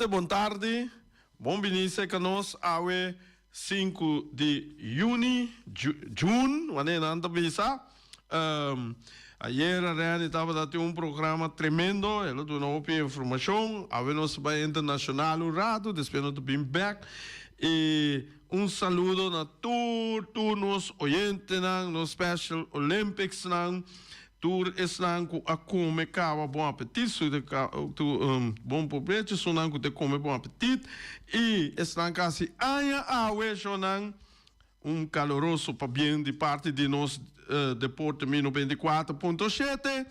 Oyente bon tardi, bon bini serka nos awe sinku di juni, June, wanneer nan ta bisa. Ayera Renny tabata tin un programa tremendo, el a duna hopi informashon. Awe nos ta bai internashonal un ratu, despues nos ta bin bek. I un saludo na tur tur nos oyentenan, nos Special Olympicsnan. Tur esnan ku a kome kaba bon apetit, su bon probecho esunnan ku ta kome bon apetit i esnan ku hasi aña awe shownan un kaloroso pabien di parti di nos Deporte Mi 94.7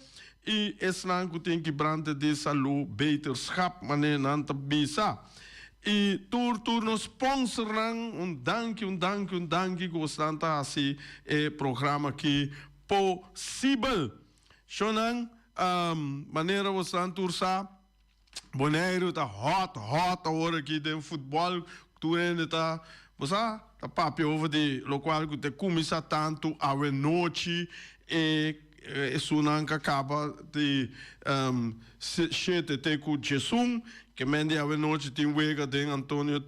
i esnan ku tin kibrante di salu beterschap manera nan ta bisa. I tur tur nos sponsornan un danki un danki un danki ku bosnan ta hasi e programa aki Posibel. Shownan, manera bosnan tur sa, Boneiru ta hot, hot awor aki den futbòl. Tur hende ta, bo sa, ta papia over di lokual ku ta kuminsá tantu awenochi e esunnan ku a kaba di shete te ku djesun. Ke men di awenochi tin wega den Antonio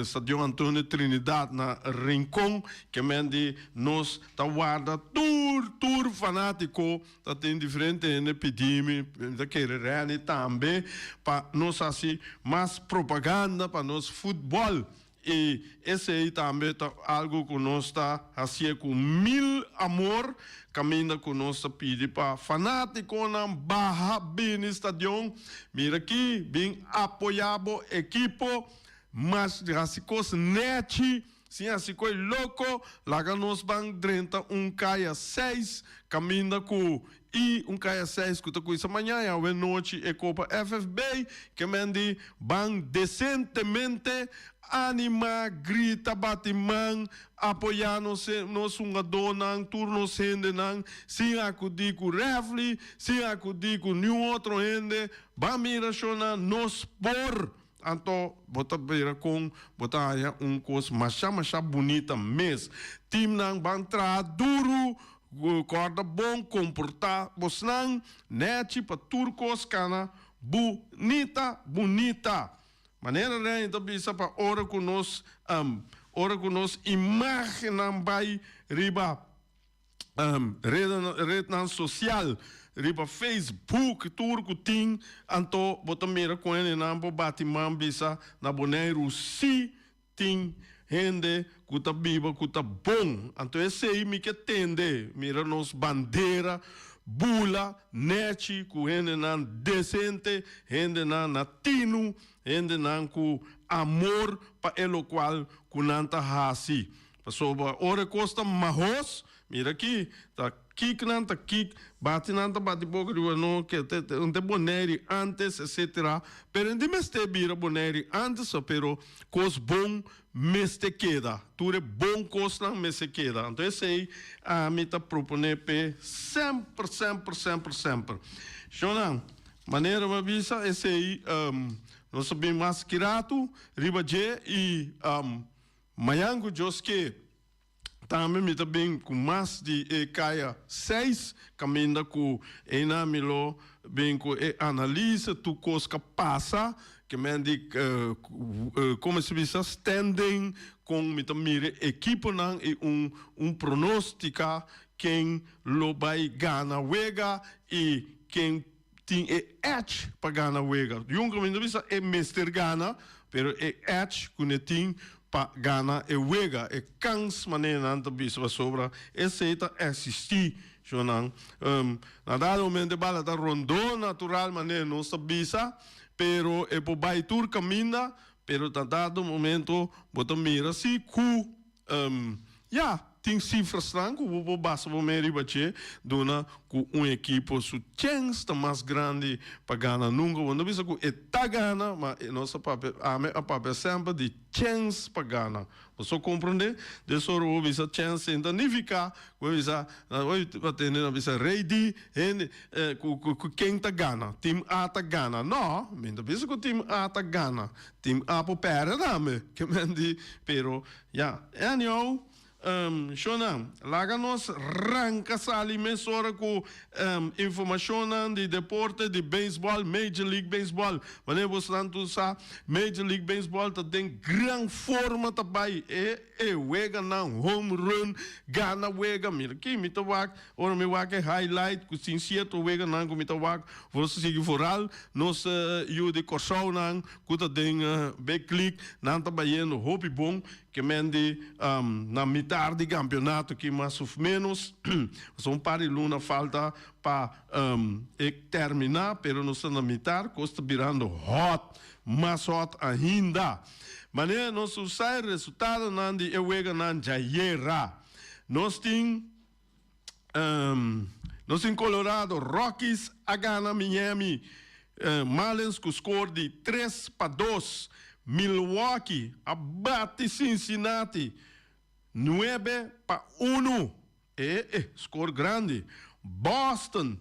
Stadion Antonio Trinidad na Rincon. Ke men di nos Ta warda tur tur fanatico ta tin diferente hende pidi mi, mi ta kere Renny tambe pa nos haci mas propaganda pa nos futbol y esey tambe ta algo cu nos ta hacié cu mil amor caminda cu nos ta pidi pa fanaticonan baha bini stadion mira aki bin apoya bo ekipo mas haci cos nechi. Sin hasi koe loko, laga nos ban drenta un kaya seis kaminda ku i un kaya seis ku ta kuinsa maña i awe nochi e kopa FFB ke men di ban desentemente anima, grita, bati man, apoya nos nos hungadónan, tur nos hendenan sin akudí ku rèfli, sin akudí ku niun otro hende, ban mira shona nos por. Anto bo ta bira kon bo ta haña un kos masha masha bunita mes. Timnan ban traha duru, kòrda bon, komportá bosnan nèchi pa tur kos kana bunita bunita. Manera Reny ta bisa pa ora ku nos ora ku nos imágennan bai riba. Rednan sosial riba Facebook tur ku tin anto bo ta mira ku hendenan por bati man bisa na Boneiru si tin hende ku ta biba ku ta bon anto esei mi ke tende mira nos bandera bula nechi ku hendenan desente hendenan na tinu hendenan ku amor pa e lokual ku nan ta hasi. Pasobra ora e kos ta mahos, mira aki, ta kik nan ta kik, bati nan ta bati boka riba no, ke te te te Bonaire antes, etcetera. Pero e no tin mester bira Bonaire antes, pero kos bon mester keda. Tur e bon kosnan mester keda. Anto esei ami ta propone p'e semper, semper, semper, semper. Shonnan, manera mi a bisa esei nos a bin mas ki ratu riba dje i. Mañan ku Dios ke, tambe mi ta bin ku mas di e kaya seis kaminda ku einan mi lo bin ku e analise tur kos ka pasa, ke men di komo se bisa standing kon mi ta mira e ekiponan i un un pronostika ken lo bai gana wega i ken tin e edge pa gana wega. Juncker mi no bisa e mester gana, pero e edge cu ne tin pa gana e wega, e kans manera nan ta bisa pasobra esey ta existi, shownan. Na dado momento e bala ta rondó natural manera nos ta bisa, pero e por bay tur caminda, pero na dado momento bo ta mira si cu. Ya, tin sifrasnan ku bo por basa bo mes riba dje, duna ku un ekipo su chèns ta mas grandi pa gana. Nunka bo no bisa ku e ta gana, ma nos a papia, ami a papia semper di chèns pa gana. Bo so komprondé? Des ora bo bisa chèns sin ta nifiká ku bo bisa, oy bo tende nan bisa rei di hende ku ku ken ta gana, tim A ta gana. No, mi no ta bisa ku tim A ta gana. Tim A por pèrdè tambe, ke men di, pero ya, anyhow. Shona, laga nos ranka sali mesora ku informashonnan di deporte di beisbòl, Major League Baseball. Wanneer bosnan tur sa, Major League Baseball ta den gran forma ta bai. E e weganan home run, gana wega. Mira ki mi ta wak, ora mi wak e highlight ku tin sierto weganan ku mi ta wak, nos ta sigui vooral nos yu di Kòrsounan ku ta den Big League, nan ta bayendo hopi bon. Ke men di na mitar di kampionato ki mas of menos, pasobra un par di luna falta pa e termina, pero nos ta na mitar, kos ta birando hot, mas hot ainda. Manera nos usa e resultadonan di e weganan djayera, nos tin nos tin Colorado Rockies a gana Miami Marlins ku skor di 3-2. Milwaukee a bati Cincinnati 9-1. E e skor grandi. Boston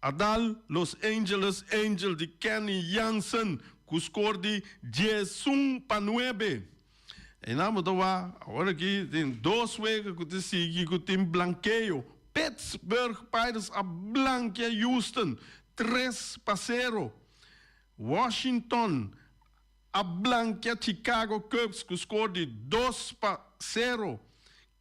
a dal Los Angeles Angels di Kenny Jansen ku skor di 11-9. Einan bo ta wak awor aki tin dos wega ku ta sigui ku tin blankeo. Pittsburgh Pirates a blankia Houston 3-0. Washington a blankia Chicago Cubs ku skor di 2-0.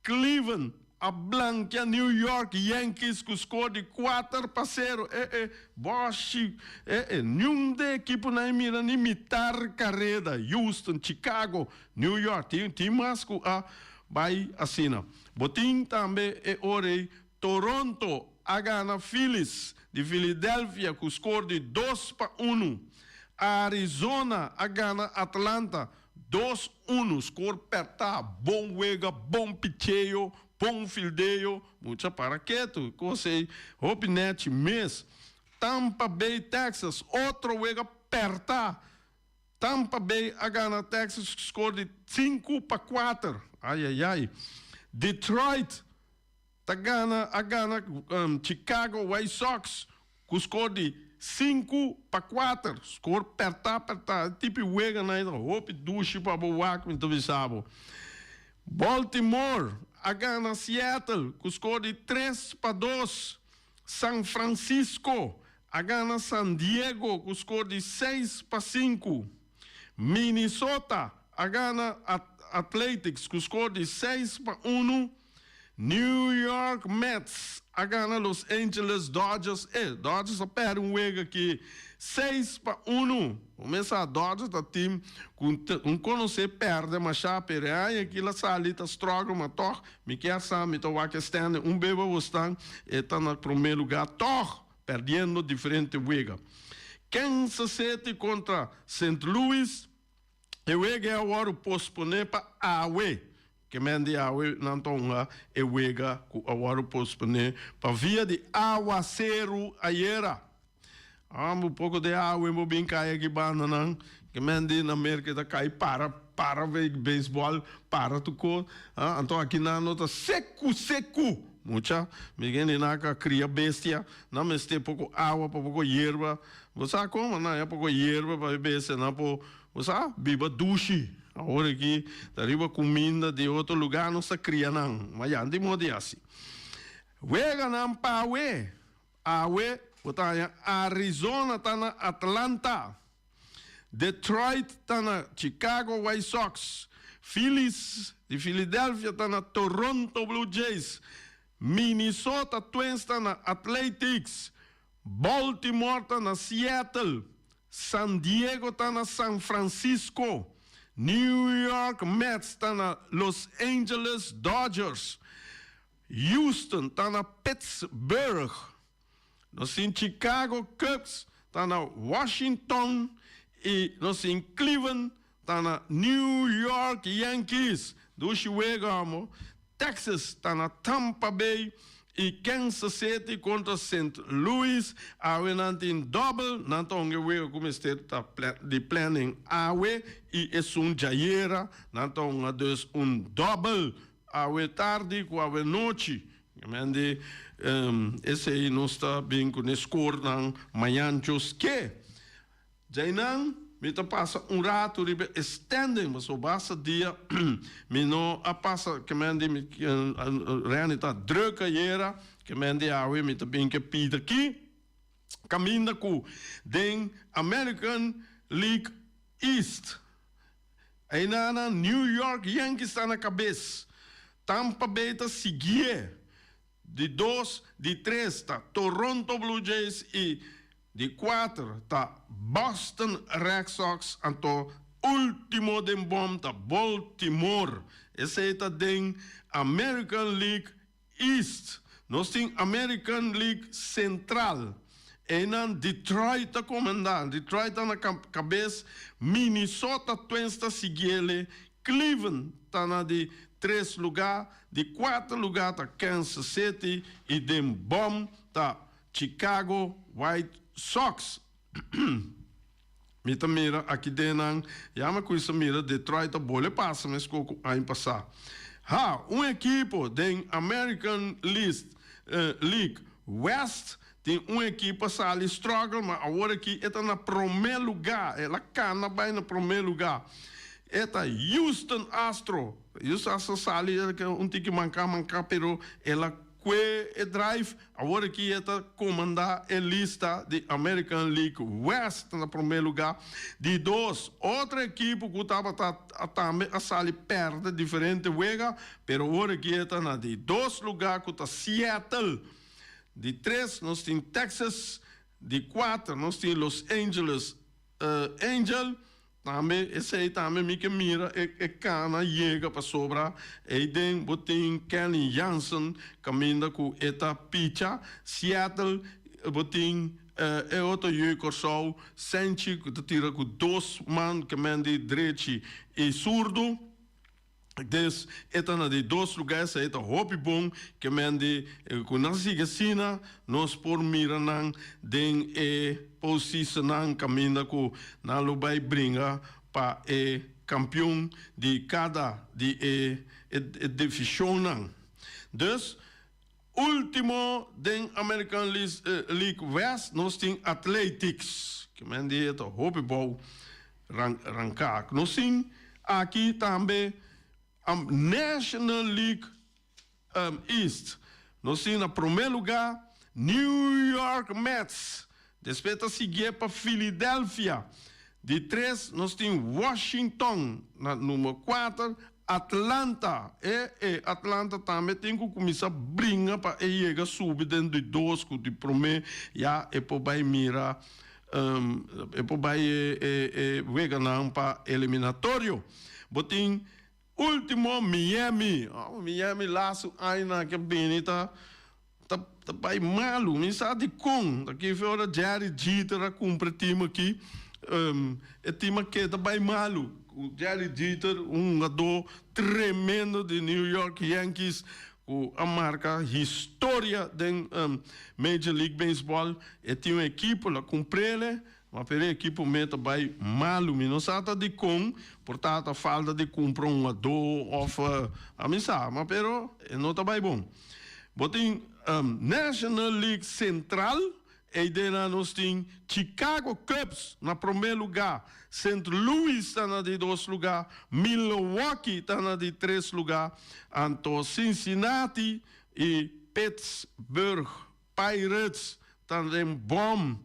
Cleveland a blankia New York Yankees ku skor di 4-0. E e Boshi e e niun de ekiponan e mira ni mitar kareda. Houston, Chicago, New York tin tin mas ku a bai asina. Bo tin tambe e ora ei Toronto a gana Phillies di Philadelphia ku skor di 2-1. Arizona a gana Atlanta 2-1, skor pèrtá, bon wega, bon picheo, bon fildeo, mucha para ketu, kos ei hopi nèchi mes. Tampa Bay Texas, otro wega pèrtá, Tampa Bay a gana Texas ku skor di 5-4, ayayay. Detroit ta gana a gana Chicago White Sox ku skor di 5-4, skor pèrtá pèrtá, e tipo di weganan ei ta hopi dushi pa bo wak mi ta bisa bo. Baltimore a gana Seattle ku skor di 3-2, San Francisco a gana San Diego ku skor di 6-5, Minnesota a gana Athletics ku skor di 6-1, New York Mets a gana Los Angeles Dodgers. E Dodgers a pèrdè un wega aki 6-1. Bo mesa Dodgers ta team ku un konosé pèrdè mashá, pero e aña aki la sali ta struggle, ma tòg mi kier sa mi ta wak e standing un beba bo stan e ta na promé lugá tòg pèrdiendo diferente wega. Kansas City kontra Saint Louis. E wega a wòrdu posponé pa awe. Ke men di awe nan ta hunga e wega ku a wòrdu posponé pa via di awaseru ayera. Amo poko di awe bo bin kai aki banda nan. Ke men di na Merka ta kai para para beisbòl para tur kos. Anto aki nan no ta seku seku. Mucha mi gen di nan ka kria bestia nan mester poko awa pa poko yerba. Bo sa kon nan haña poko yerba pa e bestianan por, bo sa, biba dushi. Awor aki ta riba kuminda di otro lugá nos ta kria nan. Ma ya no tin modo di hasi. Weganan pa awe. Awe bo ta haña Arizona ta na Atlanta. Detroit ta na Chicago White Sox. Phillies di Philadelphia ta na Toronto Blue Jays. Minnesota Twins ta na Athletics. Baltimore ta na Seattle, San Diego ta na San Francisco, New York Mets ta na Los Angeles Dodgers, Houston ta na Pittsburgh, nos tin Chicago Cubs ta na Washington y nos tin Cleveland ta na New York Yankees. Dushi wega amo. Texas ta na Tampa Bay y Kansas City contra Saint Louis. Awe nan tin dobbel, nan ta hunga e wega cu mester ta di planning awe y esun djayera. Nan ta hunga dus un dobbel awe tardi cu awe nochi. Mende esey nos ta bin cu ne scorenan mañan djoske. Djaynan. Mi ta pasa un ratu riba e standing pasobra basta dia mi no a pasa ke men di mi Renny ta druk ayera ke men di awe mi ta bin ke pida aki kaminda ku den American League East einana New York Yankees ta na kabes Tampa Bay ta siguié. Di dos, di tres ta Toronto Blue Jays y di cuater ta Boston Red Sox anto ultimo den bom ta Baltimore. Esey ta den American League East. Nos tin American League Central. Eynan Detroit ta comanda. Detroit ta na cabes, Minnesota Twins ta siguiele, Cleveland ta na di tres lugá, di kuater lugá ta Kansas City i den bòm ta Chicago White Sox. Mi ta mira aki den nan, ya mi a kuminsa mira Detroit ta bole pasa meskos ku aña pasá. Ha, un ekipo den American League West tin un ekipo a sali struggle, ma awor aki e ta na promé lugá, el a kana bai na promé lugá. E ta Houston Astro. Houston Astro sali un tiki manká manká pero el a kue e drive. Awor aki e ta komandá e lista di American League West na promé lugá. Di dos, otro ekipo ku tabata tambe a sali pèrdè diferente wega, pero awor aki e ta na di dos lugá ku ta Seattle. Di tres nos tin Texas, di kuater nos tin Los Angeles Angel, tambe esei tambe mi ke mira e kana yega pasobra eiden bo tin Kenley Jansen kaminda ku e ta picha, Seattle bo tin e otro yu Kòrsou Senchi ku ta tira ku dos man ke men di drechi i surdu. Des e ta na di dos lugá, esei ta hopi bon ke men di ku nan sigui asina nos por mira nan den e postseasonnan kaminda ku nan lo bai bringa pa e kampion di kada di e divishonnan. Dus ultimo den American League West nos tin Athletics ke men di e ta hopi bou ranká. Nos tin aki tambe National League East. Nos tin na promé lugá New York Mets, despues ta siguié pa Philadelphia. Di tres nos tin Washington, na number kuater Atlanta. E e Atlanta tambe tin ku kuminsá bringa pa e yega subi den di dos ku di promé ya e por bai mira e por bai e e e weganan pa eliminatorio. Bo tin ultimo Miami. Oh Miami lastu añanan ke bini ta ta ta bai malu. Mi sa dikon. Ta kife ora Jerry Jeter a kumpra e team aki e team a keda bai malu. Ku Jerry Jeter un hungadó tremendo di New York Yankees ku a marka historia den Major League Baseball. E tin un ekipo la kumprele, ma pero e ekipo me ta bai malu. Mi no sa ta dikon, por ta ta falta di kumpra un hungadó òf ami sa, ma pero e no ta bai bon. Bo tin National League Central, eidena nos tin Chicago Cubs na promé lugá, Saint Louis ta na di dos lugá, Milwaukee ta na di tres lugá, anto Cincinnati i Pittsburgh Pirates ta den bòm.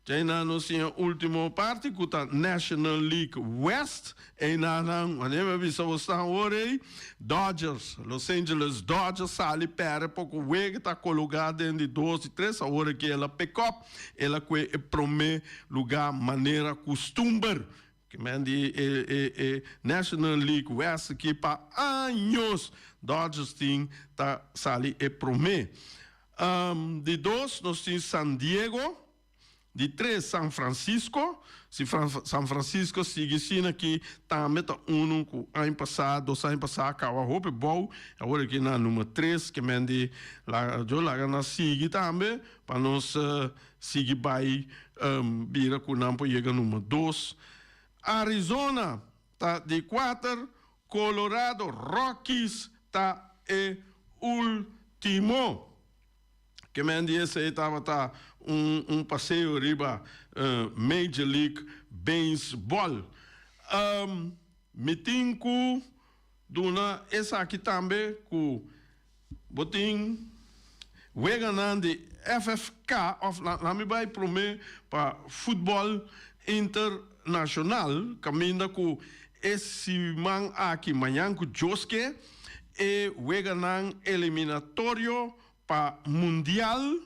Djainan nos tin e ultimo parti ku ta National League West. Einan nan, wanneer mi a bisa bo stan awor ei, Dodgers, Los Angeles Dodgers sali pèrdè poko wega, ta kologá den di dos, di tres, awor aki el a pick up, el a kue e promé lugá manera kustumber. Ke men di e e e National League West aki pa años Dodgers tin ta sali e promé. Di dos nos tin San Diego, di tres San Francisco, si San Francisco sigui asina aki tambe ta unu ku aña pasá, dos aña pasá a kaba hopi bou, awor aki na number tres ke men di laga yo laga nan sigui tambe pa nos sigui bai bira ku nan por yega number dos. Arizona ta di kuater, Colorado Rockies ta e ultimo. Ke men di esei tabata un un paseo riba Major League. beisbòl. Mi tin ku duna esaki tambe ku bo tin weganan di FFK òf laat mi bai promé pa futbòl internashonal kaminda ku e siman aki mañan ku djoske e weganan eliminatorio pa mundial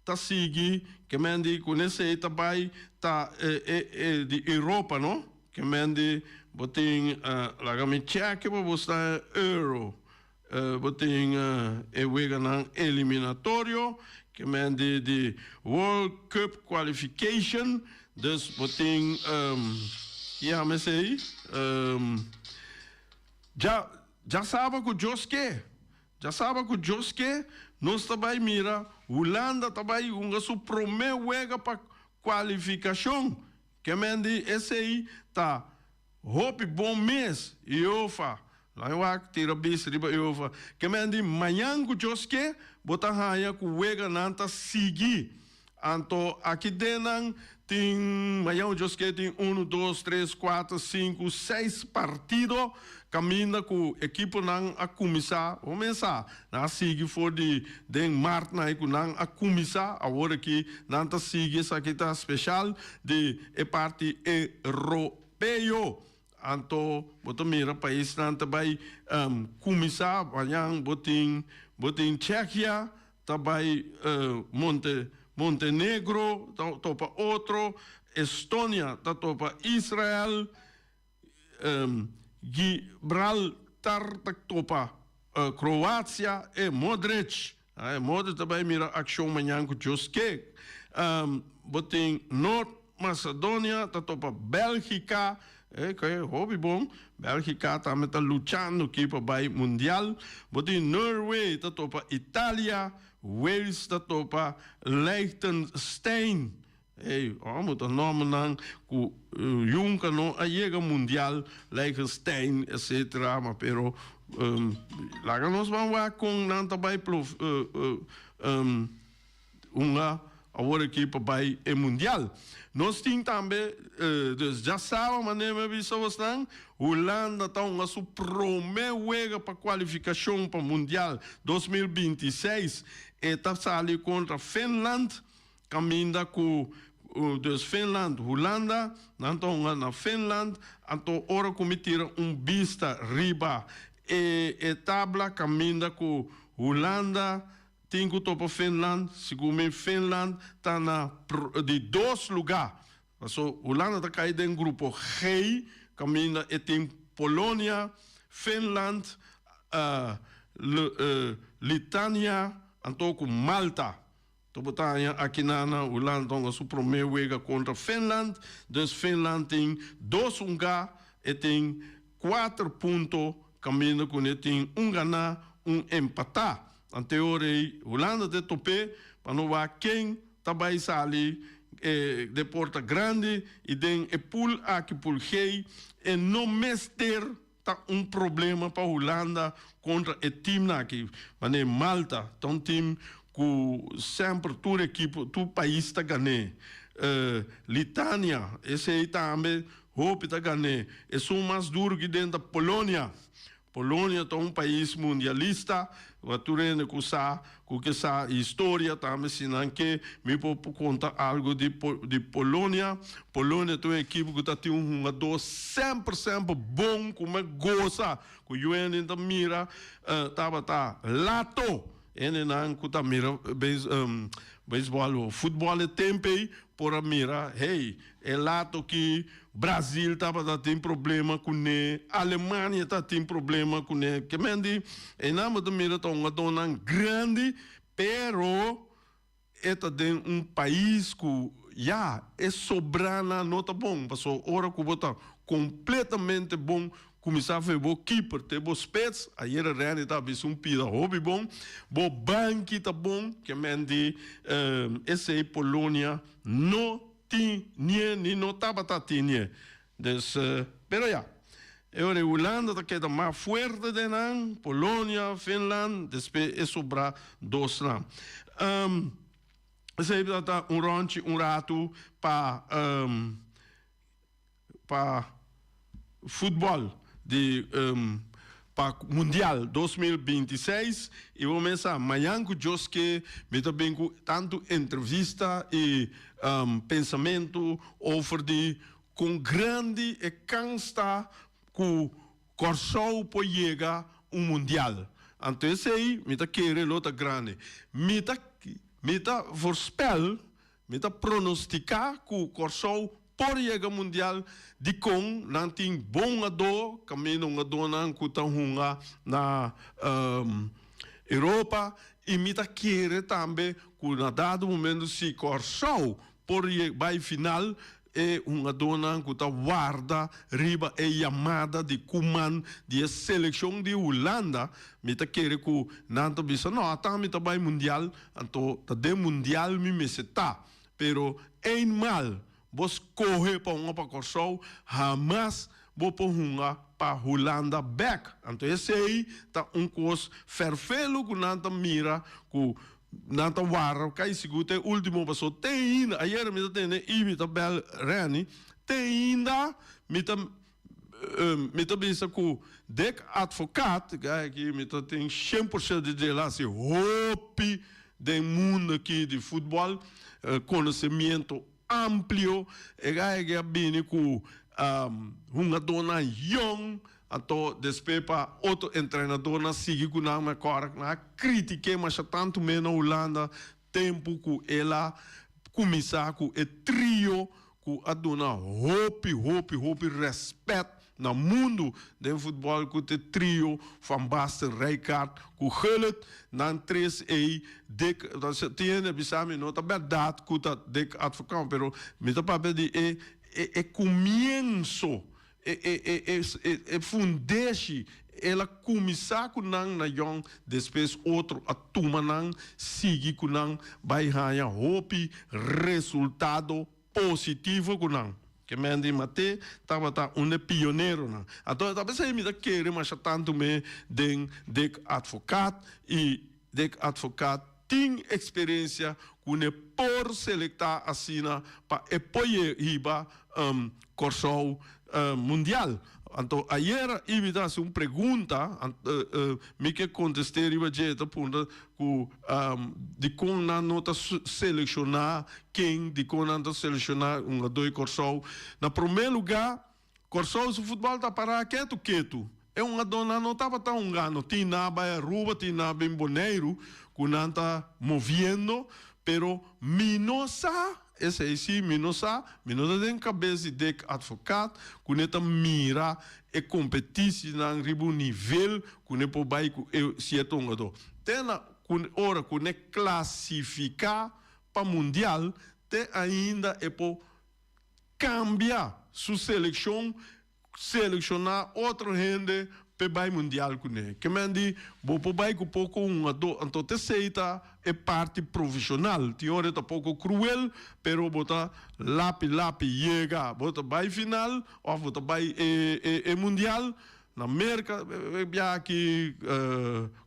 ta sigui ke men di ku nesei ta bai ta e di Europa no ke men di bo tin laga mi chèke pa bo sta euro bo tin e weganan eliminatorio ke men di di World Cup Qualification dus bo tin yama esei dja dja saba ku Dios ke. Djasaba ku Dios ke, nos ta bai mira Hulanda ta bai hunga su promé wega pa kualifikashon. Ke men di esei ta hopi bon mes, UEFA. Laña wak tira bis riba UEFA. Ke men di mañan ku Dios ke, bo ta haña ku weganan ta sigui. Anto aki den nan tin mañan djoske tin unu, dos, tres, kuater, sinku, seis partido kaminda ku ekiponan a kuminsá. Bo mesa nan a sigui for di den mart nan ku nan a kuminsá. Awor aki nan ta sigui esaki ta speshal di e parti europeo. Anto bo ta mira paisnan ta bai kuminsá. Mañan bo tin bo tin Tsjekia. Ta bai Monte Montenegro ta topa otro, Estonia ta topa Israel, Gibraltar ta topa Kroatia e Modric. Modric ta bai mira akshon mañan ku Dios ke. Bo tin Noord Macedonia ta topa Belgica, e ke hopi bon, Belgica tambe ta luchando ki pa bai mundial. Bo tin Norway ta topa Italia, Wales ta topa Liechtenstein. Ey, amo ta nombernan ku yunka no a yega mundial, Liechtenstein etcetera, ma pero laga nos ban wak kon nan ta bai plof Hunga awor aki pa bai e mundial. Nos tin tambe, dus djasaba manera mi a bisa bosnan, Hulanda ta hunga su prome wega pa kualifikashon pa mundial 2026. E ta sali kontra Finland, kaminda ku dus Finland, Hulanda, nan ta hunga na Finland. Anto ora ku mi tira un bista riba e tabla kaminda ku Hulanda Tin ku topa Finland, segun mi Finland ta na di dos lugá. Paso Hulanda ta kai den grupo G, kaminda e tin Polonia, Finland, Litania anto ku Malta. To bo ta haña akinan na Hulanda ta hunga su promé wega kontra Finland, dus Finland tin dos hungá, e tin kuater punto kaminda ku ne tin un ganá, un empatá. Anteor ei Hulanda te top'é pa no wak ken ta bai sali den porta grandi i den e pool aki, pool G, e no mester ta un problema pa Hulanda kontra e teamnan aki. Manera Malta ta un team ku semper tur ekipo, tur pais ta gan'é. Litania esei tambe hopi ta gan'é. Esun mas duru ki den ta Polonia. Polonia ta un pais mundialista, wa tur hende ku sa ku ke sa historia tambe si nan ke mi por konta algu di di Polonia. Polonia ta un ekipo ku ta tin un hungadó semper semper bon ku me gosa ku yu hende ta mira tabata Lato hendenan ku ta mira beisbòl o futbòl e tempu ei por a mira hey e Lato ki Brazil tabata tin problema kuné, Alemania ta tin problema kuné. Ke men di, einan bo ta mira ta hungadónan grandi, pero e ta den un pais ku ya e sobranan no ta bon. Pasobra ora ku bo ta kompletamente bon, kuminsá for bo keeper te bo spits, ayera Randy ta bisa un pida hopi bon, bo banki ta bon, ke men di esei Polonia no Tin nie ni no tabata tin nie. Dus, pero ya. E ora e Hulanda ta keda mas fuerte den nan, Polonia, Finland, despues e sobra dosnan. Esei ta un ronchi un ratu pa. pa futbòl di pa mundial 2026 i bo mesa mañan ku Dios ke mi ta bin ku tantu entrevista i pensamentu over di kon grandi e kans ta ku Kòrsou por yega un mundial. Anto esei mi ta kere lo ta grandi. Mi ta mi ta voorspel, mi ta pronostiká ku Kòrsou por yega mundial dikon nan tin bon hungadó, kaminda hungadónan ku ta hunga na Europa i mi ta kere tambe ku na dado momento si Kòrsou por bai final E hungadónan ku ta warda riba e yamada di Koeman di e selekshon di Hulanda, mi ta kere ku nan ta bisa, no, ata mi ta bai mundial, anto ta den mundial mi mester ta. Pero eenmaal bo skohe pa hunga pa Kòrsou, hamas bo por hunga pa Hulanda bèk. Anto esei ta un kos fèrfelu ku nan ta mira ku Nan ta warda kai sigur te ultimo paso te ainda ayer mi ta tende y mi ta bel Renny te ainda mi ta mi ta bisa cu Dick Advocaat guy aki mi ta tin 100% di dje el haci hopi den mundo aki di futbol conocimiento amplio e guy aki a bini cu hungadornan yong Anto despues pa otro entrenadornan sigui ku nan, mi a kòrda ku nan a kritik'é masha tantu me na Hulanda tempu ku el a kuminsá ku e trio ku a duna hopi hopi hopi rèspèt na mundu den futbòl ku te trio Van Basten, Rijkaard ku Gullit. Nan tres ei Dick tin hende a bisa mi no ta bèrdat ku ta Dick Advocaat pero mi ta papia di e e kumienso. E fundeshi el a kuminsá ku nan na yòn, despues otro a tuma nan, sigui ku nan, bai haña hopi resultado positivo ku nan. Ke Mandy Maté tabata un de pioneronan. Anto ta p'esei mi ta kere masha tantu me den Dick Advocaat i Dick Advocaat tin eksperensia ku ne por selektá asina pa e por hiba Kòrsou mundial. Anto ayera Ibi ta hasi un pregunta, mi ke kontest'é riba dje, e ta puntra ku dikon nan no ta selekshoná ken, dikon nan ta selekshoná hungadó di Kòrsou. Na promé lugá Kòrsou su futbòl ta pará ketu ketu. E hungadónan no tabata hungando. Tin nan a bai Aruba, tin nan a bin Boneiru ku nan ta moviendo, pero mi no sa, esei sí mi no sa, mi no ta den kabes di Dick Advocaat ku ne ta mira e kompetisinan riba un nivel ku ne por bai ku e sierto hungadó. Te na ku ora ku ne klasifiká pa mundial, te ainda e por kambia su selekshon, selekshoná otro hende p'e bai mundial kuné. Ke men di bo por bai ku poko hungadó, anto t'esei ta e parti profeshonal. Tin ora e ta poko kruel, pero bo ta lapi lapi yega, bo ta bai final òf bo ta bai e e mundial. Na Merka e biaha aki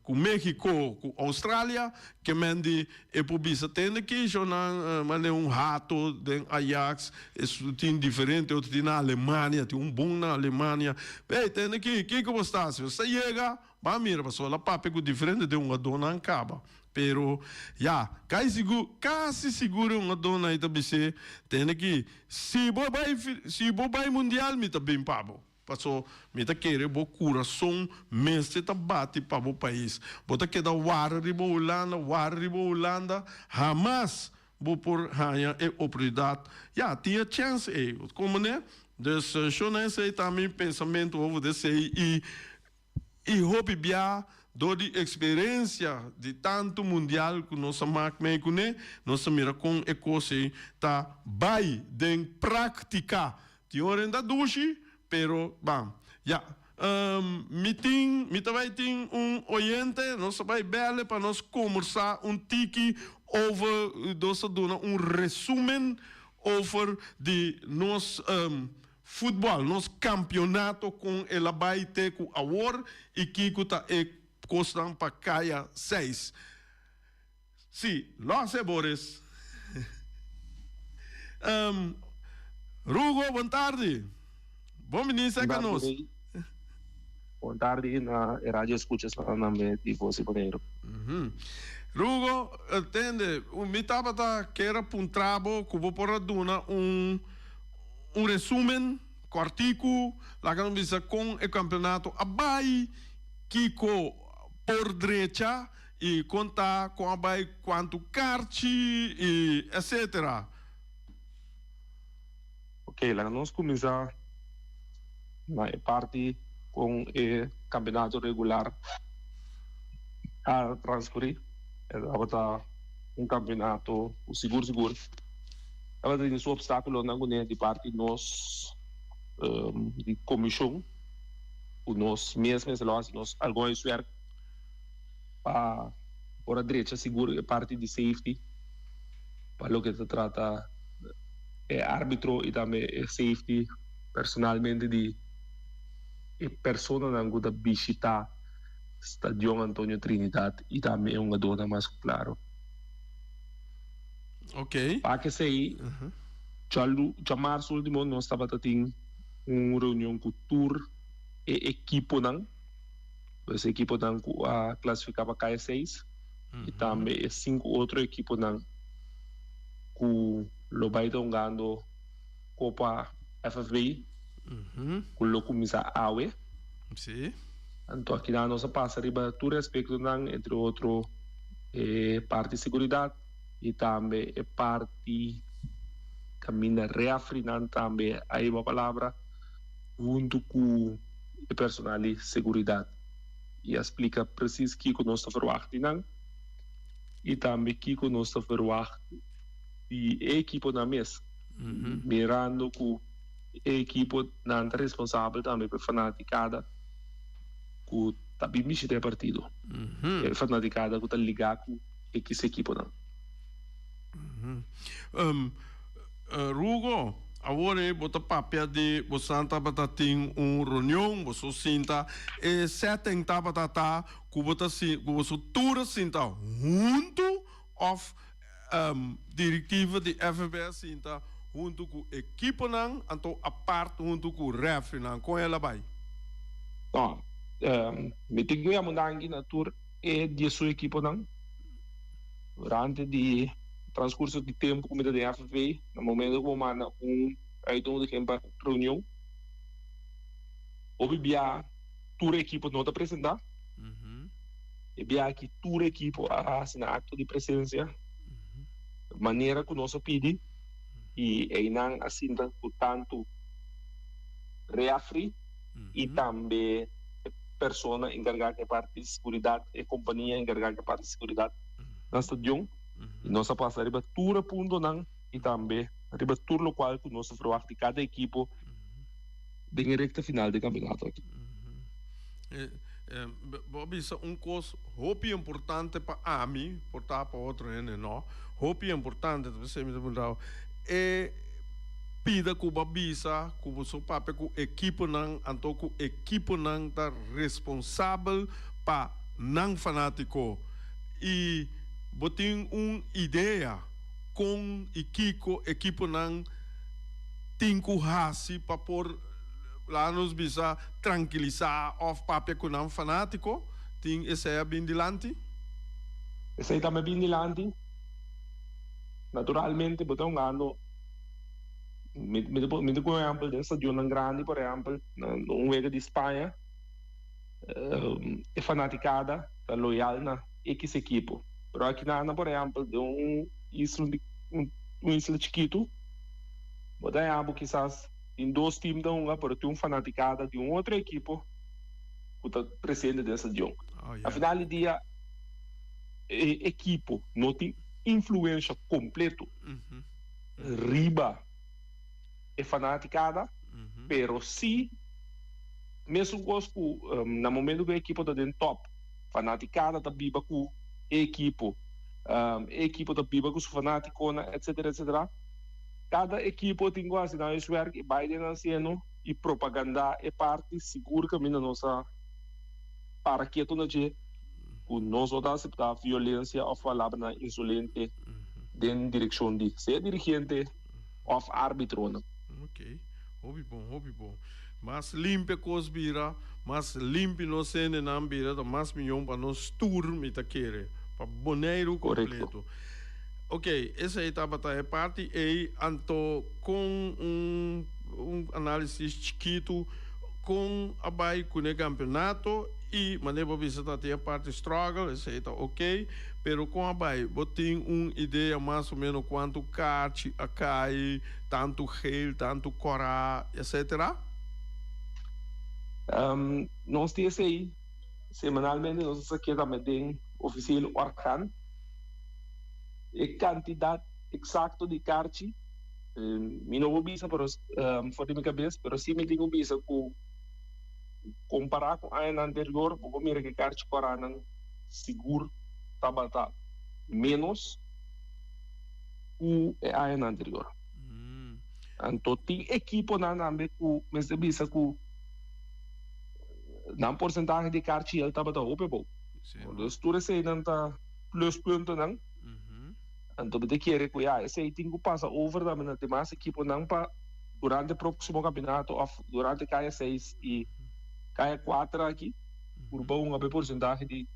ku Mexico ku Australia ke men di e por bisa tende kisho nan mane un hato den Ajax esun tin diferente otro tin na Alemania tin un bon na Alemania ey tende ki kiko bo sta hasi bo sta yega ban mira pasobra la papia ku diferente den hungadónan kaba pero ya kai sigur kasi sigur e hungadónan ei ta bis'é tende ki si bo bai si bo bai mundial mi ta bin pa bo. Paso mi ta kere bo kurason mester ta bati pa bo pais. Bo ta keda wara riba Hulanda, wara riba Hulanda, hamas bo por haña e oportunidat. Ya, tin e chèns ei. Bo ta komprendé? Dus, shona esei ta mi pensamentu over di esei i i hopi bia dor di eksperensia di tantu mundial ku nos a mak mei kuné, nos ta mira kon e kos ei ta bai den práktika. Tin ora ta dushi, pero ban. Ya, mi tin, mi ta bai tin un oyente, nos ta bai bèl'e pa nos kombersá un tiki over, nos ta duna un resumen over di nos futbòl, nos kampionato kon el a bai te ku awor i kiko ta e kosnan pa kaya seis. Sí, lòs e Boris. Rugo, bon tardi. Bon bini serka nos. Bon tardi na e radio escuchas nan tambe di Voz di Boneiru. Rugo, tende, mi tabata kier a puntra bo ku bo por a duna un un resumen kòrtiku, laga nos bisa kon e kampeonato a bai, kiko por drecha i kon ta kon a bai kuantu karchi i etsetera. Ok, laga nos kuminsá na e parti kon e kampeonato regular a transkurí. E tabata un kampeonato ku sigur sigur tabata tin su opstákulonan kuné di parti nos di komishon ku nos mes mester lo hasi nos algun huiswerk pa por a drecha sigur e parti di safety pa loke ta trata e arbitro y tambe e safety personalmente di e personanan cu ta bishita Stadion Antonio Trinidad y tambe e hungadornan mas cu claro. Ok. Pa kesey, djamarzo ultimo nos tabata tin un reunion cu tur e ekiponan, pues e ekiponan cu a clasifica pa KS6 y tambe e sinku otro ekiponan cu lo bay ta hungando Copa FFB cu lo cuminsa awe. Sí. Anto akinan nos a pasa riba tur e aspectonan, entre otro e parti seguridad y tambe e parti caminda reafrinan tambe a hiba palabra hunto cu e personal di seguridad y a splica precies kico nos ta verwacht di nan y tambe kico nos ta verwacht di e ekiponan mes, mirando ku e ekiponan ta responsabel tambe pa e fanatikada ku ta bin bishita e partido, e fanatikada ku ta ligá ku ekis ekiponan. Rugo, awor ei bo ta papia di bosan tabata tin un reunion, boso sinta, e setting tabata ta ku bo ta ku boso tur a sinta huntu Of directiva di FFB a sinta hunto cu equiponan anto apart hunto cu refereenan? Con el a bay? No, mi tin cu yama danki na tur e diesun equiponan durante di transcurso di tempo cu mi ta den FFB, na momento cu bo manda un uitnodiging pa reunion, hopi bia tur equipo no ta presenta. E bia aki tur ekipo a hasi nan akto di presensia manera ku nos a pidi i einan a sinta ku tantu reafri i tambe e persona enkargá ku e parti di seguridat, e kompania enkargá ku e parti di seguridat na stadion. I nos a pasa riba tur e puntonan i tambe riba tur lokual ku nos ta ferwagt di kada ekipo den e rekta final di e kampionato aki. Bo a bisa un kos hopi importante pa ami, por ta pa otro hende no, hopi importante, ta p'esei mi ta puntra bo, e pida ku bo a bisa ku bo so papia ku ekiponan, anto ku ekiponan ta responsabel pa nan fanátiko i bo tin un idea kon i kiko ekiponan tin ku hasi pa por Laga nos bisa trankilisá òf papia ku nan fanátiko, tin esei a bin dilanti? Esei tambe bin dilanti. Naturalmente bo ta hungando, mi mi ta mi ta pone un ehèmpel den stadionnan grandi, por ehèmpel na un wega di Spaña, e fanatikada ta loyal na ekis ekipo. Pero akinan por ehèmpel den un isla un isla chikitu bo ta haña bo kisas. Tin dos team ta hunga pero tin un fanaticada di un otro ekipo cu ta presente den stadion. Na final di dia e ekipo no tin influencia completo riba e fanaticada pero si mesun cos cu na momento cu e ekipo ta den top fanaticada ta biba cu e ekipo, e ekipo ta biba cu su fanaticonan etcetera etcetera. Kada ekipo tin ku hasi nan huiswerk i bai den nan seno i propagandá e parti sigur kaminda nos a para ketu na dje ku nos no ta aseptá violensia òf palabranan insolente den direkshon di sea dirigente òf arbitronan. Ok, hopi bon, hopi bon. Mas limpi e kos bira, mas limpi nos hendenan bira, ta mas miyon pa nos tur, mi ta kere, pa Boneiru kompleto. Ok, esei tabata e parti ei, anto kon un un análisis chikitu kon a bai ku ne kampeonato i manera bo bisa ta tin e parti struggle, esei ta ok, pero kon a bai? Bo tin un idea mas o meno kuantu karchi a kai, tantu geel, tantu kòrá, etcetera? Nos tin esei semanalmente, nos ta sakia tambe den ofisiel organ. E kantidat eksakto di karchi mi no por bisa pero for di mi kabes, pero si mi tin ku bisa ku kompará ku añanan anterior bo por mira ku e karchi kòrá-nan sigur tabata ménos ku e añanan anterior. Anto tin ekiponan tambe ku mester bisa ku nan porsentahe di karchi el tabata hopi abou. Dus tur eseinan ta pluspuntonan. Anto mi ta kere ku ya esei tin ku pasa over tambe na demas ekiponan pa durante proksimo kampionato òf durante kaya seis i kaya kuater aki purba hunga pa e porsentahe di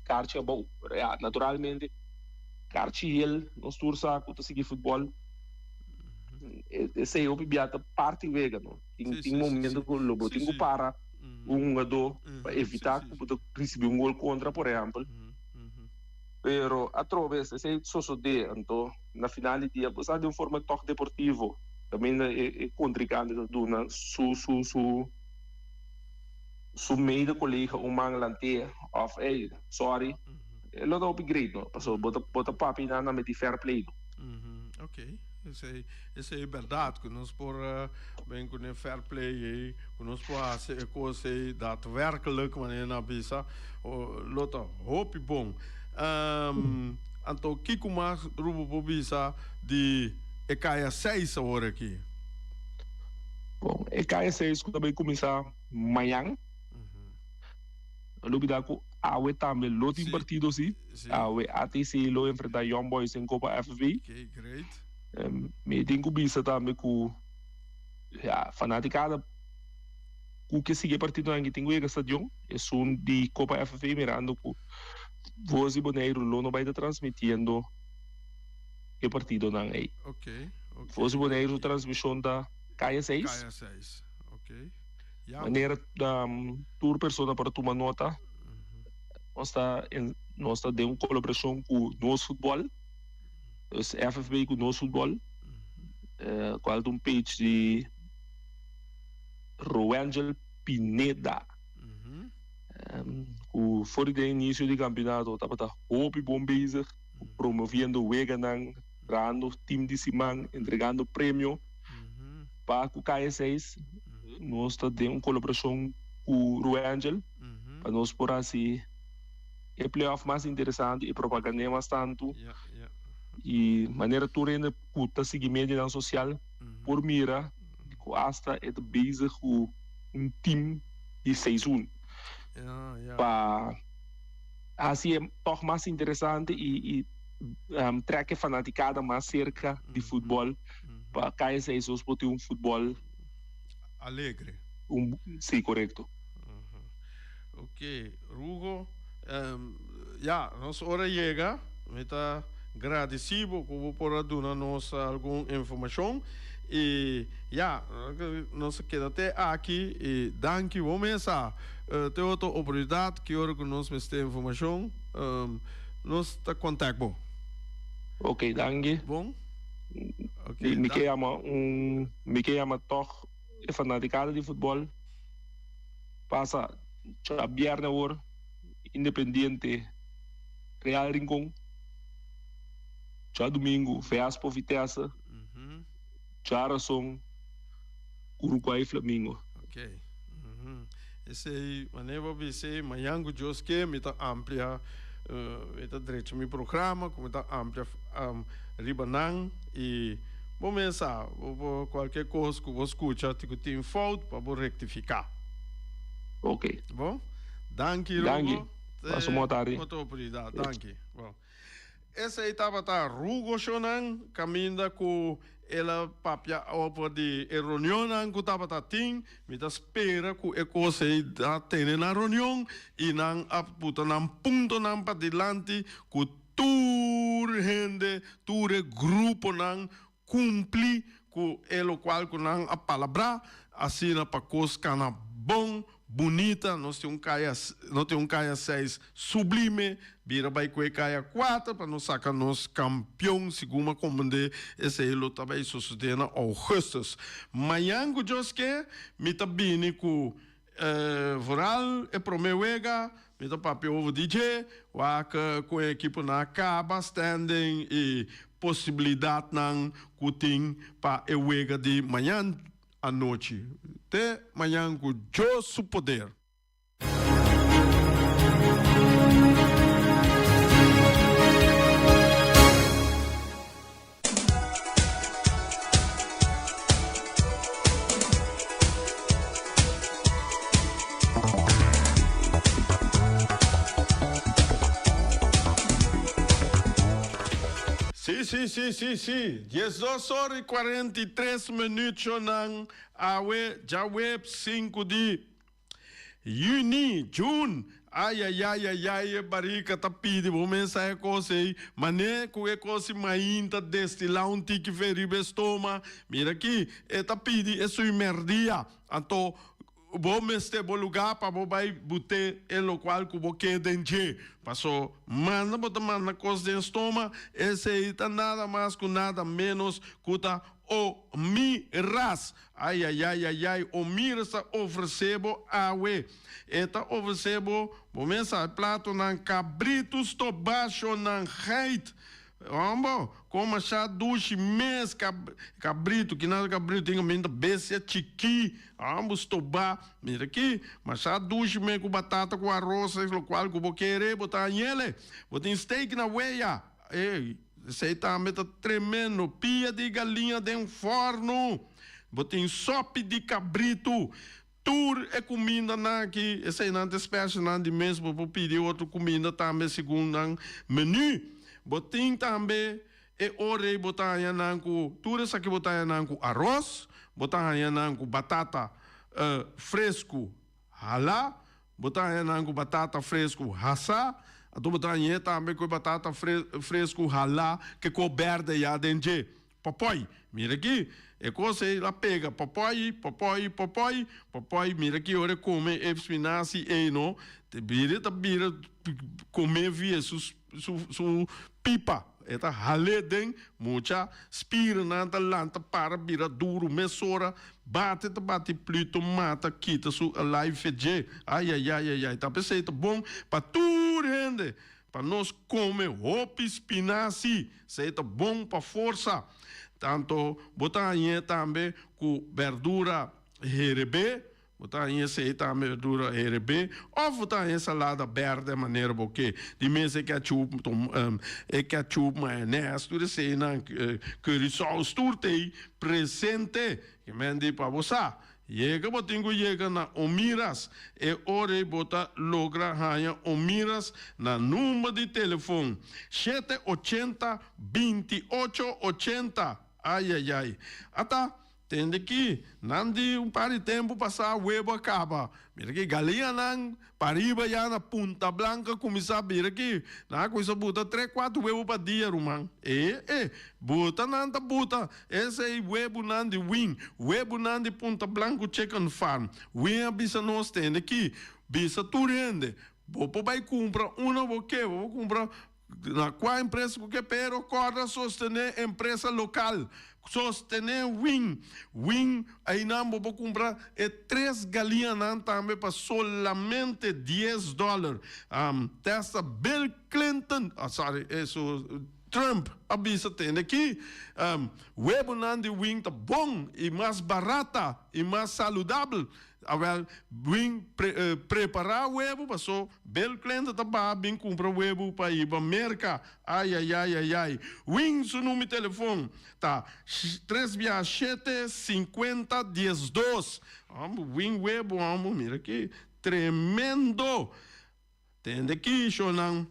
karchi abou. Pero ya naturalmente karchi hel nos tur sa ku ta sigui futbòl esei hopi bia ta parti wega no. Tin momento ku lo bo tin ku para un hungadó pa evitá ku bo ta risibí un gol kontra por ehèmpel. Pero atrobe esei sosodé, anto na final di dia bo sa den un forma tòg deportivo kaminda e kontrinkante ta duna su su su su mede kolega un man lanté òf ey sòri e lo ta hopi great no pasobra bo ta bo ta papia nan tambe di fair play no. Ok esei esei bèrdat ku nos por ben ku ne fair play ei ku nos por hasi e kos ei daadwerkelijk manera nan a bisa lo ta hopi bon. Anto kiko mas Rubo por bisa di e kaya seis awor aki? Bon, e kaya seis ku ta bai kuminsá mañan. No lubidá ku awe tambe lo tin partido si. Awe ATC lo enfrentá Young Boys den Kopa FV. Mi tin ku bisa tambe ku ya fanatikada ku ke sigui e partidonan ki tin ku yega stadion esun di Kopa FV mirando ku Voz di Boneiru lo no bai ta transmitiendo e partidonan ei. Voz di Boneiru su transmishon ta kaya seis. Manera tur persona por a tuma nota, nos ta nos ta den un kolaborashon ku Nos Futbòl, dus FFB ku Nos Futbòl, kual ta un page di Roangel Pineda, ku for di den inisio di kampionato tabata hopi bon bezig promoviendo weganan, trahando team di siman, entregando premio. Pa ku Kaya Seis nos ta den un kolaborashon ku Ruangel pa nos por hasi e playoff mas interesante i propagand'é mas tantu i manera tur hende ku ta sigui medianan sosial por mira ku asta e ta bezig ku un team di seizoen pa hasi e tòg mas interesante i trek e fanaticada mas cerca di futbol pa KSA sos por tin un futbol alegre. Un si corecto. Ok Rugo ya nos ora yega mi ta gradici bo cu bo por a duna nos algun informacion y ya nos a keda te aki y danki bo mesa te otro oportunidad ki ora cu nos mester informacion. Nos ta contact bo. Ok, danki. Bon. Ok, Mi ke yama un, mi ke yama tog e fanaticada di futbol pasa djabierne awor Independiente Real Rincon, djadumingu Vespo Vitesse, djarason Uruguay Flamingo. Ok. Esei manera bo bisa ei, mañan ku Dios ke mi ta amplia, mi ta drecha mi programa ku mi ta amplia riba nan i bo mes sa, bo por kualke kos ku bo skucha ku tin fout pa bo rektifiká. Ok. Bon? Danki Rubo. Danki. Pasa un bon tardi. Otro oportunidat. Danki. Bon. Esei tabata Rugo Shonan kaminda ku el a papia over di e reunionnan ku tabata tin. Mi ta spera ku e kos ei a tene nan reunion i nan a puta nan puntonan padilanti ku tur hende, tur e gruponan kumpli ku e lokual ku nan a palabrá asina pa kos kana bon. Bunita, nos tin un kaya, no tin un kaya seis sublime, bira bai ku e kaya kuater pa nos saka nos kampion, segun a komprendé esei lo ta bai sosodé na ougùstùs. Mañan ku Dios ke, mi ta bini ku vooral e promé wega, mi ta papia over di dje, wak ku e ekiponan a kaba, standing i posibilidatnan ku tin pa e wega di mañan. Anochi te mañan ku Dios su poder. Sí, sí, sí, sí, sí. 12 or i 43 minuutnan awe djaweps 5 di yüni, june. Ai, ai, ai, ai, ai, e barika ta pidi bo mesa e kos ei. Mané ku e kos i mainta destilá un tiki fe riba e stoma. Mira aki, e ta pidi e sui mèrdia. Anto Bo mester bo lugá pa bo bai but'é e lokual ku bo ke den dje. Paso manda bo ta manda kos den stoma, esei ta nada mas ku nada ménos ku ta omiras. Ayayayayay, omiras ta ofresé bo awe. E ta ofresé bo, bo mes sa, e platonan kabritu stobashonan geit. Hombo, kon masha dushi mes kabritu, kinan kabritu tin kaminda bestia chikí, hombo stobá, mira aki, masha dushi mes ku batata ku aros, es lokual ku bo kere bo ta hañele, bo tin steak na weya, ey, esei tambe ta tremendo, pia di galiña den fòrnu, bo tin sòpi di kabritu. Tur e kumindanan aki, eseinan ta e specialnan di mes, bo por pidi otro kuminda tambe segun nan menu. Bo tin tambe e ora ei bo ta haña nan ku, tur esaki bo ta haña nan ku aros, bo ta haña nan ku batata fresku halá, bo ta haña nan ku batata fresku hasá, anto bo ta hañ'é tambe ku e batata fresku halá ke kor bèrdè ya den dje. Popoi, mira aki, e kos ei la pega, popoi, popoi, popoi, popoi, mira aki ora e kome e spinasi ei no, te bira ta bira kome via su su su pipa, e ta hal'é den mucha spirnan ta lanta para bira duru mesora, bate ta bati Pluto mata kita su life dje, ayayayayay, ta p'esei ta bon pa tur hende. Pa nos come hopi spinazi, esei ta bon pa forsa. Tanto bo ta hañ'é tambe cu berdura herebé, bo ta hañ'é esei tambe berdura herebé, of bo ta hañ'é salada berde manera bo ke. Di mes e ketchup, e ketchup, mayones, tur eseinan, curry saus, tur ta ei presente. Ke men di pa bo sa. Yega bo tin ku yega na Omiras. E ora ei bo ta logra haña Omiras na number di telefon shete ochenta binti ocho ochenta. Ayayay. Ata, tende ki nan di un par di tempu pasá webo a kaba. Mira ki galiñanan pariba ya na Punta Blanca kuminsá bira ki nan a kuminsá buta tres kuater webo pa dia ruman. E e buta nan ta buta esei webonan di Win, webonan di Punta Blanco Chicken Farm. Win a bisa nos tende ki bisa tur hende bo por bai kumpra unda bo ke, bo por kumpra Na kua empresa ku ke pero kòrda sostené empresa lokal. Sostené Win. Win einan bo por kumpra e tres galiñanan tambe pa solamente dies dòler. Testa Bill Clinton, oh sorry, eso Trump a bisa tende aki, webonan di Win ta bon i mas barata i mas saludabel. Awel, bin prepará webu paso Bill Clinton ta baha bin kumpra webu pa hiba Merka. Ayayayayay. Win su number telefon ta tres bia shete sinkuenta diesdos. Homber, win webu homber, mira aki. Tremendo. Tende ki, shownan.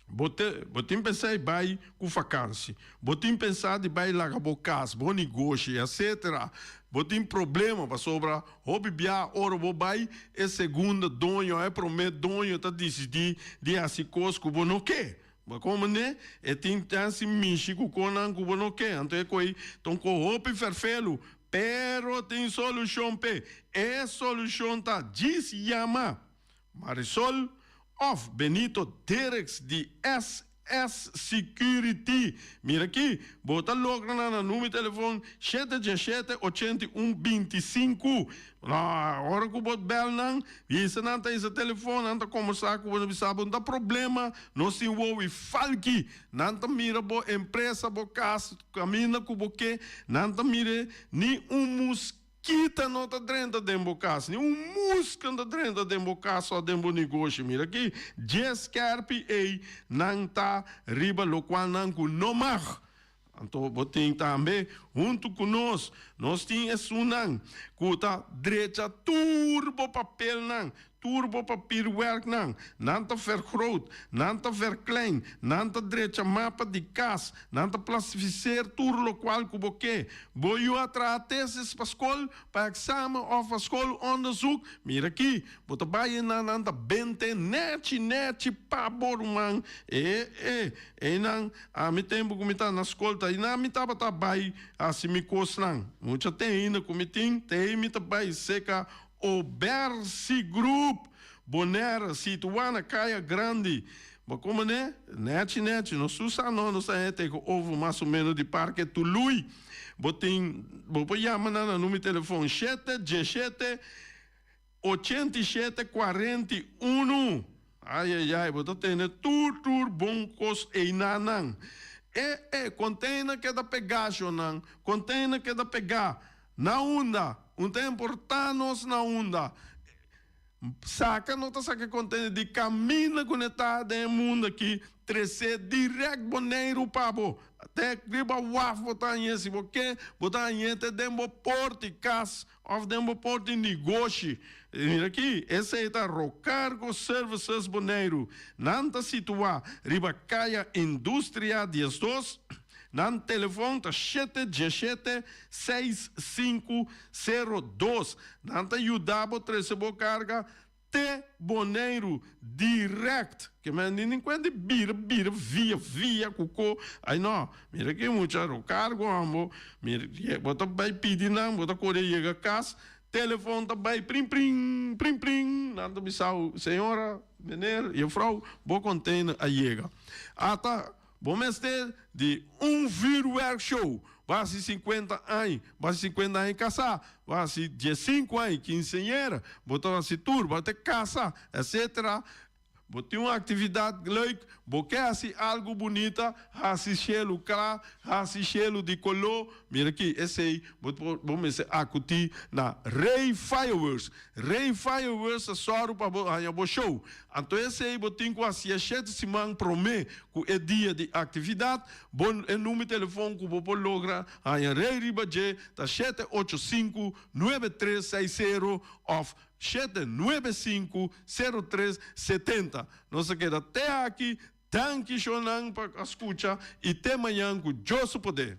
Bo te, bo tin pensá di bai ku fakansi, bo tin pensá di bai laga bo kas, bo negoshi, etcetera. Bo tin problema pasobra hopi bia ora bo bai e segundo doño, e promé doño ta disidí di hasi kos ku bo no ke. Bo komprendé? E tin chèns di mishi ku konan ku bo no ke. Anto e ko'i ta un ko hopi fèrfelu, pero tin solushon p'e. E solushon ta djis yama Marisol of Benito Derricks di SS Security. Mira aki, bo ta logra nan na numero di telefon shete diesshete 81 25. No, ora ku bo bel nan, bisa nan ta hisa telefon, nan ta kombersá ku bo, nan bisa bo no ta problema, nos tin wowi falki. Nan ta mira bo empresa, bo kas, kaminda ku bo ke, nan ta mira ni un mus. Kita no ta drenta den bo kas, ni un muska no ta drenta den bo kas òf den bo negoshi. Mira aki, dje skèrpi ei nan ta riba lokual nan ku no mag. Anto bo tin tambe huntu ku nos, nos tin esunnan ku ta drecha tur bo papelnan, Tur bo papierwerknan, nan ta vergroot, nan ta verklein, nan ta drecha mapa di kas, nan ta plastifiseer tur lokual ku bo ke. Bo yu a traha tesis pa skol, pa eksamen òf pa schoolonderzoek? Mira aki, bo ta bai einan, nan ta bente nèchi nèchi pa bo ruman. E e, einan, ami tempu ku mi ta na skol ta einan mi tabata bai hasi mi kosnan. Mucha te ainda ku mi tin, te ei mi ta bai seka Obersi Group, Bonaire, situá na Kaya Grandi. Bo komo ne? Nèchi nèchi, no susa no, nos ta hende teken over mas o ménos di Parke Tului. Bo tin, bo por yama nan na numero di telefon shete diesshete 87 41. Ai ai ai, bo ta tene tur tur bon kos einanan. E e container keda pegá, shonnan, container keda pegá. Na unda? Un ta importá nos na unda. Saka no ta saka e container di caminda cu ne ta den e mundo aki, tresé direct Boneiru pa bo. Te riba waf bo ta hañ'é, si bo ke, bo ta hañ'é te den bo port'i cas of den bo port'i negoshi. Mira aki, esei ta Rocargo Services Boneiru. Nan ta situá riba Kaya Industria 12. Nan telefon ta shete diesshete 6502. Nan ta yuda bo trese bo karga te Boneiru direct. Ke men ni ni kuenta di bira bira via via ku ko. Ai no, mira ki mucha rokargo ambo. Mira, bo ta bai pidi nan, bo ta kore yega kas, telefon ta bai prin prin, prin prin. Nan ta bisao, señora, meneer, juffrouw, bo container a yega. Ata Bo mester di un vuurwerkshow. Bo hasi 50 aña, bo hasi 50 aña kasá, bo hasi 15 aña kinseñera, bo ta hasi tur, bo ta kasa, etcetera. Bo tin un aktividat leuk, bo ke hasi algu bunita, hasi shelu kla, hasi shelu di koló. Mira aki, esei bo por, bo mester akutí na Rey Fireworks. Rey Fireworks ta sòru pa bo haña bo show. Anto esei bo tin ku hasié shete siman promé ku e dia di aktividat. Bo e number di telefon ku bo por logra haña Rey riba dje ta shete ocho sinku nuebe tres seis sero òf shete nuebe sinku sero tres 70. Nos a keda te aki. Danki shonnan pa a skucha i te mañan ku Dios su poder.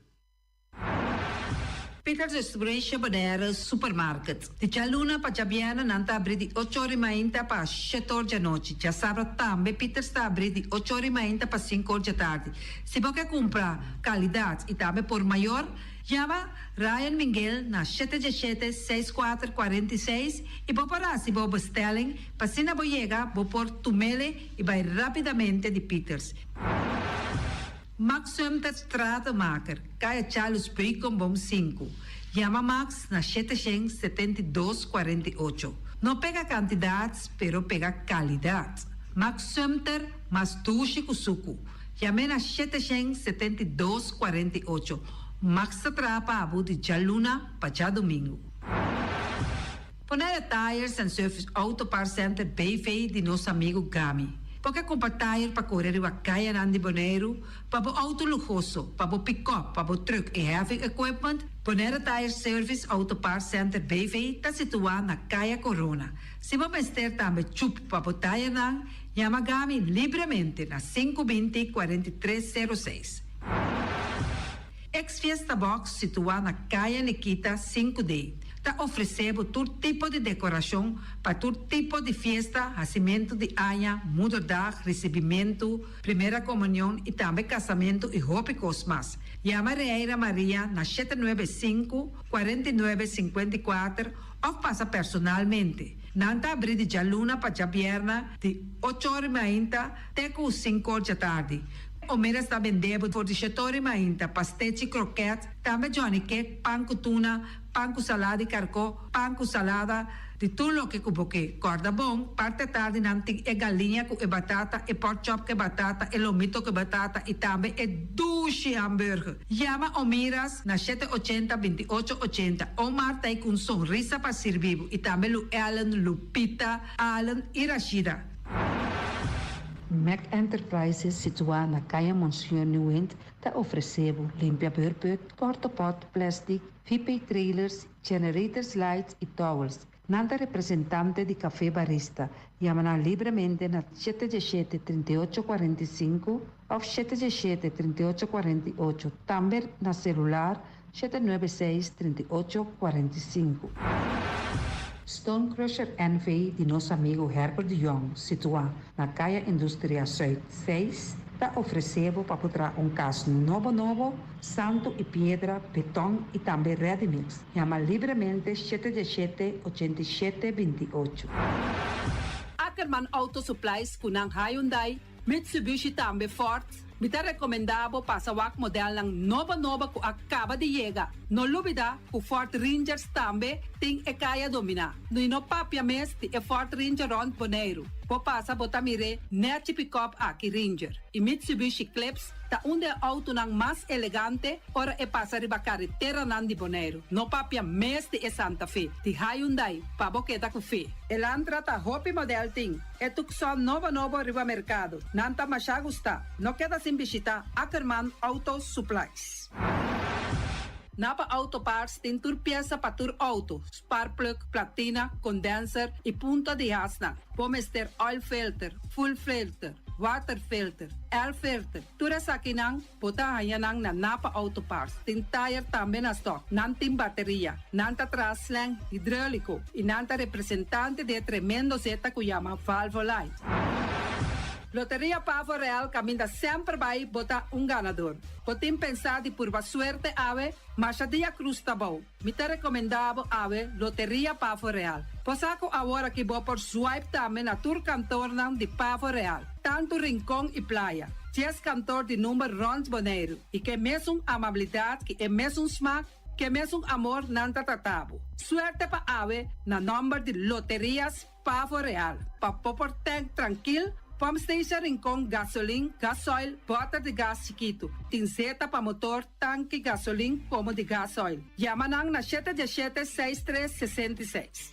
Peters Distribution Bonaire Supermarket. Di djaluna pa djabièrnè nan ta abrí di ocho or i mainta pa shete or djanochi. Djasabra tambe Peters ta abrí di ocho or i mainta pa sinku or djatardi. Si bo ke kumpra kalidat i tambe por mayor, yama Ryan Minguel na shete djeshete seis kuater 46 i bo por hasi bo bestelling pa asina bo yega bo por tumele i bai rápidamente di Peters. Max Sumter Stratenmaker, Kaya Charles Beukenboom sinku. Yama Max na shete shen 72 48. No pega kantidat, pero pega kalidat. Max Sumter, mas dushi ku suku. Yam'é na shete shen 72 48. Max ta traha pa bo di djaluna pa djadumingu. Bonaire Tires and Service Auto Parts Center BV di nos amigu Gami. Bo ke kumpra tire pa kore riba kayanan di Boneiru, pa bo outo luhoso, pa bo pikòp, pa bo trùk i heavy equipment? Bonaire Tire Service Auto Parts Center BV ta situá na Kaya Corona. Si bo mester tambe chup pa bo tayernan, Yama Gami libremente na 520 43 06. Ex Fiesta Box situá na Kaya Nikita 5D ta ofresé bo tur tipo di dekorashon pa tur tipo di fiesta, hasimentu di aña, moederdag, risibimentu, primera komunion i tambe kasamentu i hopi kos mas. Yama Reira Maria na 795 49 54 òf pasa personalmente. Nan ta abrí di djaluna pa djabièrnè di ocho or mainta te ku sinku or djatardi. Omeras ta bende bo for di shete or mainta pastechi, krokèt, tambe johnny cake, pan ku tuna, pan ku salada di karkó, pan ku salada, di tur loke ku bo ke. Kòrda bon, parti atardi nan tin e galiña ku e batata, e pork chop ku e batata, e lomito ku e batata i tambe e dushi hamburger. Yama Omiras na shete ochenta 28 80. Omar ta ei ku un sonrisa pa sirbi bo i tambe Lu Ellen, Lupita, Allen i Rashida. Mac Enterprises situá na Kaya Monsignor Nieuwind ta ofresé bo limpia beurput, portapot, plastic, VP trailers, generators lights i towels. Nan ta representante di Café Barista. Yama nan libremente na 717 38 45 òf 717 38 48. Tambe na selular 796 38 45. Stone Crusher NV di nos amigu Herbert de Jong, situá na Kaya Industria Zuid 6, ta ofresé bo pa traha un kas nobo nobo, santu i piedra, beton i tambe ready mix. Yama libremente 717 87 28. Ackerman Auto Supplies ku nan Hyundai, Mitsubishi tambe Ford. Mi ta rekomendá bo pasa wak modelnan nobo nobo ku a kaba di yega. No lubidá ku Ford Rangers tambe tin e kaya dominá. No no papia mes di e Ford Ranger rònt Boneiru. Bo pasa bo ta mir'é nèchi pick-up aki Ranger. I Mitsubishi Eclipse ta un di e outonan mas elegante ora e pasa riba kareteranan di Boneiru. No papia mes di e Santa Fe, di Hyundai, pa bo keda ku fe. Elantra ta hopi model tin. E Tucson nobo nobo riba merkado. Nan ta masha gusta. No keda sin bishitá Ackerman Auto Supplies. Napa Auto Parts tin tur piesa pa tur outo, spark plug, platina, condenser i punta di hasnan. Bo mester oil filter, fuel filter, water filter, air filter. Tur esakinan bo ta haña nan na Napa Auto Parts. Tin tire tambe na stock. Nan tin bateria. Nan ta traha slang hidráuliko i nan ta representante di e tremendo zeta ku yama Valvoline. Loteria Pavo Real kaminda semper bai bo ta un ganadó. Bo tin pensá di purba suerte awe, masha dia krus ta bou. Mi ta rekomendá bo awe Loteria Pavo Real. Bo sa ku awor aki bo por swipe tambe na tur kantornan di Pavo Real, tantu Rincon i Playa. 10 kantor di number rònt Boneiru i ku e mesun amabilidat, ku e mesun smak, ku e mesun amor nan ta trata bo. Suerte pa awe na nòmber di Loterias Pavo Real. Pa bo por tank trankil, pump station Rincon, gasolin, gasoil, bòter di gas chikitu. Tin zeta pa motor, tanki, gasolin, komo di gasoil. Yama nan na 717 63 66.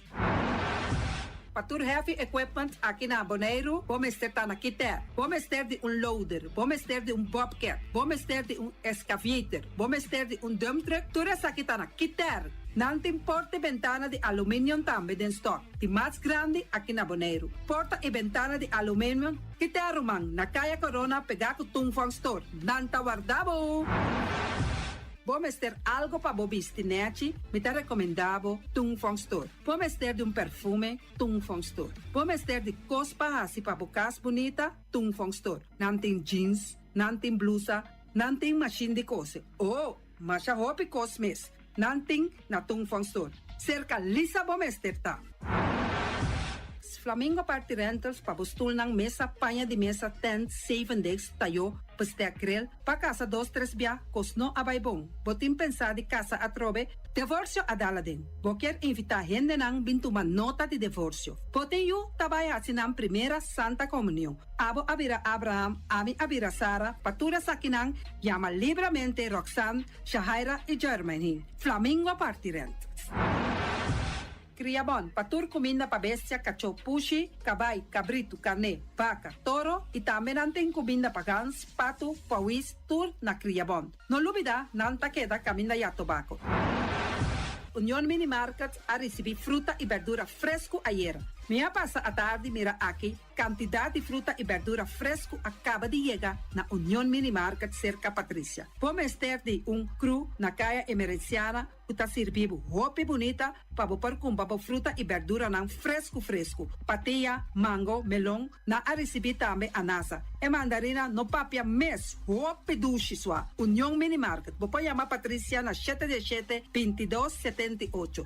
Pa tur heavy equipment aki na Boneiru, bo mester ta na Kiter. Bo mester di un loader, bo mester di un bobcat, bo mester di un excavator, bo mester di un dump truck, tur esaki ta na Kiter. Nan tin porta i bentana di aluminium tambe den stock. Di mas grandi aki na Boneiru. Porta i bentana di aluminium, Kiter ruman, na Kaya Corona pegá ku Tung Fong Store. Nan ta warda bo! Bo mester algu pa bo bisti nèchi, mi ta rekomendá bo Tung Fong Store. Bo mester di un perfume, Tung Fong Store. Bo mester di kos pa hasi pa bo kas bunita, Tung Fong Store. Nan tin jeans, nan tin blusa, nan tin machine di kose. Oh, masha hopi kos mes. Nan tin na Tung Fong Store. Serka Lisa bo mester ta. Flamingo Party Rentals pa bo stulnan mesa, paña di mesa, tent, seven days, tayó, bestek grill, pa kasa dos tres bia, kos no a bai bon. Bo tin pensá di kasa atrobe, divorsio a dal aden. Bo ke invitá hendenan bin tuma nota di divorsio. Bo tin yu ta bai hasi nan primera Santa Komunion. Abo a bira Abraham, ami a bira Sara, pa tur esakinan yama libremente Roxanne, Shahaira i Jermaine. Flamingo Party Rentals. Kriabon, pa tur kuminda pa bestia, kachó, pushi, kabai, kabritu, karné, baka, toro i tambe nan tin kuminda pa gans, patu, pòwis, tur na Kriabon. No lubidá, nan ta keda kaminda ya tobako. Union Mini Market a risibí fruta i berdura fresku ayera. Mi a pasa atardi mira aki kantidat di fruta i bèrdura fresku a kaba di yega na Union Mini Market serka Patricia. Bo mester di un kru na Kaya Emerenciana ku ta sirbi bo hopi bunita pa bo por kumpra bo fruta i bèrduranan fresku fresku. Patia, mango, melon, nan a risibí tambe anasa. E mandarina no papia mes, hopi dushi sua. Union Mini Market, bo por yama Patricia na shete diesshete, bintidos, setenti'ocho.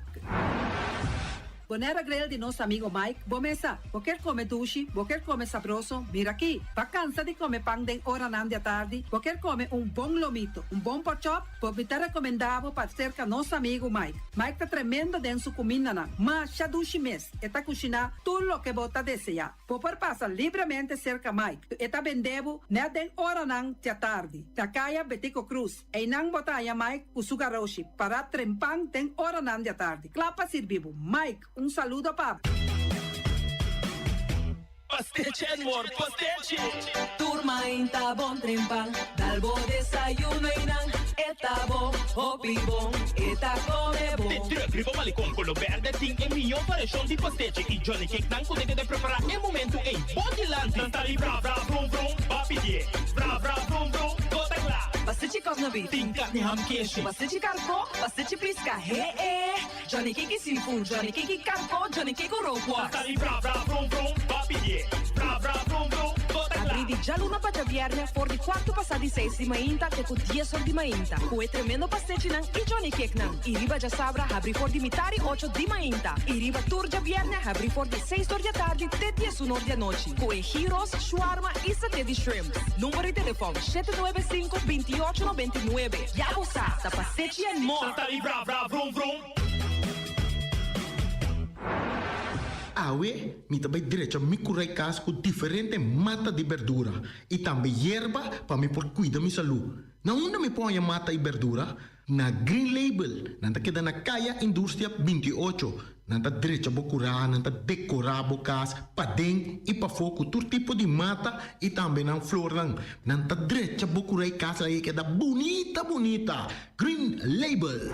Bonera Grill di nos amigo Mike, bo mesa, bo kier come dushi, bo kier come sabroso, mira aki, ba cansa di come pan den oranan di atardi, bo kier come un bon lomito, un bon porkchop, bo mi ta recomenda bo pa cerca nos amigo Mike. Mike ta tremendo den su cumindanan, masha dushi mes, e ta cushina tur loke bo ta desea. Bo por pasa libremente cerca Mike, e ta bende bo net den oranan di atardi, na caya Betico Cruz. Einan bo ta haña Mike ku su garoshi pará trempan den oranan di atardi, kla pa sirbi bo. Mike, un saludo pa bo. Pastechi and more pastechi! Tur mainta bon trempan, dal bo desayuno einan e ta bon, hopi bon, e ta come bon. De truck riba Malecon Colo Berde tin e mihó variashon di pastechi y Johnny Cake nan ku ta keda prepará e momentu ei bo dilanti. Nan ta di bra bra brum brum, ba pidié bra bra brum brum. Bo ta kla. Pastechi kòf na beef. Tin karni ham keshi. Pastechi karkó, pastechi piska, he e. Johnny Cake seafood, Johnny Cake karkó, Johnny Cake rookworst. Ta sali bra bra brum brum, ba pidié bra bra brum brum. Bo ta kla. Abrí di djaluna pa djabièrnè for di kuartu pasá di seis di mainta te ku dies or di mainta ku e tremendo pastechinan i Johnny Cakenan. I riba djasabra habrí for di mitá di ocho di mainta i riba tur djabièrnè habrí for di seis or di atardi te diesun or di anochi ku e gyros, shawarma i saté di shrimp. Number di telefòn, shete nuebe sinku, bintiòcho nobentinuebe. Ya bo sa, ta Pasechi and More! Santa di bra bra vrum vrum. Awe mi ta bai drecha mi kurai kas ku diferente mata di berdura i tambe yerba pa mi por kuida mi salú. Na unda mi por haña mata i berdura? Na Green Label, nan ta keda na Kaya Industria 28. Nan ta drecha bo kurá, nan ta dekorá bo kas paden i pafó ku tur tipo di mata i tambe nan flornan. Nan ta drecha bo kurá i kas laga e keda bunita bunita. Green Label.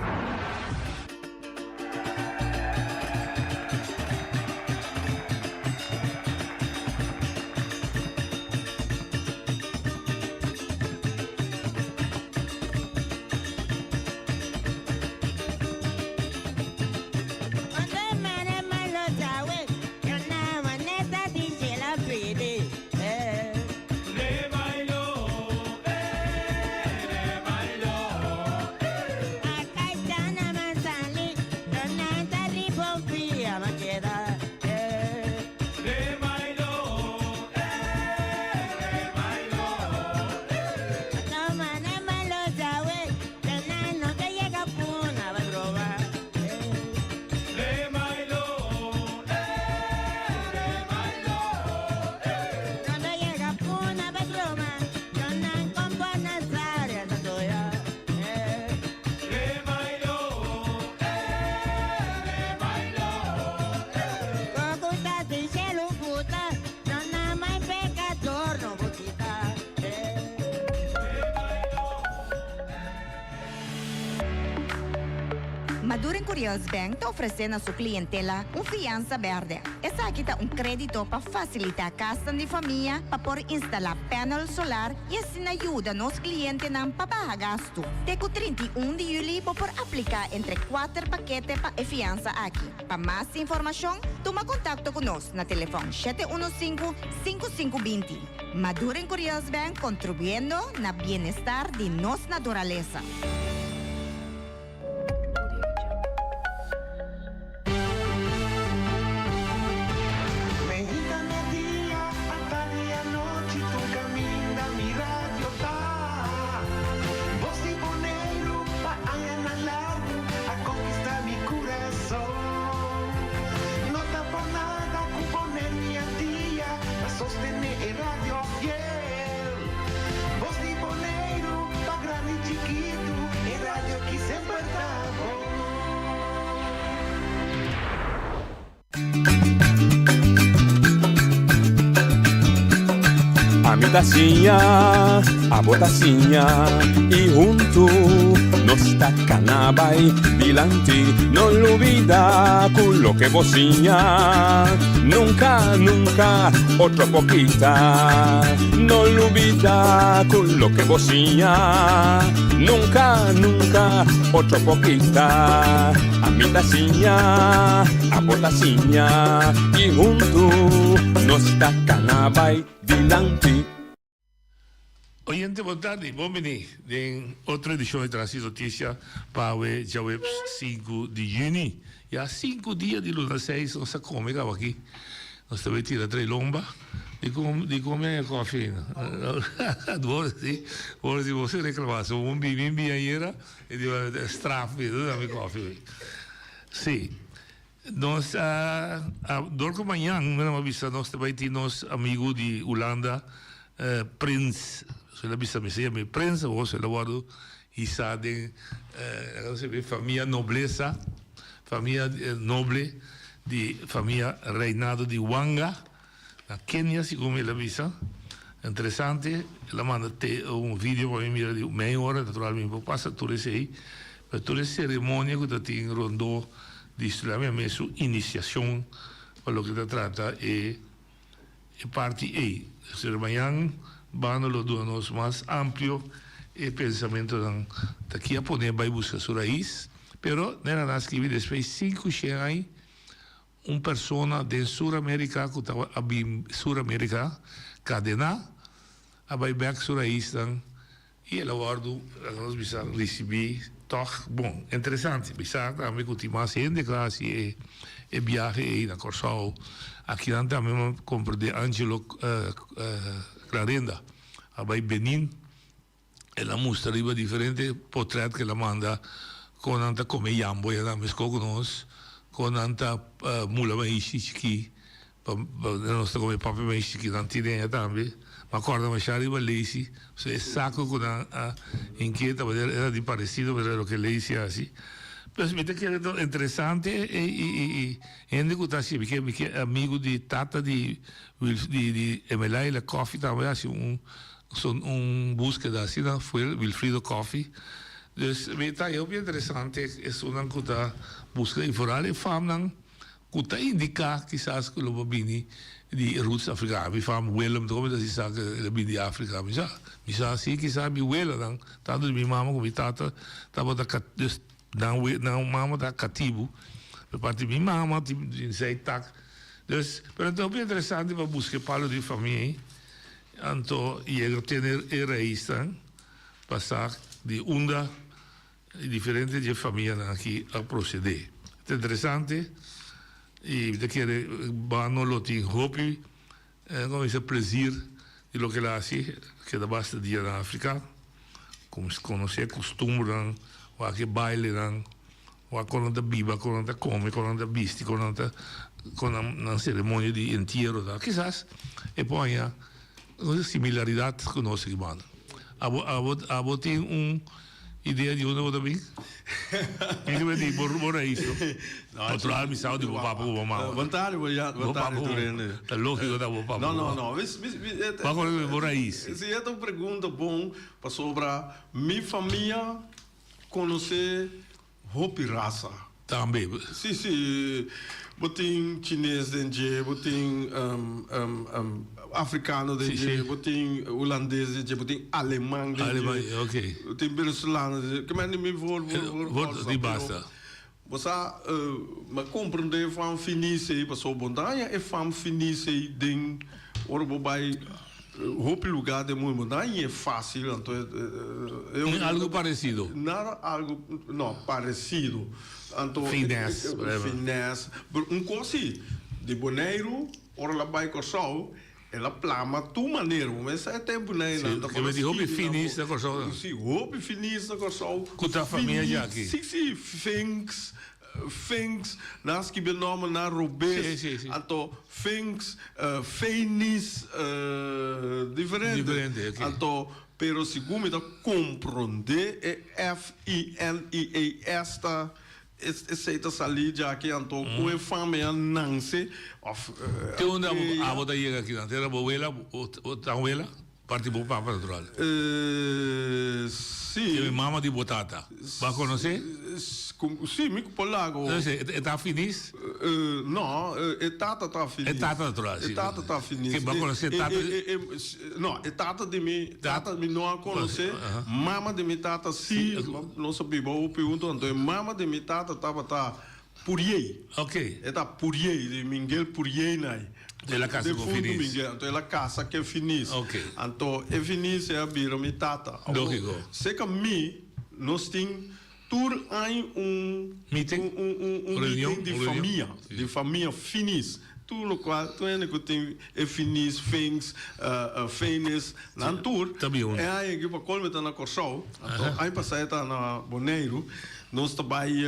Maduren Curiels Bank ta ofresé na su klientela un fiansa bèrdè. Esaki ta un krédito pa fasilitá kasnan di famia pa por instalá panel solar i asina yuda nos klientenan pa baha gastu. Te ku 31 di yüli bo por apliká entre kuater pakete pa e fiansa aki. Pa mas informashon, tuma kontakto ku nos na telefòn 715 5520. Maduren Curiels Bank kontribuyendo na bienestar di nos naturalesa. Meinta media, atardi anochi, tur caminda mi radio ta. Bos di Boneiru pa añanan largu a conquista mi curason. No ta por nada cu Bonaire mi Antia ta sostene e radio fiel. Bos di Boneiru pa grandi chikitu. Ami ta siña, abo ta siña y hunto nos ta cana bay dilanti. No lubida cu loke bo siña nunca, nunca otro por kita. No lubida cu loke bo siña nunca, nunca otro por kita. Ami ta siña, abo ta siña y hunto nos ta cana bay dilanti. Oyente bon tardi, bon bini den otro edicion di Trans Noticia pa awe djaweps sinku di juni. Ya sinku dia di luna seis nos a come caba aki. Nos ta bay tira trei lomba. Di con di con mi a koffie ainda? Bo si bo si bo si reclama so un bini bini ayera e di straf mi duna mi koffie. Si. Nos a dor ku mañan mi a bisa nos ta bai tin nos amigu di Hulanda Prins el a bisa mi si mi Prins awor el a wòrdu hisá den famia noblesa famia noble di famia reinado di Wanga na Kenia segun el a bisa interesante el a manda te un video pa mi mira di mei ora natural mi por pasa tur esei pero tur e seremonia ku ta tin rondó di Sulaimia mes su inisiashon pa loke ta trata e e parti ei. Señor mañan Bano lo duna nos mas amplio e pensamentonan ta ki a pone bai buska su rais, pero nera nan a skibi despues sinku shen ai un persona den Sur America ku tabata a bin Sur America kadena a bai bek su raisnan I el a wòrdu, laga nos bisa, risibí tòg bon. Interesante bisa tambe ku tin mas hende ku a hasi e e biahe ei na Kòrsou. Akinan tambe mi a komprendé Angelo Clarenda a bai Benin. El a mustra riba diferente potrèt ku el a manda kon nan ta kome yambo ya nan meskó ku nos, kon nan ta mula maishi chikí. Pa nos ta come papi maishi ki nan tin aya tambe. Mi a corda masha riba Lacey, pasobra e saco cu nan a hinke tabata era di parecido manera loke Lacey a haci. Pues mi ta kere ta interesante e y hende cu ta haci, mi ke mi ke amigo di tata di di di Emelaila Coffee tambe a haci un un buskeda asina fue Wilfrido Coffee. Dus mi ta hopi interesante esunnan cu ta busca y vooral e famnan. Ku ta indiká kisas ku lo por bini di e roots afrikano. Mi fam Willem ta komenta si sa ku el a bini di Afrika. Mi sa, mi sa si kisas mi welanan, tantu di mi mama ku mi tata tabata ka, dus nan we, nan mama ta katibu. Per parti di mi mama tin tin sei tak. Dus, pero ta hopi interesante pa buska e palo di famia ei, anto yega tene e raisnan pa sa di unda. E diferente dje famianan aki a procede. Ta interesante y mi ta kere Bano lo tin hopi como bisa plezir di loke el a haci. Keda basta dia na Africa, conoce e costumbernan, wak e bailenan, wak con nan ta biba, con nan ta come, con nan ta bisti, con nan ta con nan ceremonia di entiero ta. Kisas e por haña similaridad cu nos aki banda. Abo abo abo tin un Idea di unda bo ta bin? Kiko bo di bo bo rais no? Otro al mi sa di bo papa ku bo mama. Bon tardi bo ya, bon tardi tur hende. Ta lógiko ta bo papa ku bo mama. No no no, mis mis mis. Bo a kore bo rais. Si e ta un pregunta bon pasobra mi famia konosé Hopi rasa. Tambe. Si, si. Bo tin chines den dje, bo tin africano den dje, bo tin hulandes den dje, bo tin aleman den dje, bo tin venezolano den dje. Ke men di mi voor voor voor Di basta. Bo sa, mi a comprende fam finis ei, pasobra bo ta haña e fam finis ei den ora bo bai Hopi lugar den mundo no a ñe fácil anto e Ni algo parecido. Nada algo no parecido anto Finesse whatever. Finesse pero un cos si di Boneiru ora el a bay Corsou el a plama tur manera bo mester sa e tempo nan Si ta ke meti hopi finis na Corsou nan. Si hopi finis na Corsou. Cu ta famia djaki. Si si Finks Finks, nan a skibi e nòmber nan robes, anto Finks, Fenis, diferente. Diferente, ok. Anto, pero segun mi ta komprondé e F-I-N-I-A-S ta, esei ta salí djaki, anto ku e famia nanse òf. Te unda abo ta yega akinan? Te unda bo wela, bo tan wela? Parti bo papa natural. Si. E mama di bo tata. Bo a conoce? Si, mi por lago. E ta finis? No, e tata ta finis. E tata natural, si. E tata ta finis. Bo a conoce e tata? No, e tata di mi tata mi no a conoce. Mama di mi tata si. Nos a biba hopi hunto, anto e mama di mi tata tabata Puriey. Ok. E ta Puriey, di Mingel Puriey nai. El a casa cu Defunto Finis. Mingel, anto el a casa cu e Finis. Ok. Anto e Finis e a bira mi tata. Awor, Logico. Seca mi, nos tin tur aña un Meeting? un, un, un, un Reunion? meeting di Un reunion? famia, Si. di famia Finis. Tur locual, tur hende cu tin e Finis, Finks, Fenis, nan tur. Ta bin hunto. E aña aki pa colmo e ta na Corsou, anto aña pasa e ta na Boneiru. Nos ta bay.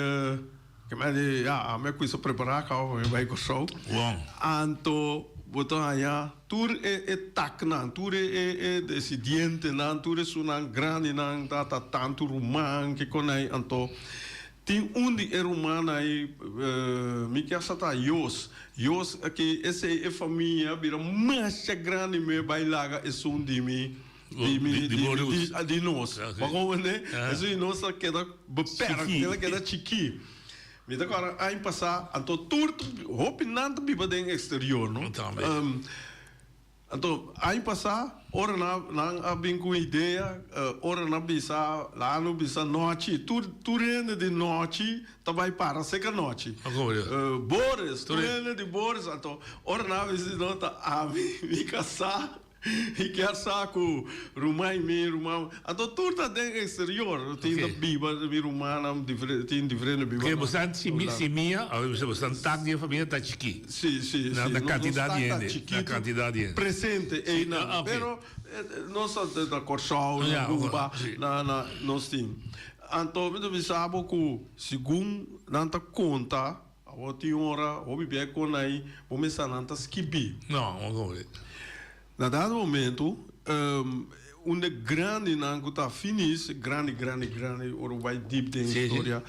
Ke men di, ya, ami a kuinsa prepará kaba pa mi bai Kòrsou. Wong. Anto bo ta haña tur e e taknan, tur e e e desidientenan, tur esunnan grandinan ta ta tantu ruman ke kon ei. Anto tin un di e rumannan ei, mi ke sa ta Jos. Jos aki esei e famia bira masha grandi mi bai laga esun di mi. Di mi, Di di, bo di, roots. di nos. Ok. Bo comprende? Ah. Eso di nos a keda beperkt, Chikí. el a keda chikí. Mi ta kòrda aña pasá, anto tur hopi nan ta biba den exterior, no? Tambe. Anto aña pasá, ora nan, nan a bin ku un idea, ora nan bisa, laga nos bisa nochi, tur, tur hende di nochi ta bai para seka nochi. Bo comprende? Boris, tur Tur hende di Boris, anto ora nan a bisa di nos ta ami, mi kasá. I kier sa ku ruman i mi ruman anto tur ta den exterior tin ta biba mi rumannan tin diferente biba Ke bosan simia of bosan tak di e famia ta chikí. Si si si Na kantidat di hende na kantidat di hende. Presente einan pero nos ta na Kòrsou na Aruba na na nos tin anto mi ta bisa bo ku segun nan ta konta. Awor tin ora hopi bia kon ai bo mester nan ta skibi. No, no kobre. Na dado momento, un de grandinan ku ta finis, grandi, grandi, grandi, ora bo bai dip den historia,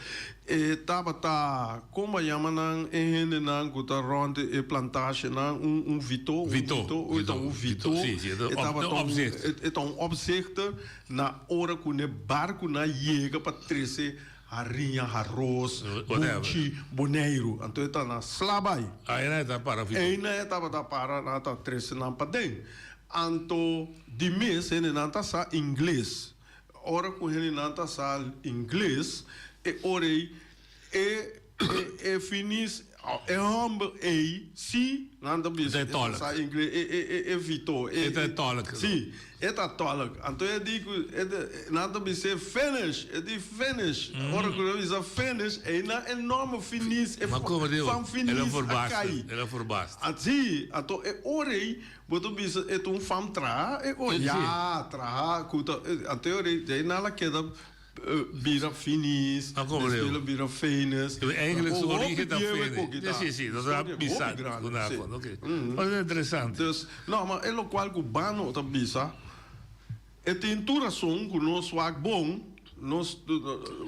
e tabata, kon bo a yama nan e hendenan ku ta rònt e plantashenan, un un vito, un Vito, vito, e ta un vito, Si, si, e ta e tabata un un, opzichter. e ta un opzichter na ora ku ne barkunan yega pa trese Hariña, haros, buchi, Boneiru. Anto e ta na Slabay. Eina e ta para fitu. Eina e tabata para, nan ta trese nan paden. Anto di mes hendenan ta sa ingles. Ora ku hendenan ta sa ingles, e ora ei e e finis e hòmber ei si nan ta bisa E ta e tòlk. sa ingles e e e vito. E ta e tòlk. Si. E ta tòlk. Anto e di ku e ta, nan ta bis'é finish, e di finish. Ora ku nan bisa finish, einan e nòmber finis, e Ma komo diu? fan El a finis a forbasta, kai. el a forbasta. A si, anto e ora ei bo ta bisa e ta un fam traha e ora. Si. Ya, traha ku ta, anto e ora ei einan a keda Bira finis, Ah, como despues leu. lo bira fenis. Eigenlijk su Hopi origen ta bieu e fene. koki ta. Sí, sí, nos a Historia bisa hopi grandi, ku na sí. kon, oké. Mas es interesante. Dus, no, ma e lokual ku Bano ta bisa, e tin tur rason ku nos wak bon, nos,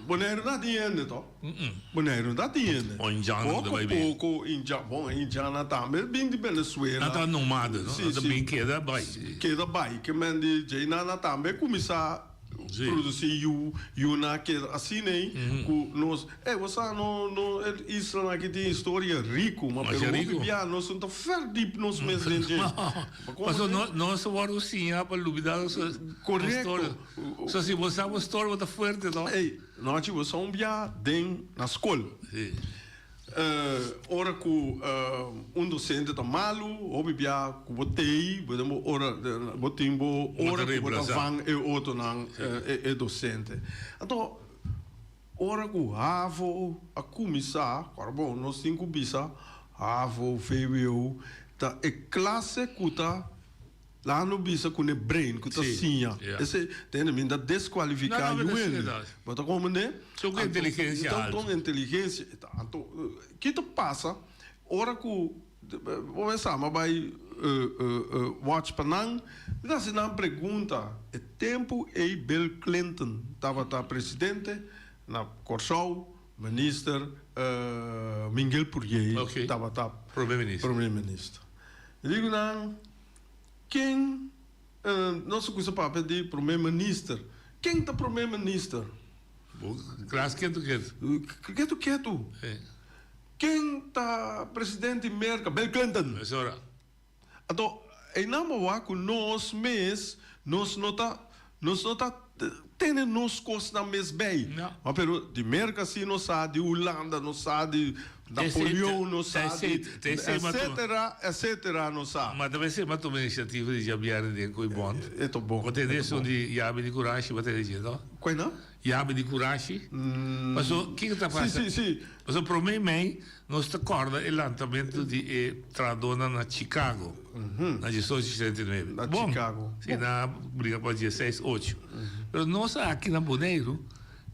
Boneiru no a tin hende to. Boneiru no ta tin hende. O indiano ku ta Poko bai bin. poko indian, bon, e indiannan tambe bin di Venezuela. Nan ta nomade, no? Sí, Nan ta sí. bin keda bai. Keda bai. Ke men di djei nan tambe kuminsá Sí. Produci yu, yunan keda asina ei ku nos, ey bo sa no no e islanan aki tin historia riku, ma Masha pero hopi riku. bia nos no ta verdiep nos mes den dje. Bo Paso komprende? no nos a wòrdu siña pa lubida nos nos Korekto. storia. So si bo sa bo storia bo ta fuerte no? Ey, nochi bo sa un bia den na skol. Sí. Ora ku un dosente ta malu, hopi bia ku bo tei, bo den bo ora, bo tin bo ora ku bo ta van e otronan, e dosente. Anto, ora ku havo a kuminsá, kòrda bon, nos tin ku bisa havo, vwo, ta e klase ku ta Laga no bisa ku ne brain ku ta siña. Esei tende mi ta deskualifiká yu hende. Bo ta komprendé? Son ku inteligensia altu. Anto inteligensia. Anto ki ta pasa ora ku bo mester ama bai watch pa nan, mi ta hasi nan pregunta. E tempu ei Bill Clinton tabata presidente na Kòrsou, minister Minguel Purjee tabata Prome minister. Prome minister. Mi di ku nan, Ken Nos a kusa papia di prome minister. Ken ta prome minister? Bo klas ketu ketu. Ketu ketu. Ken ta presidente di Merka? Bill Clinton. Es ora. Anto einan bo wak ku nos mes nos no ta nos no ta tene nos kosnan mes bei. Ma pero di Merka si nos sa, di Hulanda nos sa, di Napoleon nos sa, di etcetera etcetera nos sa. Ma ta mester a tuma inisiativa di djabièrnè den Koe Bond. E ta bon. Bo tende esun di Yabi di Kurashi, bo tende dje no? Kue no? Yabi di Kurashi. Paso kiko ta pasa? Si si si. Paso prome mei nos ta kòrda e lantamentu di e trahadónan na Chicago na diesocho sesenta i nuebe. Na Chicago. Si nan a bringa pa dieseis ocho. Pero nos aki na Boneiru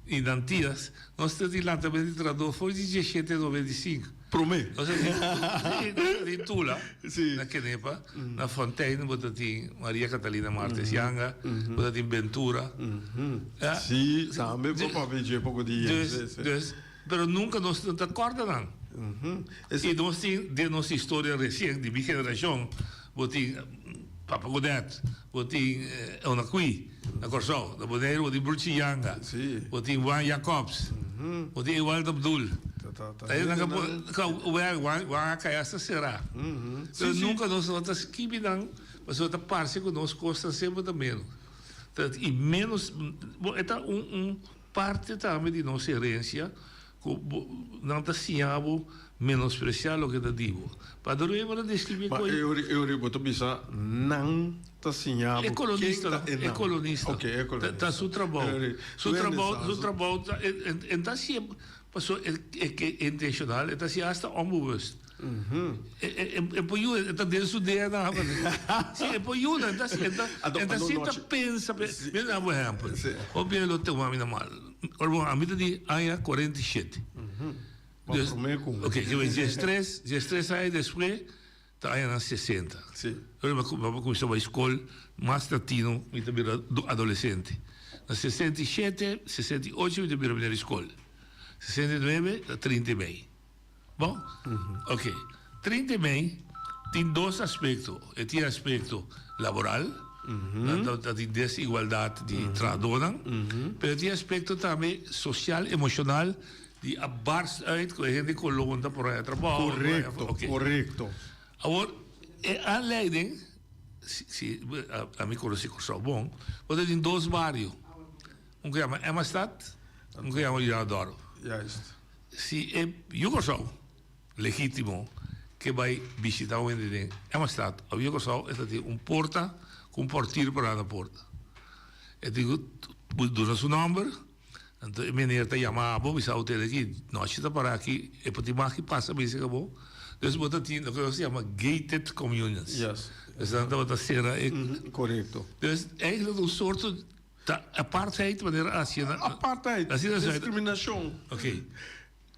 i na Antias nos ta tin lantamentu di trahadó for di diesshete noventa i sinku. Promé. Nos a tin si nos a tin Tula na Kenepa, na Fontein bo ta tin Maria Catalina Martes Janga, bo ta tin Bentura. Si, tambe bo papia dje poko dia. Dus, dus. Pero nunca nos no ta corda nan. Y nos tin den nos historia recien di mi generacion, bo tin Papa Godet, bo tin Eunaqui na Corsou, na Boneiru bo tin Bruchi Yanga, bo tin Juan Jacobs, bo tin Ewald Abdul. Juan a cay hasta cera. Pero nunca nos no ta skibi nan pasobra ta parce cu nos cosnan semper ta menos. Y menos, bo e ta un. Parti tambe di nos herencia cu bo nan ta siña bo menosprecia loke ta di bo. Padre Weber a describi Ma cu e ori e ori bo ta bisa nan ta siña E bo ken colonista ta e e nan. colonista. Ok, e Ta colonista. ta su trabou. E ori Su tu hende trabou sa su su trabou ta e e e ta hacié paso e e ke intencional e ta hacié hasta onbewust. E por yuda, e ta den su DNA. Si, e por yuda, e ta e ta sinta pensa. Mi a duna bo ehèmpel. Hopi hende lo tuma mi na mal. Ora bo, ami ta di aña 47. Dus, ok, diestres, diestres aña despues ta añanan 60. Ora mi a kuminsá bai skol mas latino, mi ta bira adolesente. Na 67, 68 mi ta bira bini di skol. 69 ta 30 i mei. Bon? Ok. 30 di mei tin dos aspecto. E tin aspecto laboral, nan ta tin desigualdad di trahadornan, pero e tin aspecto tambe social, emocional, di a barst uit cu e hende colon ta por haya trabao. Correcto, correcto. Awor, e aanleiding, si, si, ami conoci Corsou bon, bo ta tin dos bario. Un cu yama Emmastad, un cu yama Julianadorp. Juist. Si e yu Kòrsou legítimo ke bai bishitá un hende den Emmastad òf yu Kòrsou e ta tin un porta ku un pòrtir pará na porta. E tin ku duna su nòmber, anto e meneer ta yama bo bisa bo tene aki nochi ta pará aki e por tin mag ki pasa bisa ku bo. Dus bo ta tin loke nos yama gated communions. Dus nan tabata sera e. Korekto. Dus eigentlik ta un sorto. Ta apartheid manera hacia na. Apartheid, Hacia na Zuid. discriminacion. Ok.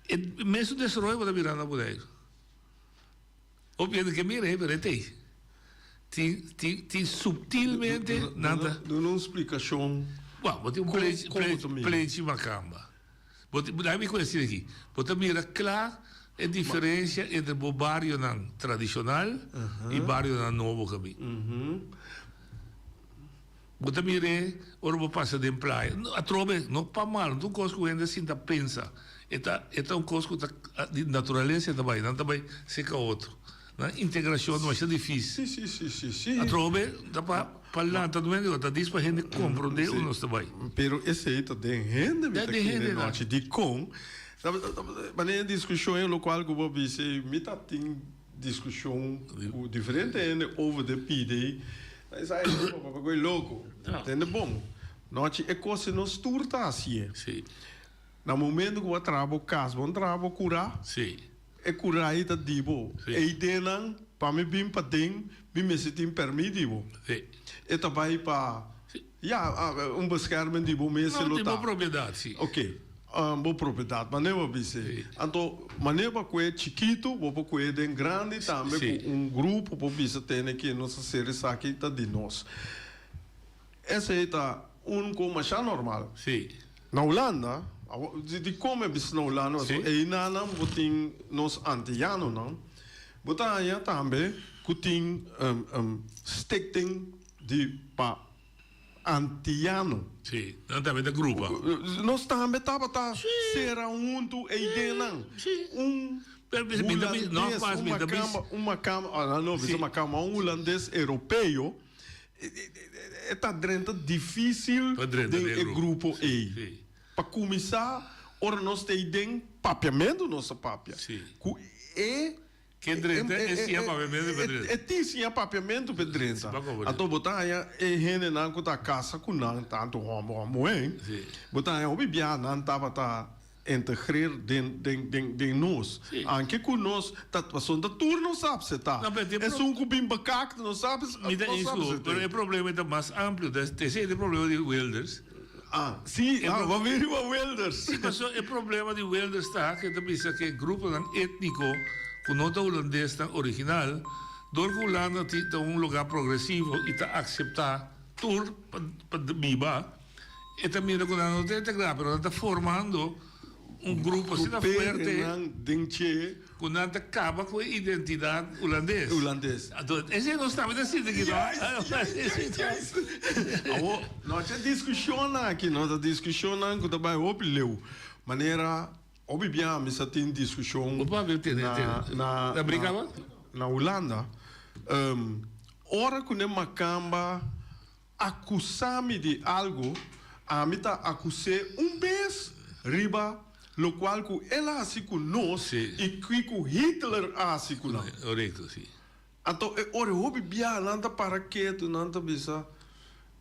E mesun desaroyo bo ta mira na Boneiru. Hopi hende ke mira pero e t'ei. Tin, tin, tin subtilmente nan ta. Duna un splicacion. Bo, bo tin un Kon, plenchi, kon bo plenchi, ta mira? plenchi makamba. Bo tin, laga mi ku esei aki. Bo ta mira kla e diferencia entre bo barionan tradicional i barionan nobo kabi. Bo ta mir'é ora bo pasa den playa. Atrobe, no pa mal, no ta un kos ku hende sinta pensa. E ta, e ta un kos ku ta di naturalesa e ta bai. Nan ta bai seka otro. Nan integrashon ta masha difísil. Sí, sí, sí, sí, sí. Atrobe, ta pa, pa lanta un hende, ta dis pa hende komprondé unda nos ta bai. Pero esei ta den hende mi Ta ta den kere hende, nochi. Dikon? Manera diskushon e lokual ku bo bisa, mi ta tin. Discusion cu diferente hende over de pidi ta esai no papá pa koe loco tende bon nochi e cos e nos tur ta hacié na momento cu bo a traha bo cas bo no traha bo cura e cura ahi ta di bo e ideanan pa mi bin paden mi mester tin permit di bo e ta bay pa ya un bescherming di bo mester lo ta ok. Bo propiedat, manera bo a bisa. Anto, manera bo a kue chikitu, bo por kue den grandi tambe ku un grupo por bisa tene ke nos a ser esaki ta di nos. Esei ta un ku masha normal. Na Hulanda, dikon mi a bisa na Hulanda? Pasobra einanan bo tin nos antiyanonan, bo ta haña tambe ku tin stichting. Di pa antiano. Sí, nan tambe ta grupa. Nos tambe tabata sera huntu eidennan. Un hulandes, un makamba, un makamba, no bisa makamba, un hulandes europeo e ta drenta difícil den e grupo ei. Pa kuminsá, ora nos ta eiden, papiamentu nos ta papia. Ku e Ke drenta e siña papiamentu p'e drenta. E tin siña papiamentu p'e drenta. Anto bo ta haña e hendenan ku ta kasa ku nan, tantu hòmber òf muhé, bo ta haña hopi biaha nan tabata integreer den den den nos. Anke ku nos ta pasobra ta tur nos sa apseptá. Esun ku bin bakak nos sa Mi ta eens ku bo, pero e problema ta mas amplio. Esei ta e problema di Wilders. Ah, sí, ah, bo a riba Wilders. Sí, pasobra e problema di Wilders ta ku e ta bisa ku e gruponan étniko ku no ta hulandesnan original, dor ku Hulanda tin ta un lugá progresivo i ta akseptá tur pa biba, e ta mira ku nan no ta integrá, pero nan ta formando un grupo asina fuerte ku nan ta kaba ku e identidat hulandes. Hulandes. Anto esei nos tambe ta sinti aki no. Juist, juist. Awor, no ta diskushonnan aki no, ta diskushonnan ku ta bai hopi leu. Manera hopi biaha mi sa tin diskushon na na Hulanda. Ora ku ne makamba Akusá mi di algu, ami ta akus'é un bes riba lokual ku el a hasi ku nos i kiko Hitler a hasi ku nan. Anto e ora hopi biaha nan ta para ketu, nan ta bisa,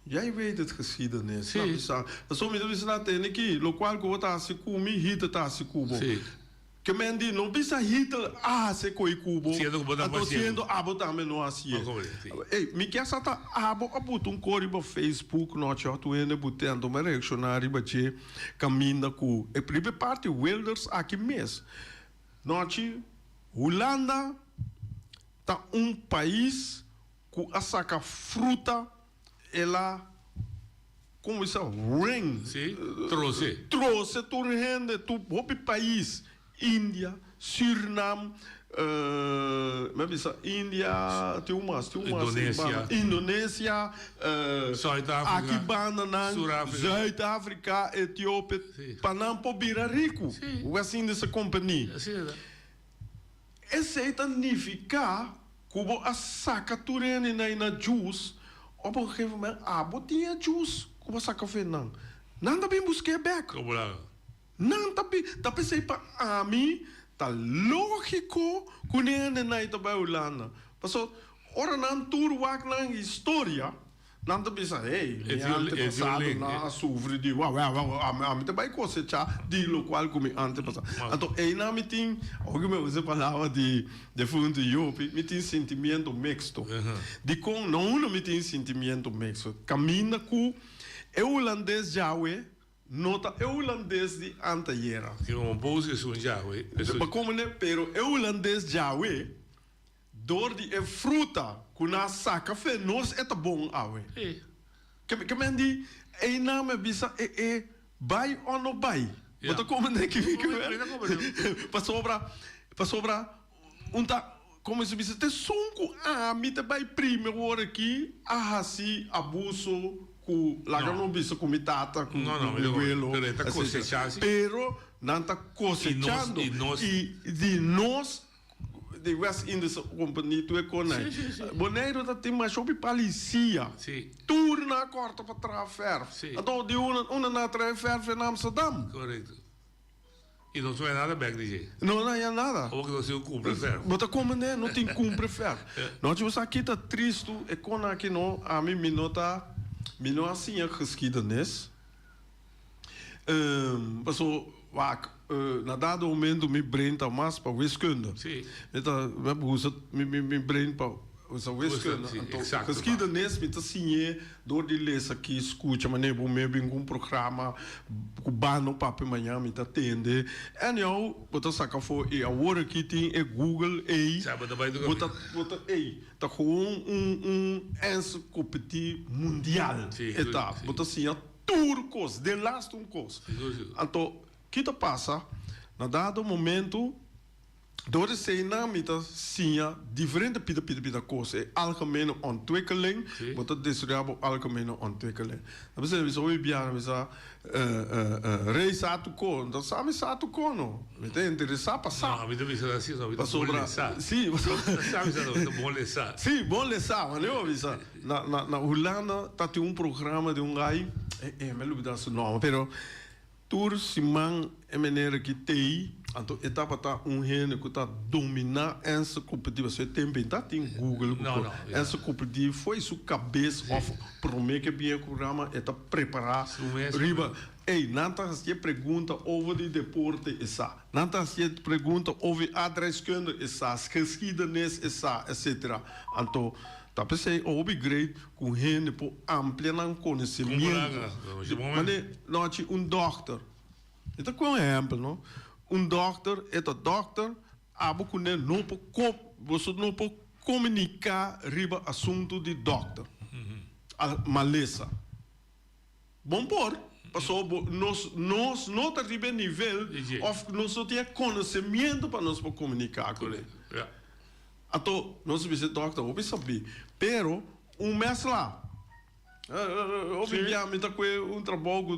Jij weet het geschiedenis. Nan bisa, pasobra mi ta bisa nan tende ki lokual ku bo ta hasi ku mi, Hitler ta hasi ku bo. Ke men di no bisa Hitler a hasi koi ku bo, anto siendo abo tambe no hasié. Ey, mi kier sa ta abo a buta un kos riba Facebook nochi òf tur hende but'é, anto mi a reakshoná riba dje kaminda ku e riba e parti Wilders aki mes. Nochi, Hulanda ta un pais ku a saka fruta El a kuminsá ring. Sí, trose. Trose tur hende, tur hopi pais, India, Surinam, mi a bisa India, tin un mas, tin un mas. Indonesia. Indonesia, Zuid-Afrika. Aki bandanan, Sur-Afrika. Zuid-Afrika, Etiopia, pa nan por bira riku. Sí. West Indische Compagnie. Asina ta. Esei ta nifiká ku bo a saka tur hende na na djus. Op un gegeven moment abo tin e djus ku bo a saka for nan. Nan ta bin busk'é bèk. Nan ta bin. Ta p'esei pa ami ta lógiko ku ne hende nai ta bai Hulanda. Pasobra ora nan tur wak nan historia. Nan ta bisa, Hey, mi antepasadonan a sufri di wa, wa, wa, wa, ami ta bai kosechá di lokual ku mi antepasado. Anto einan mi tin, awor ku mi a usa e palabra di defuntu Jopi, mi tin sentimiento mixto. Dikon? No uno mi tin sentimiento mixto. Kaminda ku e hulandes djawe no ta e hulandes di antayera. Tin un bos esun djawe. Pa komo ne? Pero e hulandes djawe Dor di e fruta ku nan a saka fe nos e ta bon awe. Ke men di einan mi a bisa e e bai o no bai. Bo ta komprende ki mi ke men? Pasobra pasobra un ta komo si bisa te esun ku ami ta bai primi awor aki a hasi abuso ku laga no bisa ku mi tata ku mi welo etcetera. Pero nan ta kosechando i di nos Di West Indies Company tur e konai. Boneiru ta tin masha hopi palisia. Tur nan a korta pa traha verf. Anto di una una nan a traha e verf na Amsterdam. Korekto. I no tin nada bek di dje. No no haya nada. Awor ku nos tin ku kumpra verf. Bo ta komprende? No tin kumpra verf. Nochi bo sa ki ta tristu e kona aki no ami mi no ta mi no a siña geschiedenis. Paso wak na dado momento mi brain ta mas pa wiskunde. Mi ta mi a usa mi mi brain pa usa wiskunde. Anto geschiedenis mi ta siñ'é dor di lesa aki, skucha manera bo me bin ku un programa ku bano papia mañana mi ta tende. Anyhow bo ta saka afó i awor aki tin e Google ei bo ta bo ta ei ta gewoon un un encyclopedie mundial e ta. Bo ta siña. Tur kos, den lastu un kos. Anto, ki ta pasa? Na dado momento, Door eseinan mi ta siña diferente pida pida pida kos, e algemene ontwikkeling, bo ta desaroyá bo algemene ontwikkeling. Ta bisa mi sa hopi biaha mi sa Rey sa tu ko, no ta sa mi sa tu ko no, mi ta interesá pa sa. No, mi ta bisa así, no, mi ta bon lesá. Si, pasobra. Sa mi sa no, mi ta bon lesá. Si, bon lesá, manera bo bisa. Na na na Hulanda ta tin un programa di un gai, e mi a lubidá su nòmber, pero. Tur siman e meneer aki t'ei, anto e tabata un hende ku ta dominá ensiklopedia, pasobra e tempu ei ta tin Google ku por, ensiklopedia fo'i su kabes òf promé ke biña ku programa e ta prepará riba, ei nan ta hasié pregunta over di deporte e sa, nan ta hasié pregunta over di aardrijkskunde e sa, geschiedenis e sa, etcetera. Anto Ta p'esei hopi great ku hende por amplia nan konosemiento. Mane nochi un dòkter, mi ta kohe un ehèmpel no, un dòkter e ta dòkter, abo kuné no por boso no por komuniká riba asuntu di dòkter, malesa. Bon por, pasobra bo nos nos no ta riba e nivel òf nos no tin e konosemiento pa nos por komuniká kuné. Anto nos a bisa e dòkter hopi sabí, pero un mes la. Hopi bia mi ta kue un trabou ku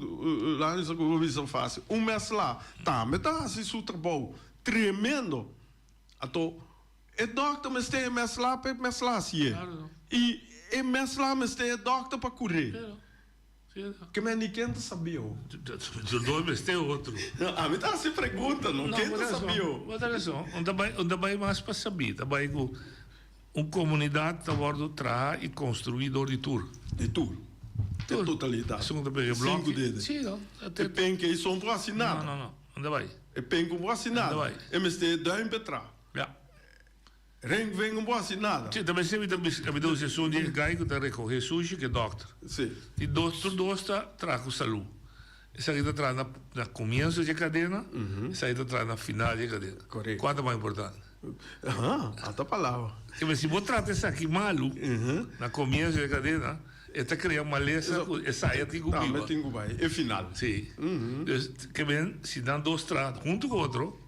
laga mi sa ku bo bisa fásil. Un mes la tambe ta hasi su trabou tremendo. Anto e dòkter mester e mes la pa e mes la hasié. I e mes la mester e dòkter pa kur'é. Ke men di ken ta sabio? Dor mester otro. Ami ta hasi pregunta no, ken ta sabio? Bo ta rason. Un ta bai un ta bai mas pa sabi, ta bai ku un komunidat ta wòrdu traha i konstruí dor di tur. Di tur. E totalidat. Esun ta pega e blòki. Sinku dede. Si no. E penke ei son por hasi nada. No no no. Un ta bai. E penke no por hasi nada. Un ta bai. E mester e duim pe traha. Ya. Ren ven no por hasi nada. Si, ta mester mi ta bisa, mi ta usa esun di e guy ku ta rekohe sushi ku e dòkter. Si. Di dos, tur dos ta traha ku salú. Esaki ta traha na na komienso di e kadena, esaki ta traha na final di e kadena. Korekto. Kua ta mas importante? Aha, ata palabra. Kibera si bo trata esaki malu na komienso di e kadena, e ta krea malesa ku esaya tin ku biba. Tambe tin ku bai e final. Si. Dus, kibera si nan dos traha huntu ku otro.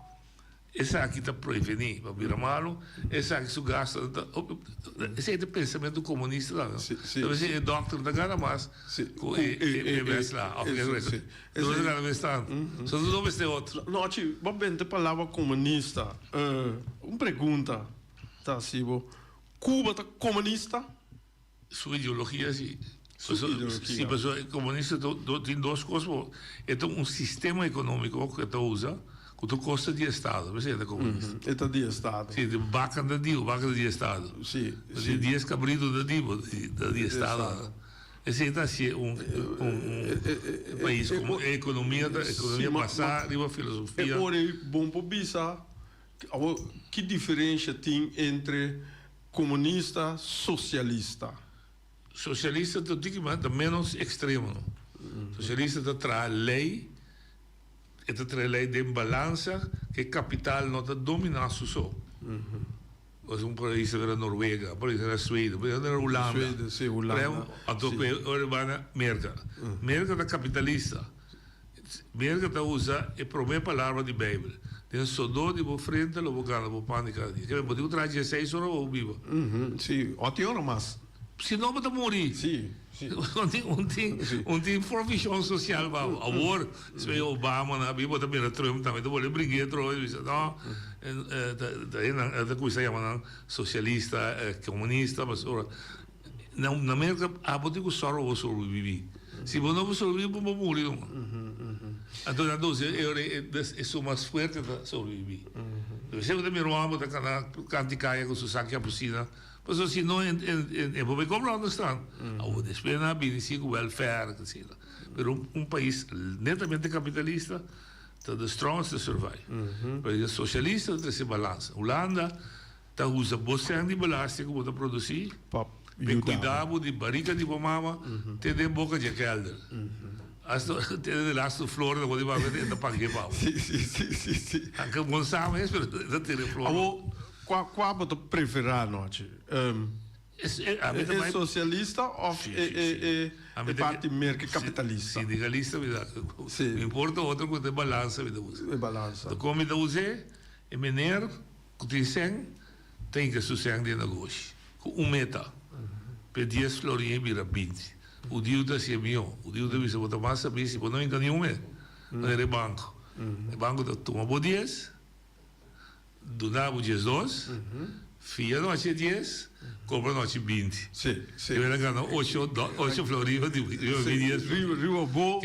Esaki ta prevení pa bira malu, esaki su gasto ta, esei ta pensamentu komunista tambe. Si, si. Ta bisa e dòkter ta gana mas ku e e mèsla òf e resa. No ta gana mes tantu. So no mester otro. No, Achi, bo bente palabra komunista. Un pregunta ta hasi bo, Cuba ta komunista? Su ideologia si. Su ideologia. Si, pasobra e komunista tin dos kos bo. E ta un sistema ekonómiko ku e ta usa ku ta kosta di estado. P'esei e ta komunista. E ta di estado. Si, di baka ta di bo, baka ta di estado. Si, si. Di dies kabritu ta di bo, ta di estado. Esei ta hasié un pais komo e ekonomia ta ekonomia basá riba filosofia. E ora ei bon por bisa awor ki diferensha tin entre Comunista, socialista. Socialista ta tiki mas, ta menos extremo no. Socialista ta traha ley, e ta traha ley den balansa cu e capital no ta domina su so. Ora un pais manera Noruega, un pais manera Sweden, un pais manera Hulanda. Sweden, si, Hulanda. Anto cu ora bay na Merca. Merca ta capitalista. Merca ta usa e prome palabra di Bijbel, Den sodó di bo frente lo bo gana bo pan di cada dia. Kende bo tin cu traha dieseis ora pa bo biba? Si, oti ora mas. Si no bo ta muri. Si, si. Un tin, un tin, un tin provision social pa bo. Awor, esei Obama nan a bin, bo ta mira Trump tambe ta bolbe bringa atrobe, bisa no, ta, ta, ta cuminsa yama nan socialista, comunista, pasobra. Na na Merca abo tin cu sòru pa bo sobrevivi. Si bo no por sobrevivi bo por muri numa. Anto nan ta usa e ora esun mas fuerte ta sobrevivi. Esei bo ta mira un homber ta cana canti caya cu su saki apusina pasobra si no e por bay cobra onderstand. Awor despues nan a bini si cu welfare asina. Pero un pais netamente capitalista ta the strongest to survive. Pero e socialista ta trece balansa. Hulanda. Ta usa bo sèn di belasting ku bo ta produsí Pa pa yuda kuida bo di barika di bo mama te den boka dje kèlder. Asta te den e lastu flor na bo di mama e ta pag'é pa bo. Sí, sí, sí, sí, sí. Anke bon sa mes pero e ta tira e flor. Awor, kua kua bo ta preferá anochi? Es e ami ta E bai sosialista òf Sí, e sí, e sí. e Ami e ta parti merka kapitalista? Sindikalista mi ta. Sí. No importa otro ku ta e balansa mi ta usa. E balansa. Komo mi ta us'é, e meneer. ku tin sèn ta hinka su sèn den negoshi ku un meta, p'e dies florin e bira binti. Hudiu ta hasié mihó. Hudiu ta bisa bo ta mas sabí si bo no hinka niun mes manera e banko. E banko ta tuma bo dies, duna bo diesdos, fia nochi e dies, kobra nochi binti. E bira gana ocho ocho florin riba mi dies florin. Riba bo.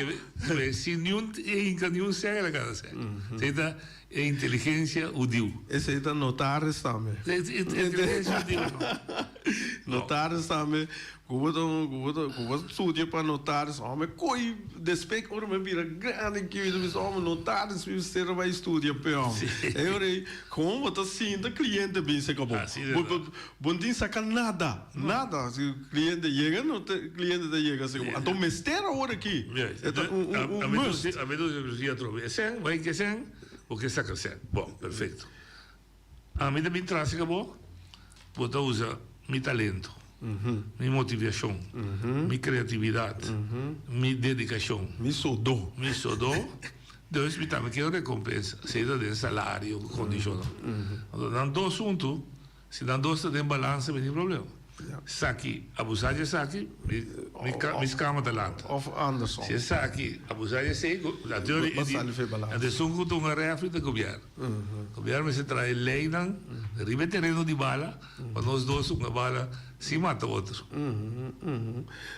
Sin niun e hinka niun sèn el a gana sèn. Esei ta e inteligensia hudiu. Esei ta notaris tambe. Inteligensia hudiu. Notaris tambe. Ku bo ta ku bo ta ku bo studia pa notaris hòmber koi despek ora mi a bira grandi aki mi ta bisa hòmber notaris mi mester a bai studia p'e hòmber e ora ei komo bo ta sinta kliente bin seka bo bo bo bo no tin saka nada nada si kliente yega no ta kliente ta yega seka bo anto mester awor aki e ta un un un must. Ami ta usa atrobe e sèn bai ke sèn bo ke saka sèn bon perfekto. Ami ta bin tras riba bo, bo ta usa mi talento, mi motivacion, mi creatividad, mi dedicacion. Mi sodó. Mi sodó, dus mi tambe kier un recompensa, sea ta den salario, condicionnan. Anto nan dos hunto, si nan dos ta den balansa mi tin problema. Esaki abusá di esaki, mi skama ta lanta. Of andersom. Si esaki abusá di esei, anto esun ku ta hunga rèfri ta gobièrnu. Gobièrnu mester traha e leinan riba e tereno di bala pa nos dos hunga bala sin mata otro.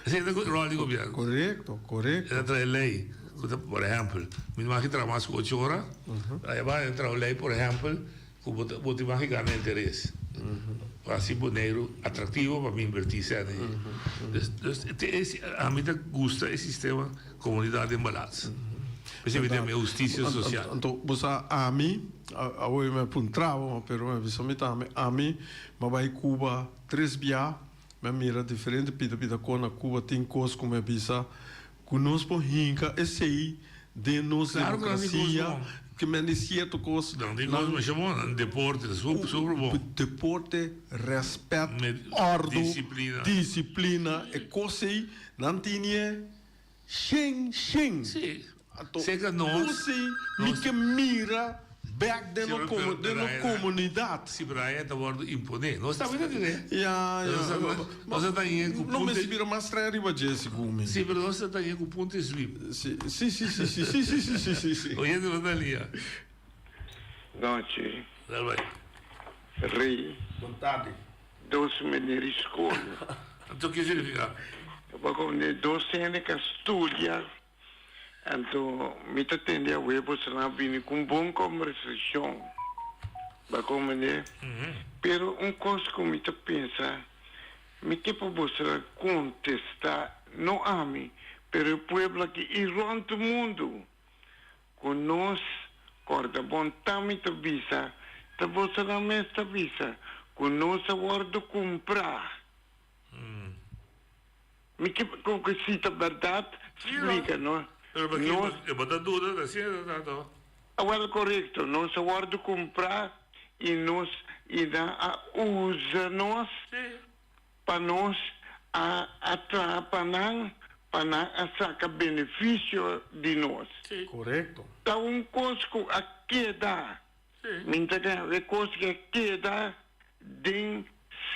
Esei ta ròl di gobièrnu. Korekto, korekto. E ta traha e lei ku ta, por ehèmpel, mi no mag traha mas ku ocho ora, aya bai a traha un lei, por ehèmpel, ku bo ta bo tin mag gana interes pa hasi Boneiru atraktivo pa mi invertí sèn ei. Dus dus te ami ta gusta e sistema komunidat den balans. P'esei mi ta yama e hustisia sosial. Anto bo sa ami, awe mi a puntra bo, pero mi a bisa mi tambe, ami mi a bai Cuba tres bia, mi a mira diferente pida pida kon na Cuba tin kos ku mi a bisa Ku nos por hinka esei den nos demokrasia, ke men di sierto kos. Nan tin kos masha bon, nan deporte ta super super bon. Deporte, rèspèt, òrdu, disiplina, e kos ei nan tini e shen shen. Si, seka nos. Kos ei mi ke mira. Bek den no den no komunidat. Si Brian ta wordo imponé. Nos tambe ta tene. Ya, ya. Nos ta tañe ku punte. No mester bira mas streng riba dje segun mi. Si, pero nos ta tañe ku punte sweep. Si, si, si, si, si, si, si, si, si, si, si. Oyente nos ta lia. Nochi. Dal bai. Rey. Bon tardi. Dos meneer di skol. Anto ke significa? Bo dos hende ka studia. Anto mi ta tende awe bosonan a bini ku un bon kombersashon, bo komprendé? Pero un kos ku mi ta pensa, mi ke pa bosonan kontestá, no ami, pero e pueblo aki i rònt mundu, ku nos kòrda bon ta mi ta bisa, ta bosonan mes ta bisa, ku nos a wòrdu kumprá. Mi ke ku ku si ta bèrdat splika no. Pero pa Nos. E bo ta duda ta asina ta ta to. Awel korekto nos a wòrdu kumprá i nos i nan a usa nos pa nos a a traha pa nan pa nan a saka benefisio di nos. Korekto. Ta un kos ku a keda Mi ta kere e kos ke keda den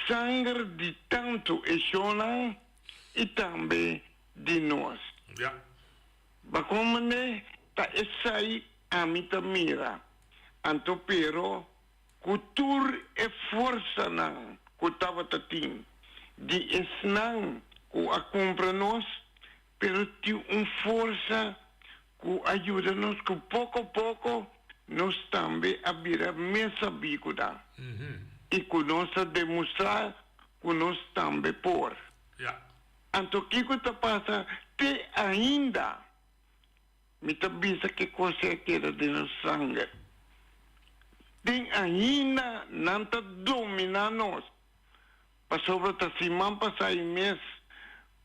sanger di tantu e shonnan i tambe di nos. Ya. Bakon manera ta esai ami ta mira. Anto pero ku tur e forsanan ku tabata tin di esnan ku a kumpra nos, pero tin un forsa Ku a yuda nos ku poko poko nos tambe a bira mes sabí ku nan i ku nos a demostrá ku nos tambe por. Anto kiko ta pasa te ainda? Mi ta bisa ku e kos ei a keda den nos sanger. Tin ainda nan ta dominá nos. Pasobra ta siman pasá i mes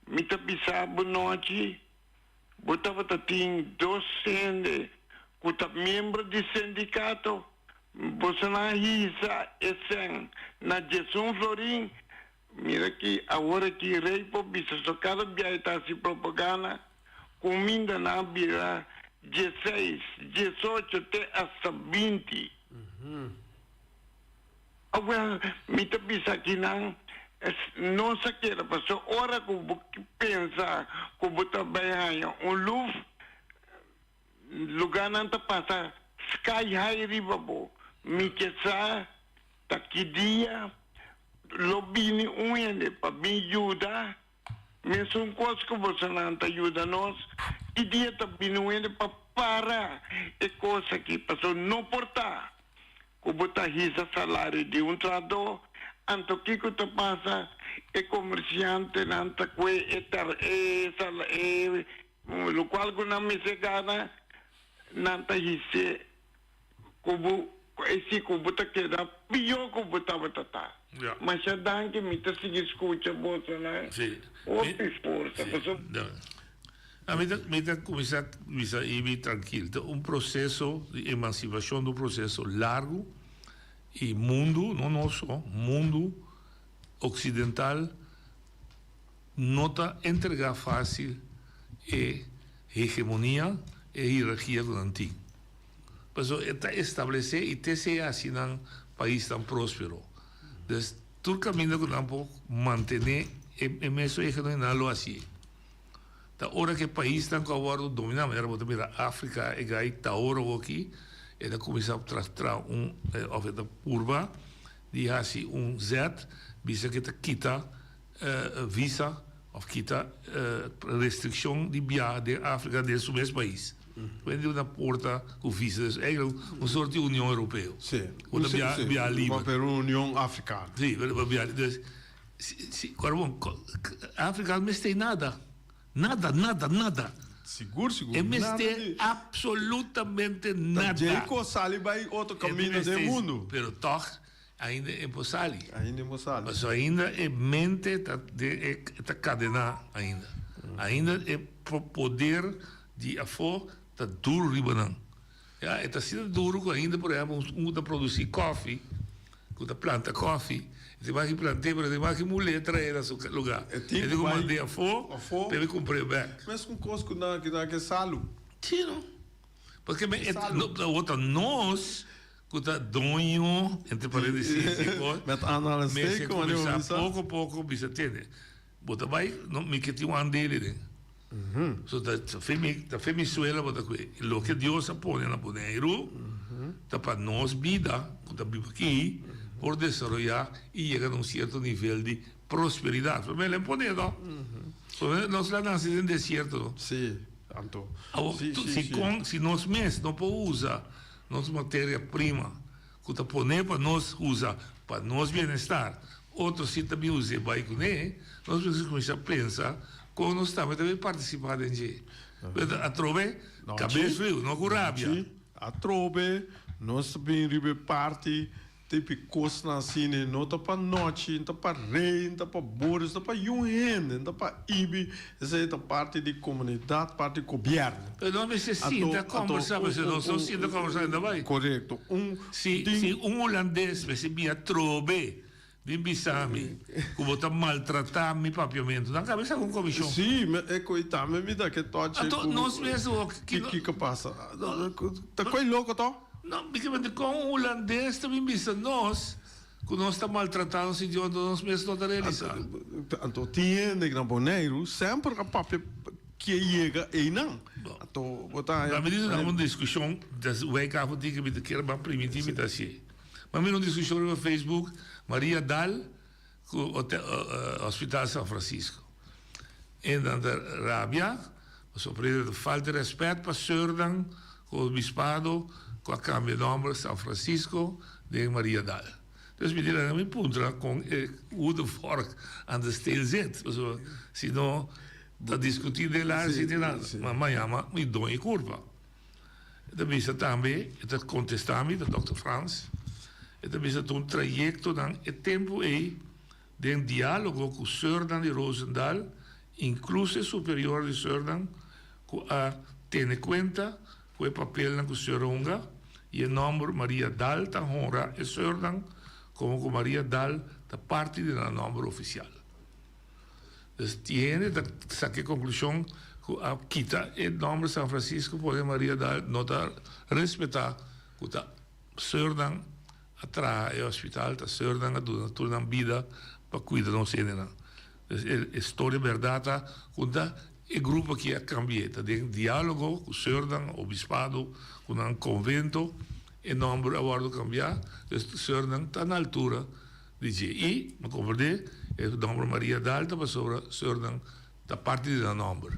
mi ta bisa bo nochi, bo tabata tin dos hende ku ta miembro di sindikato, bosonan a hisa e sèn na 11 florin, mira ki awor aki rei por bisa so kada bia e ta hasi propaganda, kuminda nan a bira 16, 18 te asta 20. Awel, mi ta bisa akinan, no sa keda, pasobra ora ku bo pensa ku bo ta bai haña un luf, lugánan ta pasa sky high riba bo. Mi ke sa ta ki dia lo bini un hende pa bin yuda Mesun kos ku bosonan ta yuda nos, ki dia ta bini un hende pa para e kos aki? Pasobra no por ta ku bo ta hisa salario di un trahadó, anto kiko ta pasa? E komersiantenan ta kue e tar e sala e lokual ku nan mester gana, nan ta his'é. Ku bo e si ku bo ta keda pió ku bo tabata ta. Masha danki mi ta sigui skucha bosonan hopi forsa paso. Mi ta mi ta kuminsá bisa Ibi trankil ta un proseso di emansipashon ta un proseso largu i mundu no nos so mundu oksidental no ta entregá fásil e hegemonia e hierarkia ku nan tin. Pasobra e ta establesé i te sea hasi nan paisnan próspero. Dus, tur kaminda ku nan por mantené e mesun hegemonia nan lo hasié. Ta ora ku e paisnan ku a wòrdu dominá, manera bo ta mira Afrika, e gai ta ora awoki, e ta kuminsá traha un òf e ta purba di hasi un zèt bisa ku e ta kita visa of kita restriccion di biaha den Africa den su mes pais. Wen di una porta cu visa dus eigenlijk un soort di Union Europeo. Sí. Bo ta biaha biaha liber. Pero un Union Africano. Sí, pero bo biaha dus si si cual bon Africa no mester nada. Nada, nada, nada. Sigur, sigur. E mester absolutamente nada. Ta djei cu a sali bay otro camino den mundo. Pero toch Ainda e por sali. Ainda e por sali. Pasobra ainda e mente ta den e ta kadená ainda. Ainda e poder di afó ta duru riba nan. Ya, e ta asina duru ku ainda por ehèmpel un ku ta produsí kòfi, ku ta planta kòfi, e tin mas ki plant'é pero e tin mas ki mul'é tra'é na su lugá. E tin ku bai e tin ku mand'é afó pa e kumpr'é bèk. Meskun kos ku nan ke salu. Sí no. Paske me e no ta nos Ku ta doño, entre paréntesis, di kos. Met aanhalingstekens, Mester kuminsá poko poko bisa tende. Bo ta bai, no, mi ke tin un andele den. So ta fe mi, ta fe mi suela bo ta kue. Loke Dios a pone na Boneiru ta pa nos bida ku ta biba aki por desaroyá i yega na un sierto nivel di prosperidat. Pasobra el a pone no. Pasobra nos la nase den desierto no. Sí, anto. Awor, si kon, si nos mes no por usa Nos materia prima ku ta poné pa nos usa pa nos bienestar, otro si ta bin us'é bai kuné, nos mester kuminsá pensa kon nos tambe ta bin partisipá den dje. Pero atrobe kabes friu, no ku rabia. Atrobe nos ta bin riba e parti Tipi kosnan asina no ta pa nochi, no ta pa rei, no ta pa Boris, no ta pa yun hende, no ta pa Ibi, esei ta parti di komunidat, parti di gobièrnu. Pero nos mester sinta kombersá, pasobra nos no sinta kombersá ainda bai. Korekto. Un Si si un hulandes mester bia trobe bin bisa mi ku bo ta maltratá mi papiamentu, nan kabesa ku un komishon. Si, e koi tambe mi ta ke tòchi Anto ku nos mes kiko pasa. Ta koi loko to? No, bíkamente kon un hulandes ta bin bisa nos ku nos ta maltratá nos idioma anto nos mes no ta realisá. Anto tin hende na Boneiru semper a papia ke yega einan. Anto bo ta haña. Mi di un diskushon, des wijk af un tiki mi ta kier ban primintí mi ta hasié. Ma mira un diskushon riba Facebook, Maria Dal ku Hospital San Francisco. E nan ta rabia pasobra e ta falta rèspèt pa sùrnan ku obispado ku a kambia nòmber San Francisco den Maria Dal. Entonces mi di nan mi puntra kon e hoe de vork aan de steel zit pasobra si no ta diskutí den laar si tin nan. Ma mi a yama mi doño e kurpa. E ta bisa tambe, e ta kontestá mi, ta dòkter Frans, e ta bisa ta un trayektonan e tempu ei Den diálogo ku sùrnan di Roosendaal, inkluso e superior di sùrnan ku a tene kuenta ku e papelnan ku sùr a hunga i e nòmber Maria Daal ta honra e sùrnan komo ku Maria Daal ta parti di nan nòmber ofisial. Dus tin hende ta saka e konklushon ku a kita e nòmber San Francisco pone Maria Daal no ta respetá ku ta sùrnan. a traha e hospital, ta sùrnan a duna tur nan bida pa kuida nos hendenan. Dus e e storia bèrdat ta ku ta e grupo aki a kambi'é, ta den diálogo ku sùrnan, obispado, ku nan konvento e nòmber a wòrdu kambiá, dus sùrnan ta na altura di dje. I mi a komprendé e nòmber Maria Dal ta pasobra sùrnan ta parti di nan nòmber.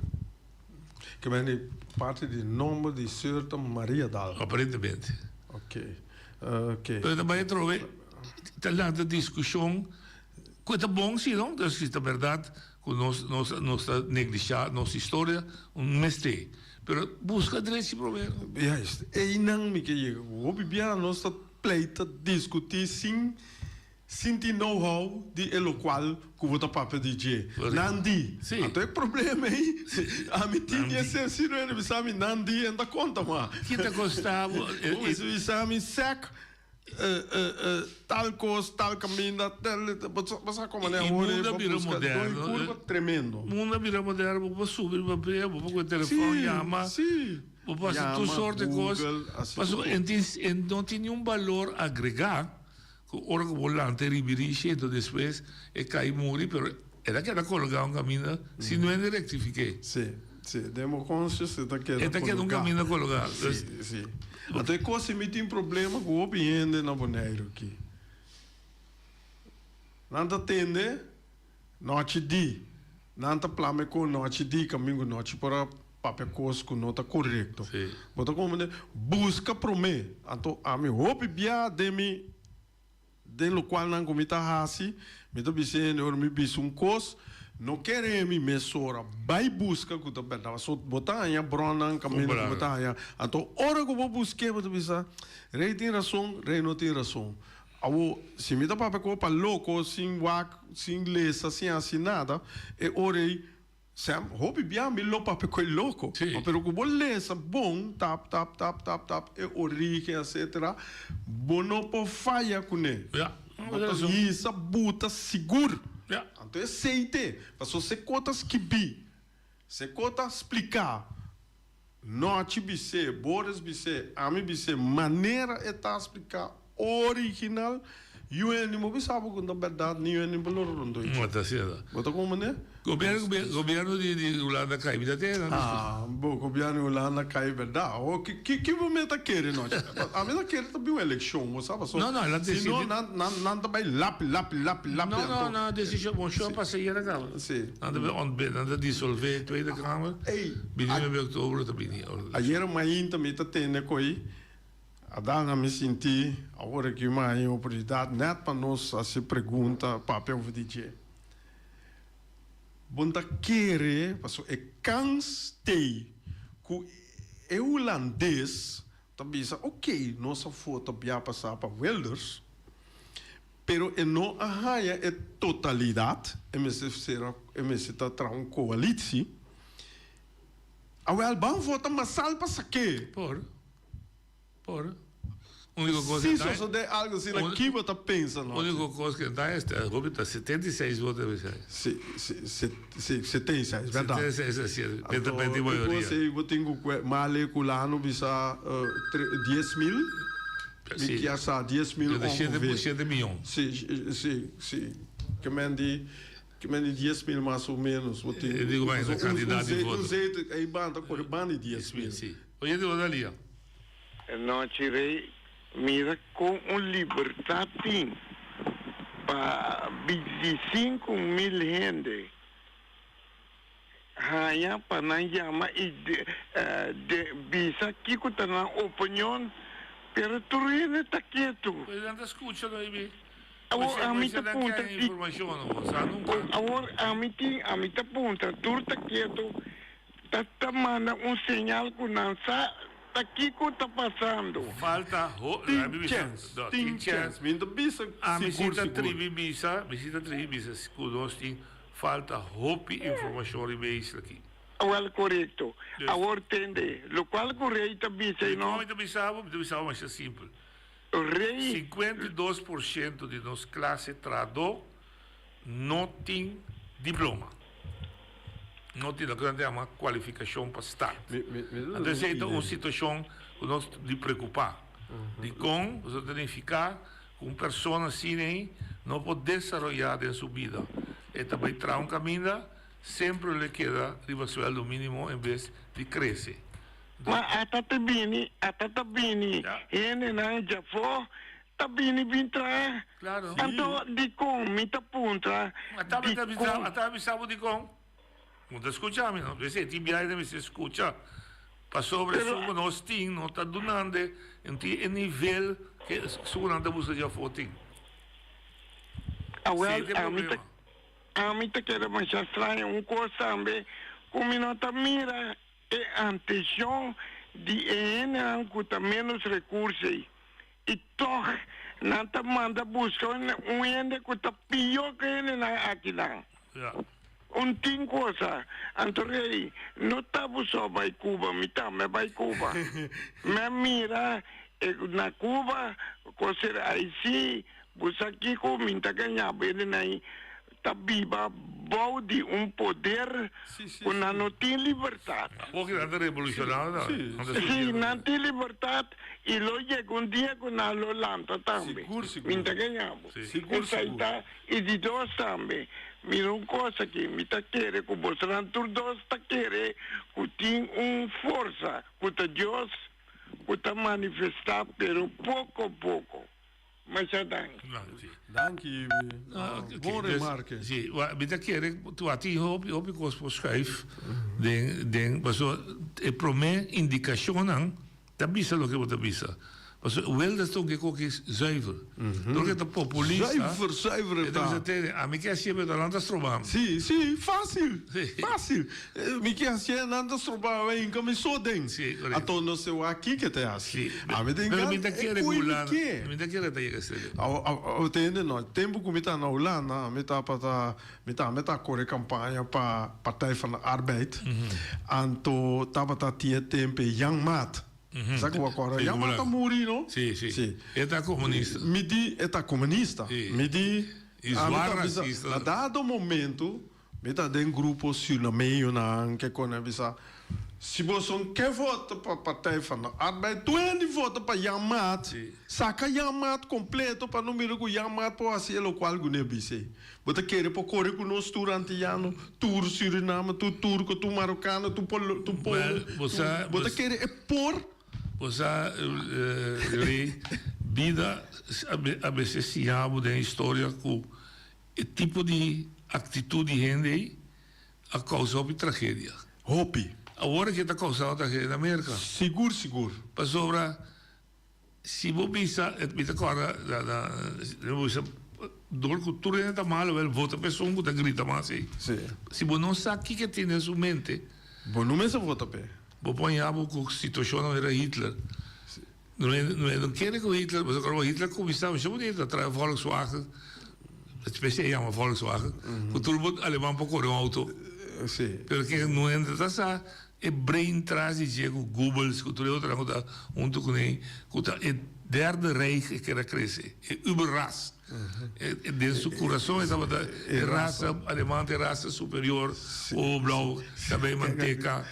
Ke mende parti di nòmber di sùr ta Maria Dal? Aparentemente. Ok, ok. Pero ta bai atrobe ta lanta diskushon. Ku e ta bon si no, entonces si ta berdad ku nos nos nos ta neglisha nos historia un mester, pero buska drechi prome. Juist, einan mi ke yega ku hopi biaha nos ta pleita, diskuti sin sin tin know how di e lokual ku bo ta papia di dje. Nan di. Anto e problema ei ami tin di esei si no hende bisa mi nan di en ta konta ma. Ki ta kosta bo? Bo mester bisa mi sek. Tal kos, tal kaminda, tel, bo sa komo manera I awor mundo a bo bira buska doi moderno. kurva tremendo. Mundo a bira moderno, bo por subi riba brea, bo por kohe telefòn, Sí, yama, sí. bo por hasi tur Yama, sort di kos. Google, hasi tur Pasobra kos. en tin, en no tin niun balor agregá ku ora ku bo lanta e ribirishi enton despues e kai muri, pero e ta keda kologá un kaminda si no hende rektifik'é. Sí, sí, den bo conscious e ta keda E ta keda un kologá. kaminda kologá. Sí, sí. Anto e kos si mi tin problema ku hopi hende na Boneiru aki. Nan ta tende nochi di, nan ta plama e kos nochi di kamingu nochi por a papia kos ku no ta korekto. Bo ta komprende? Buska promé. Anto ami hopi bia den mi Den lokualnan ku mi ta hasi, mi ta bisa hende ora mi bisa un kos, no kere mi mesora bai buska ku ta bèrdat. Pasobra bo ta haña bronnan kaminda ku bo ta haña. Anto ora ku bo busk'é bo ta bisa, Rei tin rason, Rei no tin rason. Awor, si mi ta papia ku bo pa loko, sin wak, sin lesa, sin hasi nada, e ora ei Sam, hopi bia mi lo papia cu e loco. Sí. Pero cu bo lesa bon, tap, tap, tap, tap, tap, e origen, etcetera, bo no por faya cune. Ja, Bo ta hisa buta sigur. Ja. Anto esey te, pasobra se co ta skibi, se co ta splica, Nochi bis'é, Boris bis'é, ami bis'é, manera e ta spliká original, yu hende bo bisa bo ku ta bèrdat, ni yu hende bo lo rondó No ta asina. Bo ta komprendé? Gobièrnu gobièrnu di di Hulanda kai, mi ta tene nan diskutí. Ah, bo gobièrnu di Hulanda kai bèrdat. Awor ki ki ki bo mi ta kere nochi? Ami ta kere ta bin un elekshon, bo sa paso. No, no, el a Si desidi. no nan nan nan ta bai lapi lapi lapi lapi No, no, anto. no, desishon, bon shon a pasa ayera kaba. Si. Nan ta bin ontbind, nan ta disolvé Tweede Kamer. Ey, Bini nuebe oktober ta bini ora. Ayera mainta mi ta tende koe a dana mi sinti awor aki mi haña oportunidat nèt pa nos hasi pregunta papia over di dje. Bo ta kere pasobra e kans t'ei ku e hulandes ta bisa ok nos a vota bia pasá pa Wilders pero e no a haña e totalidat e mester sera e mester ta traha un koalitsie. Awel ban vota masal pa sak'é. Por. Por. Úniko kos Si sosodé algu asina, ki bo ta pensa nochi? Úniko kos ku ta esta, hopi ta 76 voto a bisa. Si, si, si, si, 76, bèrdat. 76 a siete, p'e ta pèrdí mayoria. Anto, e kos ei bo tin ku kue male ku lano bisa tre, 10,000? Mi kier sa 10,000 ongeveer. Shete miyon. Si, si, si. Ke men di. Ki men di 10,000 mas o menos bo tin. E digo mas e kantidat di voto. Un zetel ei banda kore banda di 10,000. Si. Oyente bo ta lia. E nochi rei mira kon un libertat tin pa 25,000 hende haña pa nan yama i bisa kiko ta nan opinion, pero tur hende ta ketu. Pues nan ta skucha no ibi. Awor ami ta puntra di. Awor ami tin, ami ta puntra, tur ta ketu, ta ta manda un señal ku nan sa ta kiko ta pasando. Falta ho, Tin chèns, tin chèns, mi no ta bisa Ami si sigur ta sigur. tribi bisa, mi si ta tribi bisa ku nos tin falta hopi informashon riba e isla aki. Awel korekto. Awor tende, lokual ku rei ta bisa i no. Dikon mi ta bisa bo? Mi ta bisa bo masha simpel. Rei. 52 por shento di nos klase trahadó no tin diploma. No tin loke nan ta yama kualifikashon pa start. Anto esei ta un situashon ku nos di preokupá. Dikon? Pasobra ta nifiká. Ku un persona asina ei no por desaroyá den su bida. E ta bai traha un kaminda, semper lo e keda riba suèldo mínimo en bes di krese. Ma ata ta bini, ata ta bini, hendenan djafó ta bini bin traha. Anto dikon mi ta puntra dikon? Ata bisa bo dikon? Bo ta skucha mi no? P'esei tin biaha ta mester skucha pasobra esun ku nos tin no ta dunando no tin e nivel ke esun ku nan ta buska djafó tin. Awel, ami ta ami ta keda masha straño un kos tambe ku mi no ta mira e anteshon di e hendenan ku ta ménos rekurso ei. I tòg nan ta manda buska un hende ku ta pió ku e hendenan akinan. Un tin kosa. Anto rei, no ta bo so bai Cuba, mi tambe bai Cuba. Mi a mira e na Cuba ku ser ai si, bo sa kiko mi ta gaña bo hendenan ta biba bou di un poder ku nan no tin libertat. Bo ki nan ta revolucionado ta? Si, nan tin libertat i lo yega un dia ku nan lo lanta tambe. Mi ta gaña bo. Esei ta i di dos tambe. Mira un kos aki, mi ta kere ku bosonan tur dos ta kere ku tin un forsa ku ta Dios ku ta manifestá pero poko poko. Masha danki. Danki Bon remarke. Si, mi ta kere tu a tin hopi hopi kos por schuif den den pasobra e prome indikashonnan ta bisa loke bo ta bisa. Pasobra Wilders ta un ke koki zuiver. Dor ke ta populista. Zuiver, zuiver e ta. E ta bisa tene, ami ke hasié pero nan ta stroba mi. Si, si, fácil, fácil. Mi ke hasié nan ta stroba mi, hinka mi so den. Si, korekto. Anto no se wak kiko te hasi. Si. Ami ta Pero mi ta hinka kere e ku koe mi Hulanda, ke. mi ta kere ta yega esei. Awo tende no, tempu ku mi ta na Hulanda, mi tabata, mi tambe ta kore kampaña pa Partij van de Arbeid. Anto tabata tin e tempu e Jan Maat. Sa ku bo a kòrda? Jan Maat a muri, no? Si, si. Si. E ta komunista. Mi di e ta komunista. Si. Mi di, I ami zwaar ta bisa, rasista. na dado momento mi ta den grupo Surinameñonan ke kone a bisa, si boso ke vota pa Partij van de Arbeid, tur hende vota pa Jan Maat, Si. saka Jan Maat kompleto pa no mira ku Jan Maat por hasi e lokual ku ne bisa ei. Bo ta kere por kore ku nos tur antiyano, tur Suriname, tur turko, tur marokano, tur polo, tur polo, Wel, bo sa, bo ta kere e por? Bo sa, Rey, bida a mester siña bo den historia ku e tipo di aktitut di hende ei a kousa hopi tragedia. Hopi. Awor ke ta kousando tragedia na Merka. Sigur, sigur. Pasobra Si bo bisa, mi ta kòrda na na bo bisa dor ku tur hende ta malo wel vota pa esun ku ta grita mas ei. Sí. Si bo no sa kiko e tin den su mente. Bo no mester vota p'e. Bo por haña bo ku situashonnan manera Hitler. Sí. No no no kere ku Hitler, pasobra ora Hitler kuminsá masha bunita trae Volkswagen, especie e yama Volkswagen, ku tur bo aleman por kore un outo. Sí. Pero ke no hende ta sa. E brain tras di dje ku Goebbels ku tur e otronan ku ta huntu kuné ku ta e Derde Reich e keda krese, e Überras. E den su kurason e tabata e rasa aleman ta e rasa superior, ojo blou, kabei manteka.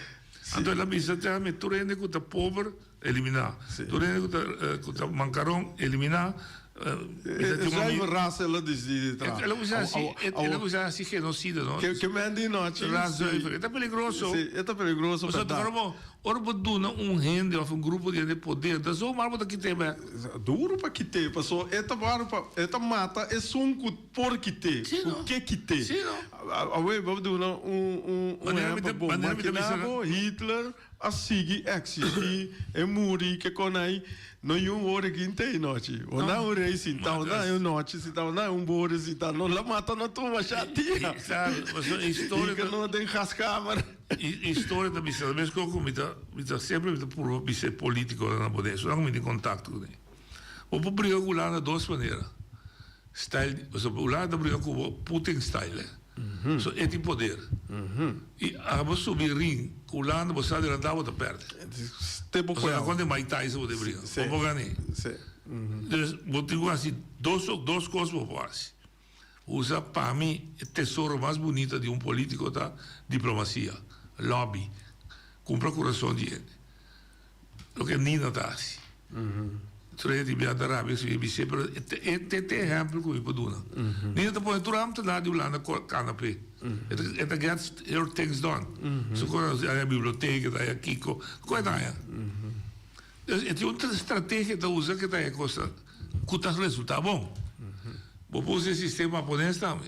Anto el a bisa te ami tur hende ku ta pober Eliminá. Tur hende ku ta ku ta mankaron, eliminá. Zuiver ras el a disidí di traha. El a kuminsá hasi, el a kuminsá hasi genocidio, no? Ke men di nochi. Ras zuiver. E ta peligroso. Sí, e ta peligroso, bèrdat. Pasobra ora bo, ora bo duna un hende òf un grupo di hende poder, ta zomaar bo ta kit'é bèk. Duru pa kit'é, pasobra e ta wòrdu pa, e ta mata esun ku por kit'é, ku ke kit'é. Sí, no. Awe, bo duna un, un, un ehèmpel bon. Makiná bo Hitler. A sigui existi e muri ke kon ai no y un ora ki intei nochi o na un rei sinta o na un nochi sinta o na un bore sinta no la mata no tuma sha dia y ke no den gaskamer. Historia ta bisa mes kos ku mi ta mi ta semper mi ta purba bisa e politikonan na Bonaire esnan ku mi tin kontakto kuné bo por briga ku Hulanda dos manera style pasobra Hulanda ta briga ku bo Putin style. So e tin poder. I abo subi ring ku Hulanda bo sa adelantá bo ta pèrdè. Pasobra na kontra Mike Tyson bo ta bringa. Bo por gané. Dus bo tin ku hasi dos dos kos bo por hasi. Usa pa mi e tesoro mas bunita di un polítiko ta diplomasia, lobby, kumpra kurason di hende. Loke Nina ta hasi. Tur di bia ta rabia si mi bis'é, pero e te te ehèmpel ku mi por duna. Nina ta pone tur ambtenaar di Hulanda kana p'e. E ta get her things done. Su kos ta haña biblioteka, ta haña kiko, ku e ta haña. Dus e tin un strategia e ta usa ku e ta haña kos ku ta resultá bon. Bo por usa e sistema hapones tambe.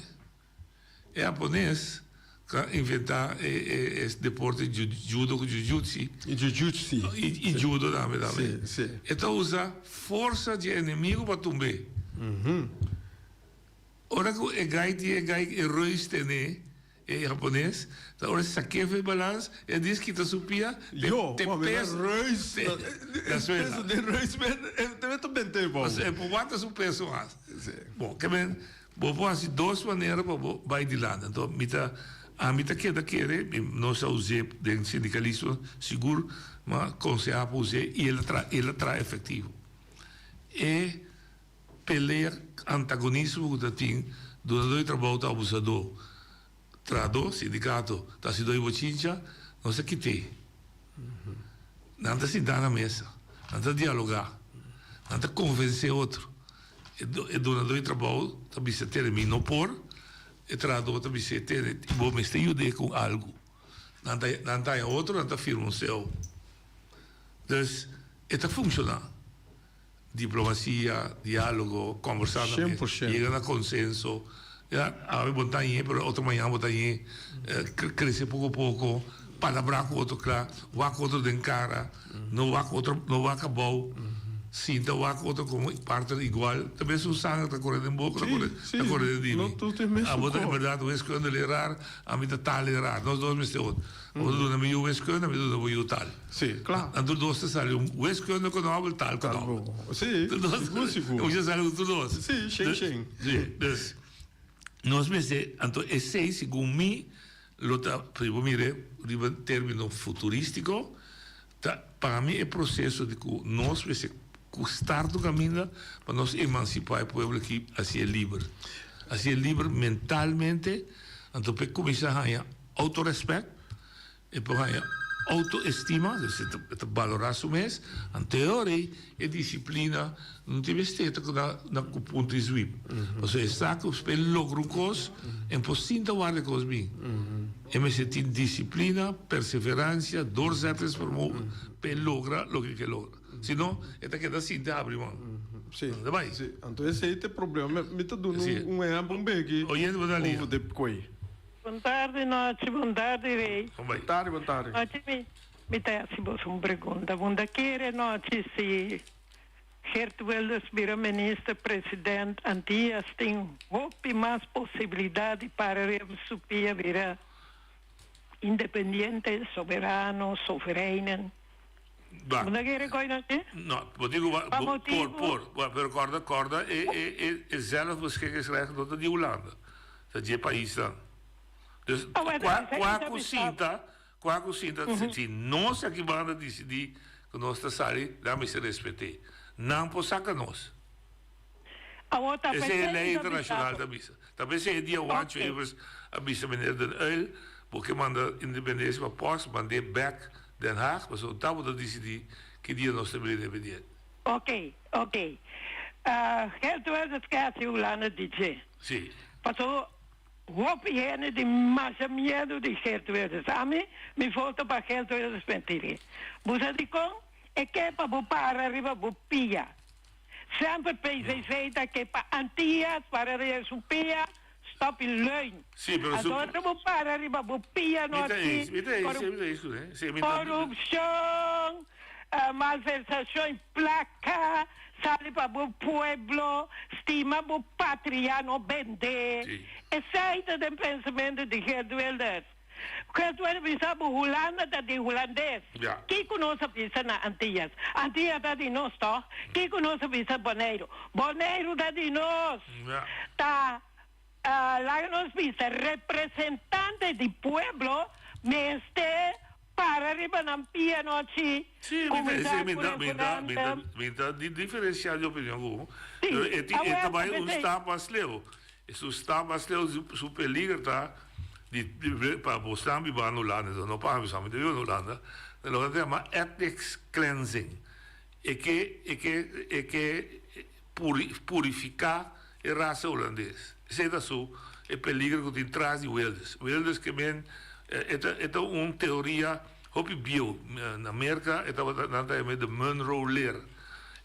E hapones ku a inventá e deporte judo ku jujutsi. I jujutsi. I judo tambe tambe. Si, si. E ta usa forsa dje enemigu pa tumb'é. Ora ku e gai tin e gai e reus ten'é, e hapones, ta ora e sak'é for e balans, e dis kita su pia, te Yo, te mami, na peso reus, te na na suela. peso den reus men, e te ta bent'é bou. Pasobra e por wanta su peso mas. Si. Bon, ke men Bo por hasi dos manera pa bo bai dilanti. Anto mi ta, ami ta keda kere, mi no sa us'é den sindikalismo sigur, ma konsehá pa us'é i el a traha, el a traha efektivo. E pelea antagonismo ku ta tin, dunadó di trabou ta abusadó, trahadó, sindikato, ta hasidó di bochincha, nos a kit'é. Nan ta sintá na mesa, nan ta dialogá, nan ta konvensé otro. E dunadó di trabou ta bisa tene mi no por, e trahadó ta bis'é tene bo mester yud'é ku algu. Nan ta nan ta haña otro, nan ta firma un seo. Dus e ta funshoná. Diplomasia, diálogo, kòmbersá na mes, yega na konsenso. Ya, awe bo ta hañ'é pero otro mañana bo ta hañ'é. Krese poko poko, palabrá ku otro kla, wak otro den kara. No wak otro, no wak abou, sinta wak otro como partner igual. Ta bes un sanger ta kore den bo, ta kore, ta kore den di mi. Abo ta en berdad wiskunde leraar, ami ta taal leraar. Nos dos mester ot. Abo ta duna mi yu wiskunde, ami ta duna bo yu taal. Nan tur dos ta sali un wiskunde ku nobel, taal ku nobel. Tur dos, mucha sali ku tur dos. Si, dus nos mester, anto esei segun mi lo ta, si bo mira riba termino futuristico, Ta pa mi e proceso di cu nos mester cu start un caminda pa nos emancipa e pueblo aki haci'e liber. Haci'e liber mentalmente, anto p'e cuminsa haña autorespect, e por haña autoestima, dus e ta balora su mes, anto e ora ei e disciplina no tin mester ta na cu punto di zwip. Pasobra e sa cu p'e logra un cos e por sinta warda e cos bin. E mester tin disciplina, perseverancia, doorzettingsvermogen p'e logra loke e ke logra. Si no, e ta keda sinta habri man. Sí, Ta bai. sí. Anto esei ta e problema. Mi ta duna Sí. un ehempel un beki Oyente bo ta lia. over de koe. Bon tardi nochi, bon tardi Rey. Bon bai. Bon tardi, bon tardi. Nochi mi mi ta hasi boso un pregunta. Bo ta kere nochi si Geert Wilders bira minister president Antillas tin hopi mas posibilidad di para riba su pia bira independiente, soberano, sovereinen. Ba. Bo ta kere koe nochi? No, bo tin ku Pa por, motibu. por, por, pero korda, korda e e e e zelfbeschikkingsrecht no ta di Hulanda. Ta dje paisnan. Dus Oh, bueno, kua esei kua mi ta ku bisa. sinta, kua ku sinta si nos aki banda disidí ku nos ta sali, nan mester respet'é. Nan por saka nos. Awor ta Esei e pesei lei mi ta bisa internashonal bo. ta bisa. Ta pesei e dia Juancho Ok. Evers a bisa meneer Den Uyl, bo ke manda independensia pa pòst, mand'é bèk Den Haag, pasobra ta bo ta disidí ki dia nos ta bira independiente. Ok, ok. Gert Wilders ke hasi Hulanda di dje. Sí. Paso hopi hende tin masha miedu di Geert Wilders. Ami, mi voto pa Geert Wilders mentiri. Bo sa dikon? E ke pa bo para riba bo pia. Semper PVV ta ke pa Antillas para riba su pia, stop i leun. Sí, pero su. Anto ora bo para riba bo pia no Mi ta aki eens, mi ta eens, mi ta eens ku e. Sí, mi ta. Korupshon, malversashon plaka, sali pa bo pueblo, stima bo patria, no bende. Sí. Esei ta den pensamentu di Geert Wilders. Geert Wilders bisa bo Hulanda ta di hulandes. Ja. Kiko nos a bisa na Antillas? Antillas ta di nos toch? Kiko nos a bisa Boneiru? Boneiru ta di nos. Ja. Ta Laga nos bisa, representante di pueblo mester para riba nan pia nochi, Sí, mi ta, cuminsa sí, cu mi ta, mi ta, mi ta, referendum. mi ta di diferencia di opinion cu bo. Sí, Pero e ti, e ta awel, bai un p'esei. stap mas leu. E su stap mas leu, su, su peliger ta di, di, pa bosnan biba na Hulanda, enton no pa mi, mi ta biba na Hulanda, loke ta yama ethnic cleansing. E ke e ke e ke puri purifiká e rasa hulandes. Esei ta su e peligro ku tin tras di Wilders. Wilders ke men e ta e ta un teoria hopi bieu. Na Merka e tabata nan ta yam'é de Monroe leer.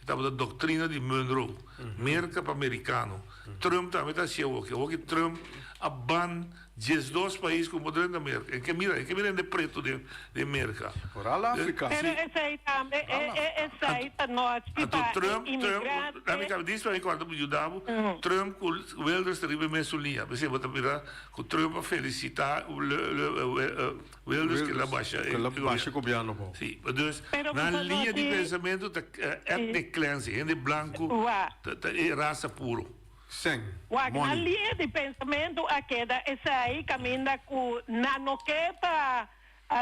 E tabata doktrina di Monroe. Merka pa merikano. Trump tambe ta hasi awoki. Awoki Trump a ban 12 pais ku por drenta Merka. En ke mira, en ke mira hende pretu den den Merka. Vooral Afrika. Pero esei tambe, esei ta nochi Anto pa e Trump, Trump, imigrante. laat mi kaba dis pa mi kòrda pa yuda bo. Trump ku Wilders ta riba e mesun liña. P'esei bo ta mira ku Trump a felisitá Wilders ku el a basha e Ku el a basha e gobièrnu abou. Sí, dus Pero nan bo liña di nochi. pensamentu ta ethnic cleansing. Hende blanku Wak. ta e rasa puro. Sèn, Wak, nan money. liña di pensamentu a keda esei kaminda ku nan no ke pa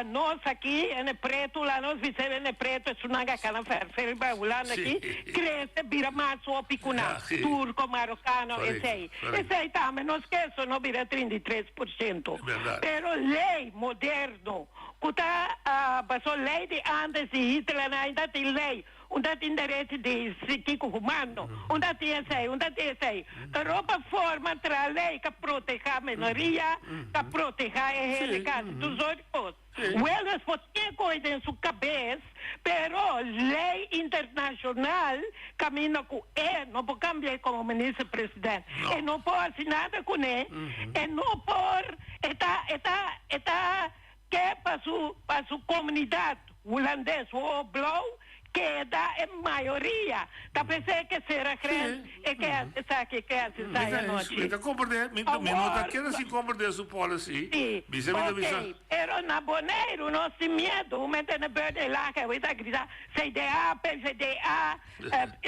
nos aki, hende pretu la nos bis'é hende pretu esunnan a kana ferfer riba Hulanda aki, krese bira mas hopi ku nan, turko, marokano, esei. Esei tambe nos ke so no bira 33%. Pero lei moderno ku ta paso lei di antes di Hitler nan ainda tin lei. Un ta tin derecho di kiko humano, un ta tin esei, un ta tin esei. Pero pa forma tra ley ka proteha menoria, ka proteha e hende ka hasi tur sort di kos. Wilders por tin e koe den su kabes, pero ley internacional kaminda ku e no por kambi'é komo minister president. E no por hasi nada kuné, e no por, e ta, e ta, e ta Ke pa su pa su komunidat hulandes wowo blou keda e mayoria ta pens'é ke sera grens e ke hasi esaki e ke hasi esai anochi. Mi ta komprendé, mi no ta keda sin komprendé su policy, Sí, bisa mi ta bisa. ok, pero na Boneiru nos tin miedu, un mente na beurt e laga e ta grita CDA, PVDA,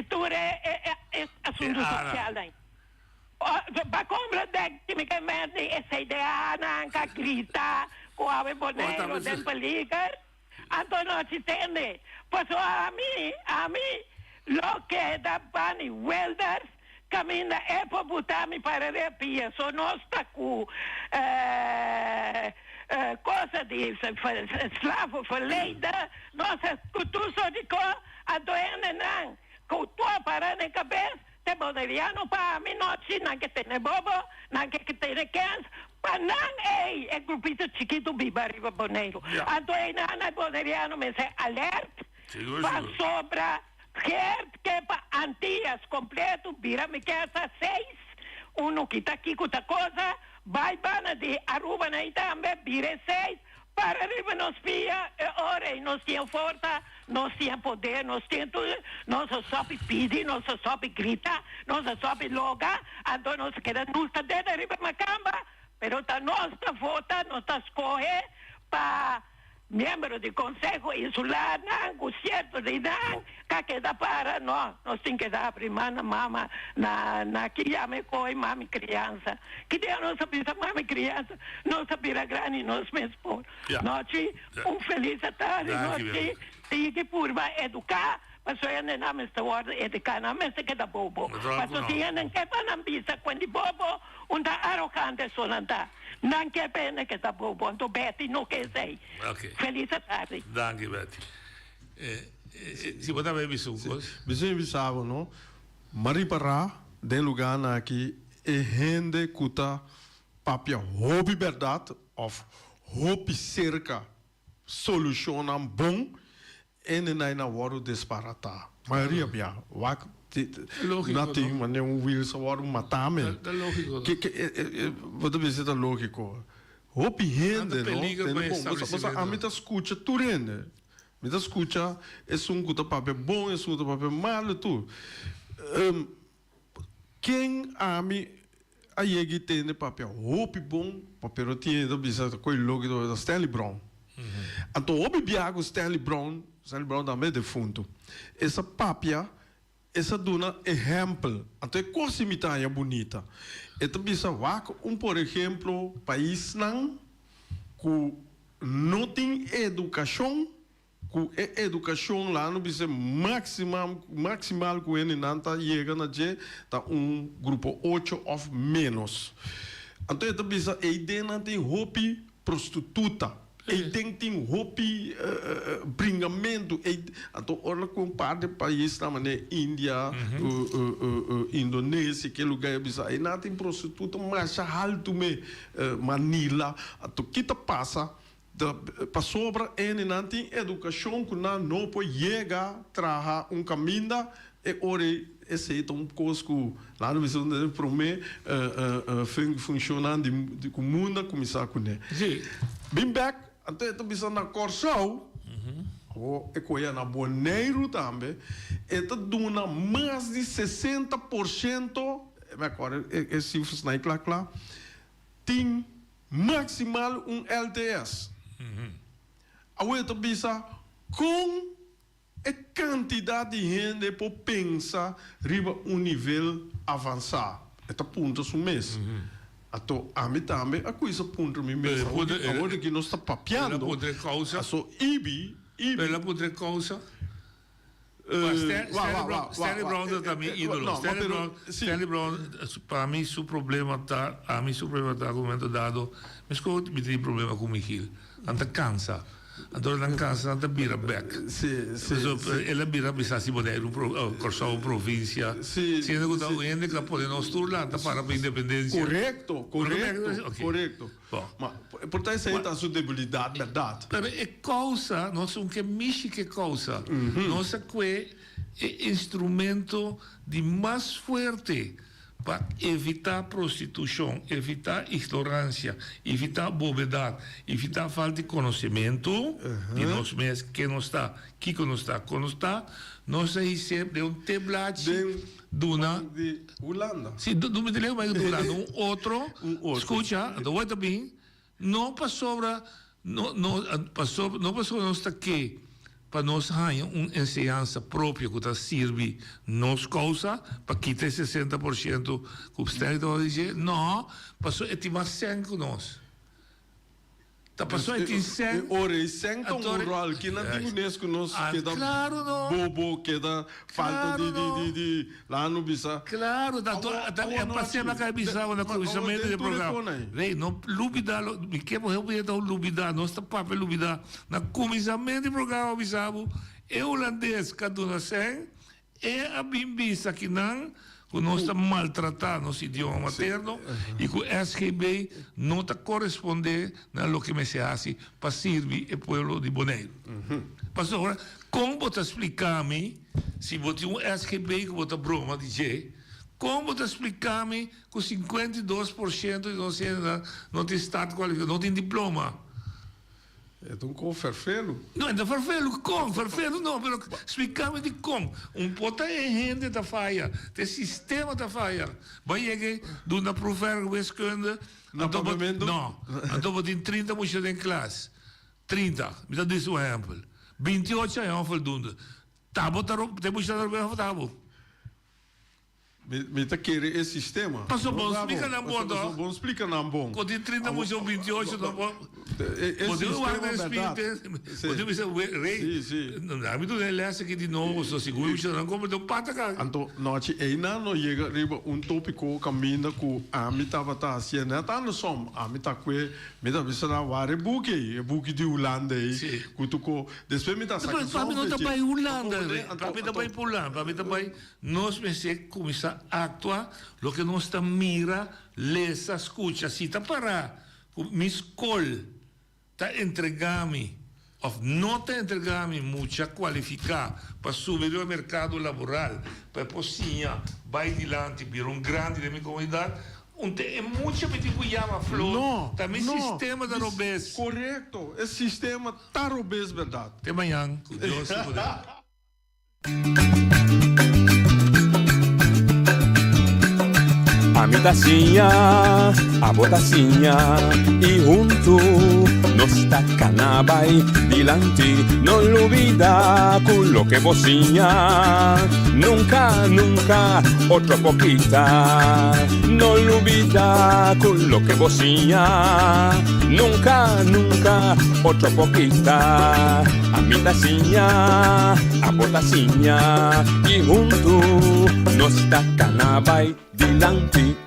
tur e e asuntu sosialnan. Pa komprendé kimikamente e CDA-nan ka grita ku awe Boneiru den peliger, anto no si tende. Pasobra ami, ami lo keda bani Wilders kaminda e por buta mi para repia. So nos ta ku cosa di slavo verleden, nos a ku tur sort di kos, anto hendenan ku tur para den kabes. Te boneriano pa mi nochi, nan ke tene bobo, nan ke tene kens, pa nan ei e grupito chikitu biba riba Boneiru. Anto einan e boneriano mester alert pasobra Geert ke pa Antillas kompletu bira mi kesa seis, unu kita kiku ta kosa, bai banda di Aruba nan ei tambe bira e seis, Para riba nos pia e ora ei nos tin forsa, nos tin poder, nos tin tur, nos a stòpi pidi, nos a stòpi grita, nos a stòpi loga, anto nos a keda nos ta deda riba makamba, pero ta nos ta vota, nos ta skohe pa miembro di konseho insularnan ku sierto di nan ka keda para, no, nos tin keda abri man na mama, na na ki yama e koe mami kriansa. Ki dia nos a bisa mami kriansa nos a bira grandi nos mes por. Nochi un felis atardi nos tin sigui purba educa pasobra hende nan mester wordo educa nan mester keda bobo pasobra si hende ke pa nan bisa kuendi bobo un ta arogante so nan ta nan ke pa hende keda bobo anto Betty no ke esey. Felis atardi. Danki Betty. Si bo ta bay bisa un kos. Bisa mi bisa bo no. M'a ripará den lugánan aki e hende ku ta papia hopi bèrdat òf hopi serka solushonnan bon, hendenan a wòrdu desbaratá. Mayoria bia wak na tin manera un Wills a wòrdu matá men. Bo ta bisa ta lógiko. Hopi hende no tende bon. Bo sa ami ta skucha tur hende. Mi ta skucha esun ku ta papia bon, esun ku ta papia malu tur. Ken ami a yega i tende papia hopi bon, pero tin hende ta bisa ta koe loke ta Stanley Brown. Anto hopi biaha ku Stanley Brown, Stanley Brown tambe e defuntu, e sa papia, e sa duna ehèmpel. Anto e kos i mi ta haña bunita. E ta bisa wak un por ehemplo paisnan ku No tin edukashon, ku e edukashon la no bisa máksima maksimal ku hendenan ta yega na dje ta un grupo ocho òf ménos. Anto e ta bisa eidennan tin hopi prostituta. Ei den tin hopi bringamentu, ei anto ora ku un par di paisnan manera India, Indonesia, ke lugar a bisa ei nan tin prostituta masha haltu me, Manila, anto ki ta pasa? Ta pasobra hendenan tin edukashon ku nan no por yega traha un kaminda, e ora ei esei ta un kos ku laat mi bisa un di e promé funshonnan di ku mundu a kuminsá kuné. Bin bèk, anto e ta bisa na Kòrsou, awor e kohe na Boneiru tambe, e ta duna mas di 60 por shento, mi a kòrda e sifras nan kla kla, tin. Maximal un LTS. Awor e ta bisa con e cantidad di hende por pensa riba un nivel avansa. E ta puntra su mes. Anto ami tambe a cuminsa puntra mi mes awor di ki nos ta papiando. Aso Ibi, Ibi. Pero el a puntra e causa. Stanley Brown ta mi idolo. Stanley Brown, pa mi su problema ta, ami su problema ta ku momento dado, meskos mi tin problema ku Michiel. Nan ta kansa. Anto ora nan kansa nan ta bira bèk. El a bira bisa si Boneiru Kòrsou un provinsia. Siendo ku ta un hende ku a pone nos tur lanta para pa independensia. Korekto, korekto, korekto. Ma por ta esei ta su debilidat bèrdat. Pero e kousa, nos un ke mishi ku e kousa. Nos a kue e instrumento di mas fuerte pa evitá prostitushon, evitá ignoransia, evitá bobedat, evitá falta di konosementu di nos mes, ken nos ta, kiko nos ta, kon nos ta. Nos a his'é den un teblachi. Duna. Di Hulanda. Si, duna mi telefon bai di Hulanda. Un otro. Un otro. Scucha, anto wou ta bin, no pasobra, no, no, pasobra, no pasobra nos ta ke pa nos haña un enseñansa propio ku ta sirbi nos kousa pa kita e 60% ku Stanley tabata dije, no, pasobra e tin mas sèn ku nos. Ta paso e tin sèn. E ora ei sèn ta un ròl. Kinan tin ku nes ku nos keda bobo, keda falta di di di di laga no bisa. Claro, ta ta e pasema ka bisa na kuminsamentu di e programa. Rei, no lubida lo mi ke bo hopi hende ta lubida, nos ta papia lubida. Na kuminsamentu di programa bisa bo e hulandes ka duna sèn. E a bin bisa kinan ku nos ta maltratá nos idioma materno i ku SGB no ta korespondé na loke mester hasi pa sirbi e pueblo di Boneiru. Pasobra kon bo ta splika mi si bo tin un SGB ku bo ta broma di dje, kon bo ta splika mi ku 52% di nos hendenan no tin startkwalifikashon, no tin diploma? E ta un kon ferfelu. No, e ta ferfelu kon, ferfelu no, pero splikami di kon. Un por ta e hende ta faya, ta e sistema ta faya. Bo a yega duna proefwerk wiskunde, Na anto bo, papiamentu? no, anto bo tin 30 mucha den klas, 30, mi ta disi un ehempel, 28 a onvoldoende. Ta bo ta, ta e mucha ta robes of ta bo? Mi ta kere e sistema. Paso bon splika nan bon to. Bon splika nan bon. Ku tin 30 mucha un 28 no por. Bo tin wak den spil bo tin bisa rey. Mi duna e les aki di nobo so sigur e mucha nan komprende un pata ka. Anto nochi einan no yega riba un topiko kaminda ku ami tabata hasié net andersom. Ami ta kue mi ta bisa nan wak e buki ei e buki di Hulanda ei ku tuko despues mi ta saka Papi no ta bai Hulanda rey. Papi ta bai Hulanda papi ta bai. Nos mester kuminsá aktua loke nos ta mira, lesa, skucha. Si ta pará ku mi skol ta entregá mi òf no ta entregá mi mucha kualifiká pa subi riba merkado laboral pa e por siña bai dilanti bira un grandi den mi komunidat, un te e mucha mi tin ku yama flor. Ta mi sistema ta robes. Korekto, e sistema ta robes bèrdat. Te mañan ku Dios su poder. Ami ta siña, abo ta siña y huntu nos ta cana bay dilanti. No lubida cu loke bo siña nunca, nunca otro por kita. No lubida cu loke bo siña nunca, nunca otro por kita. Ami ta siña, abo ta siña y huntu nos ta cana bay dilanti.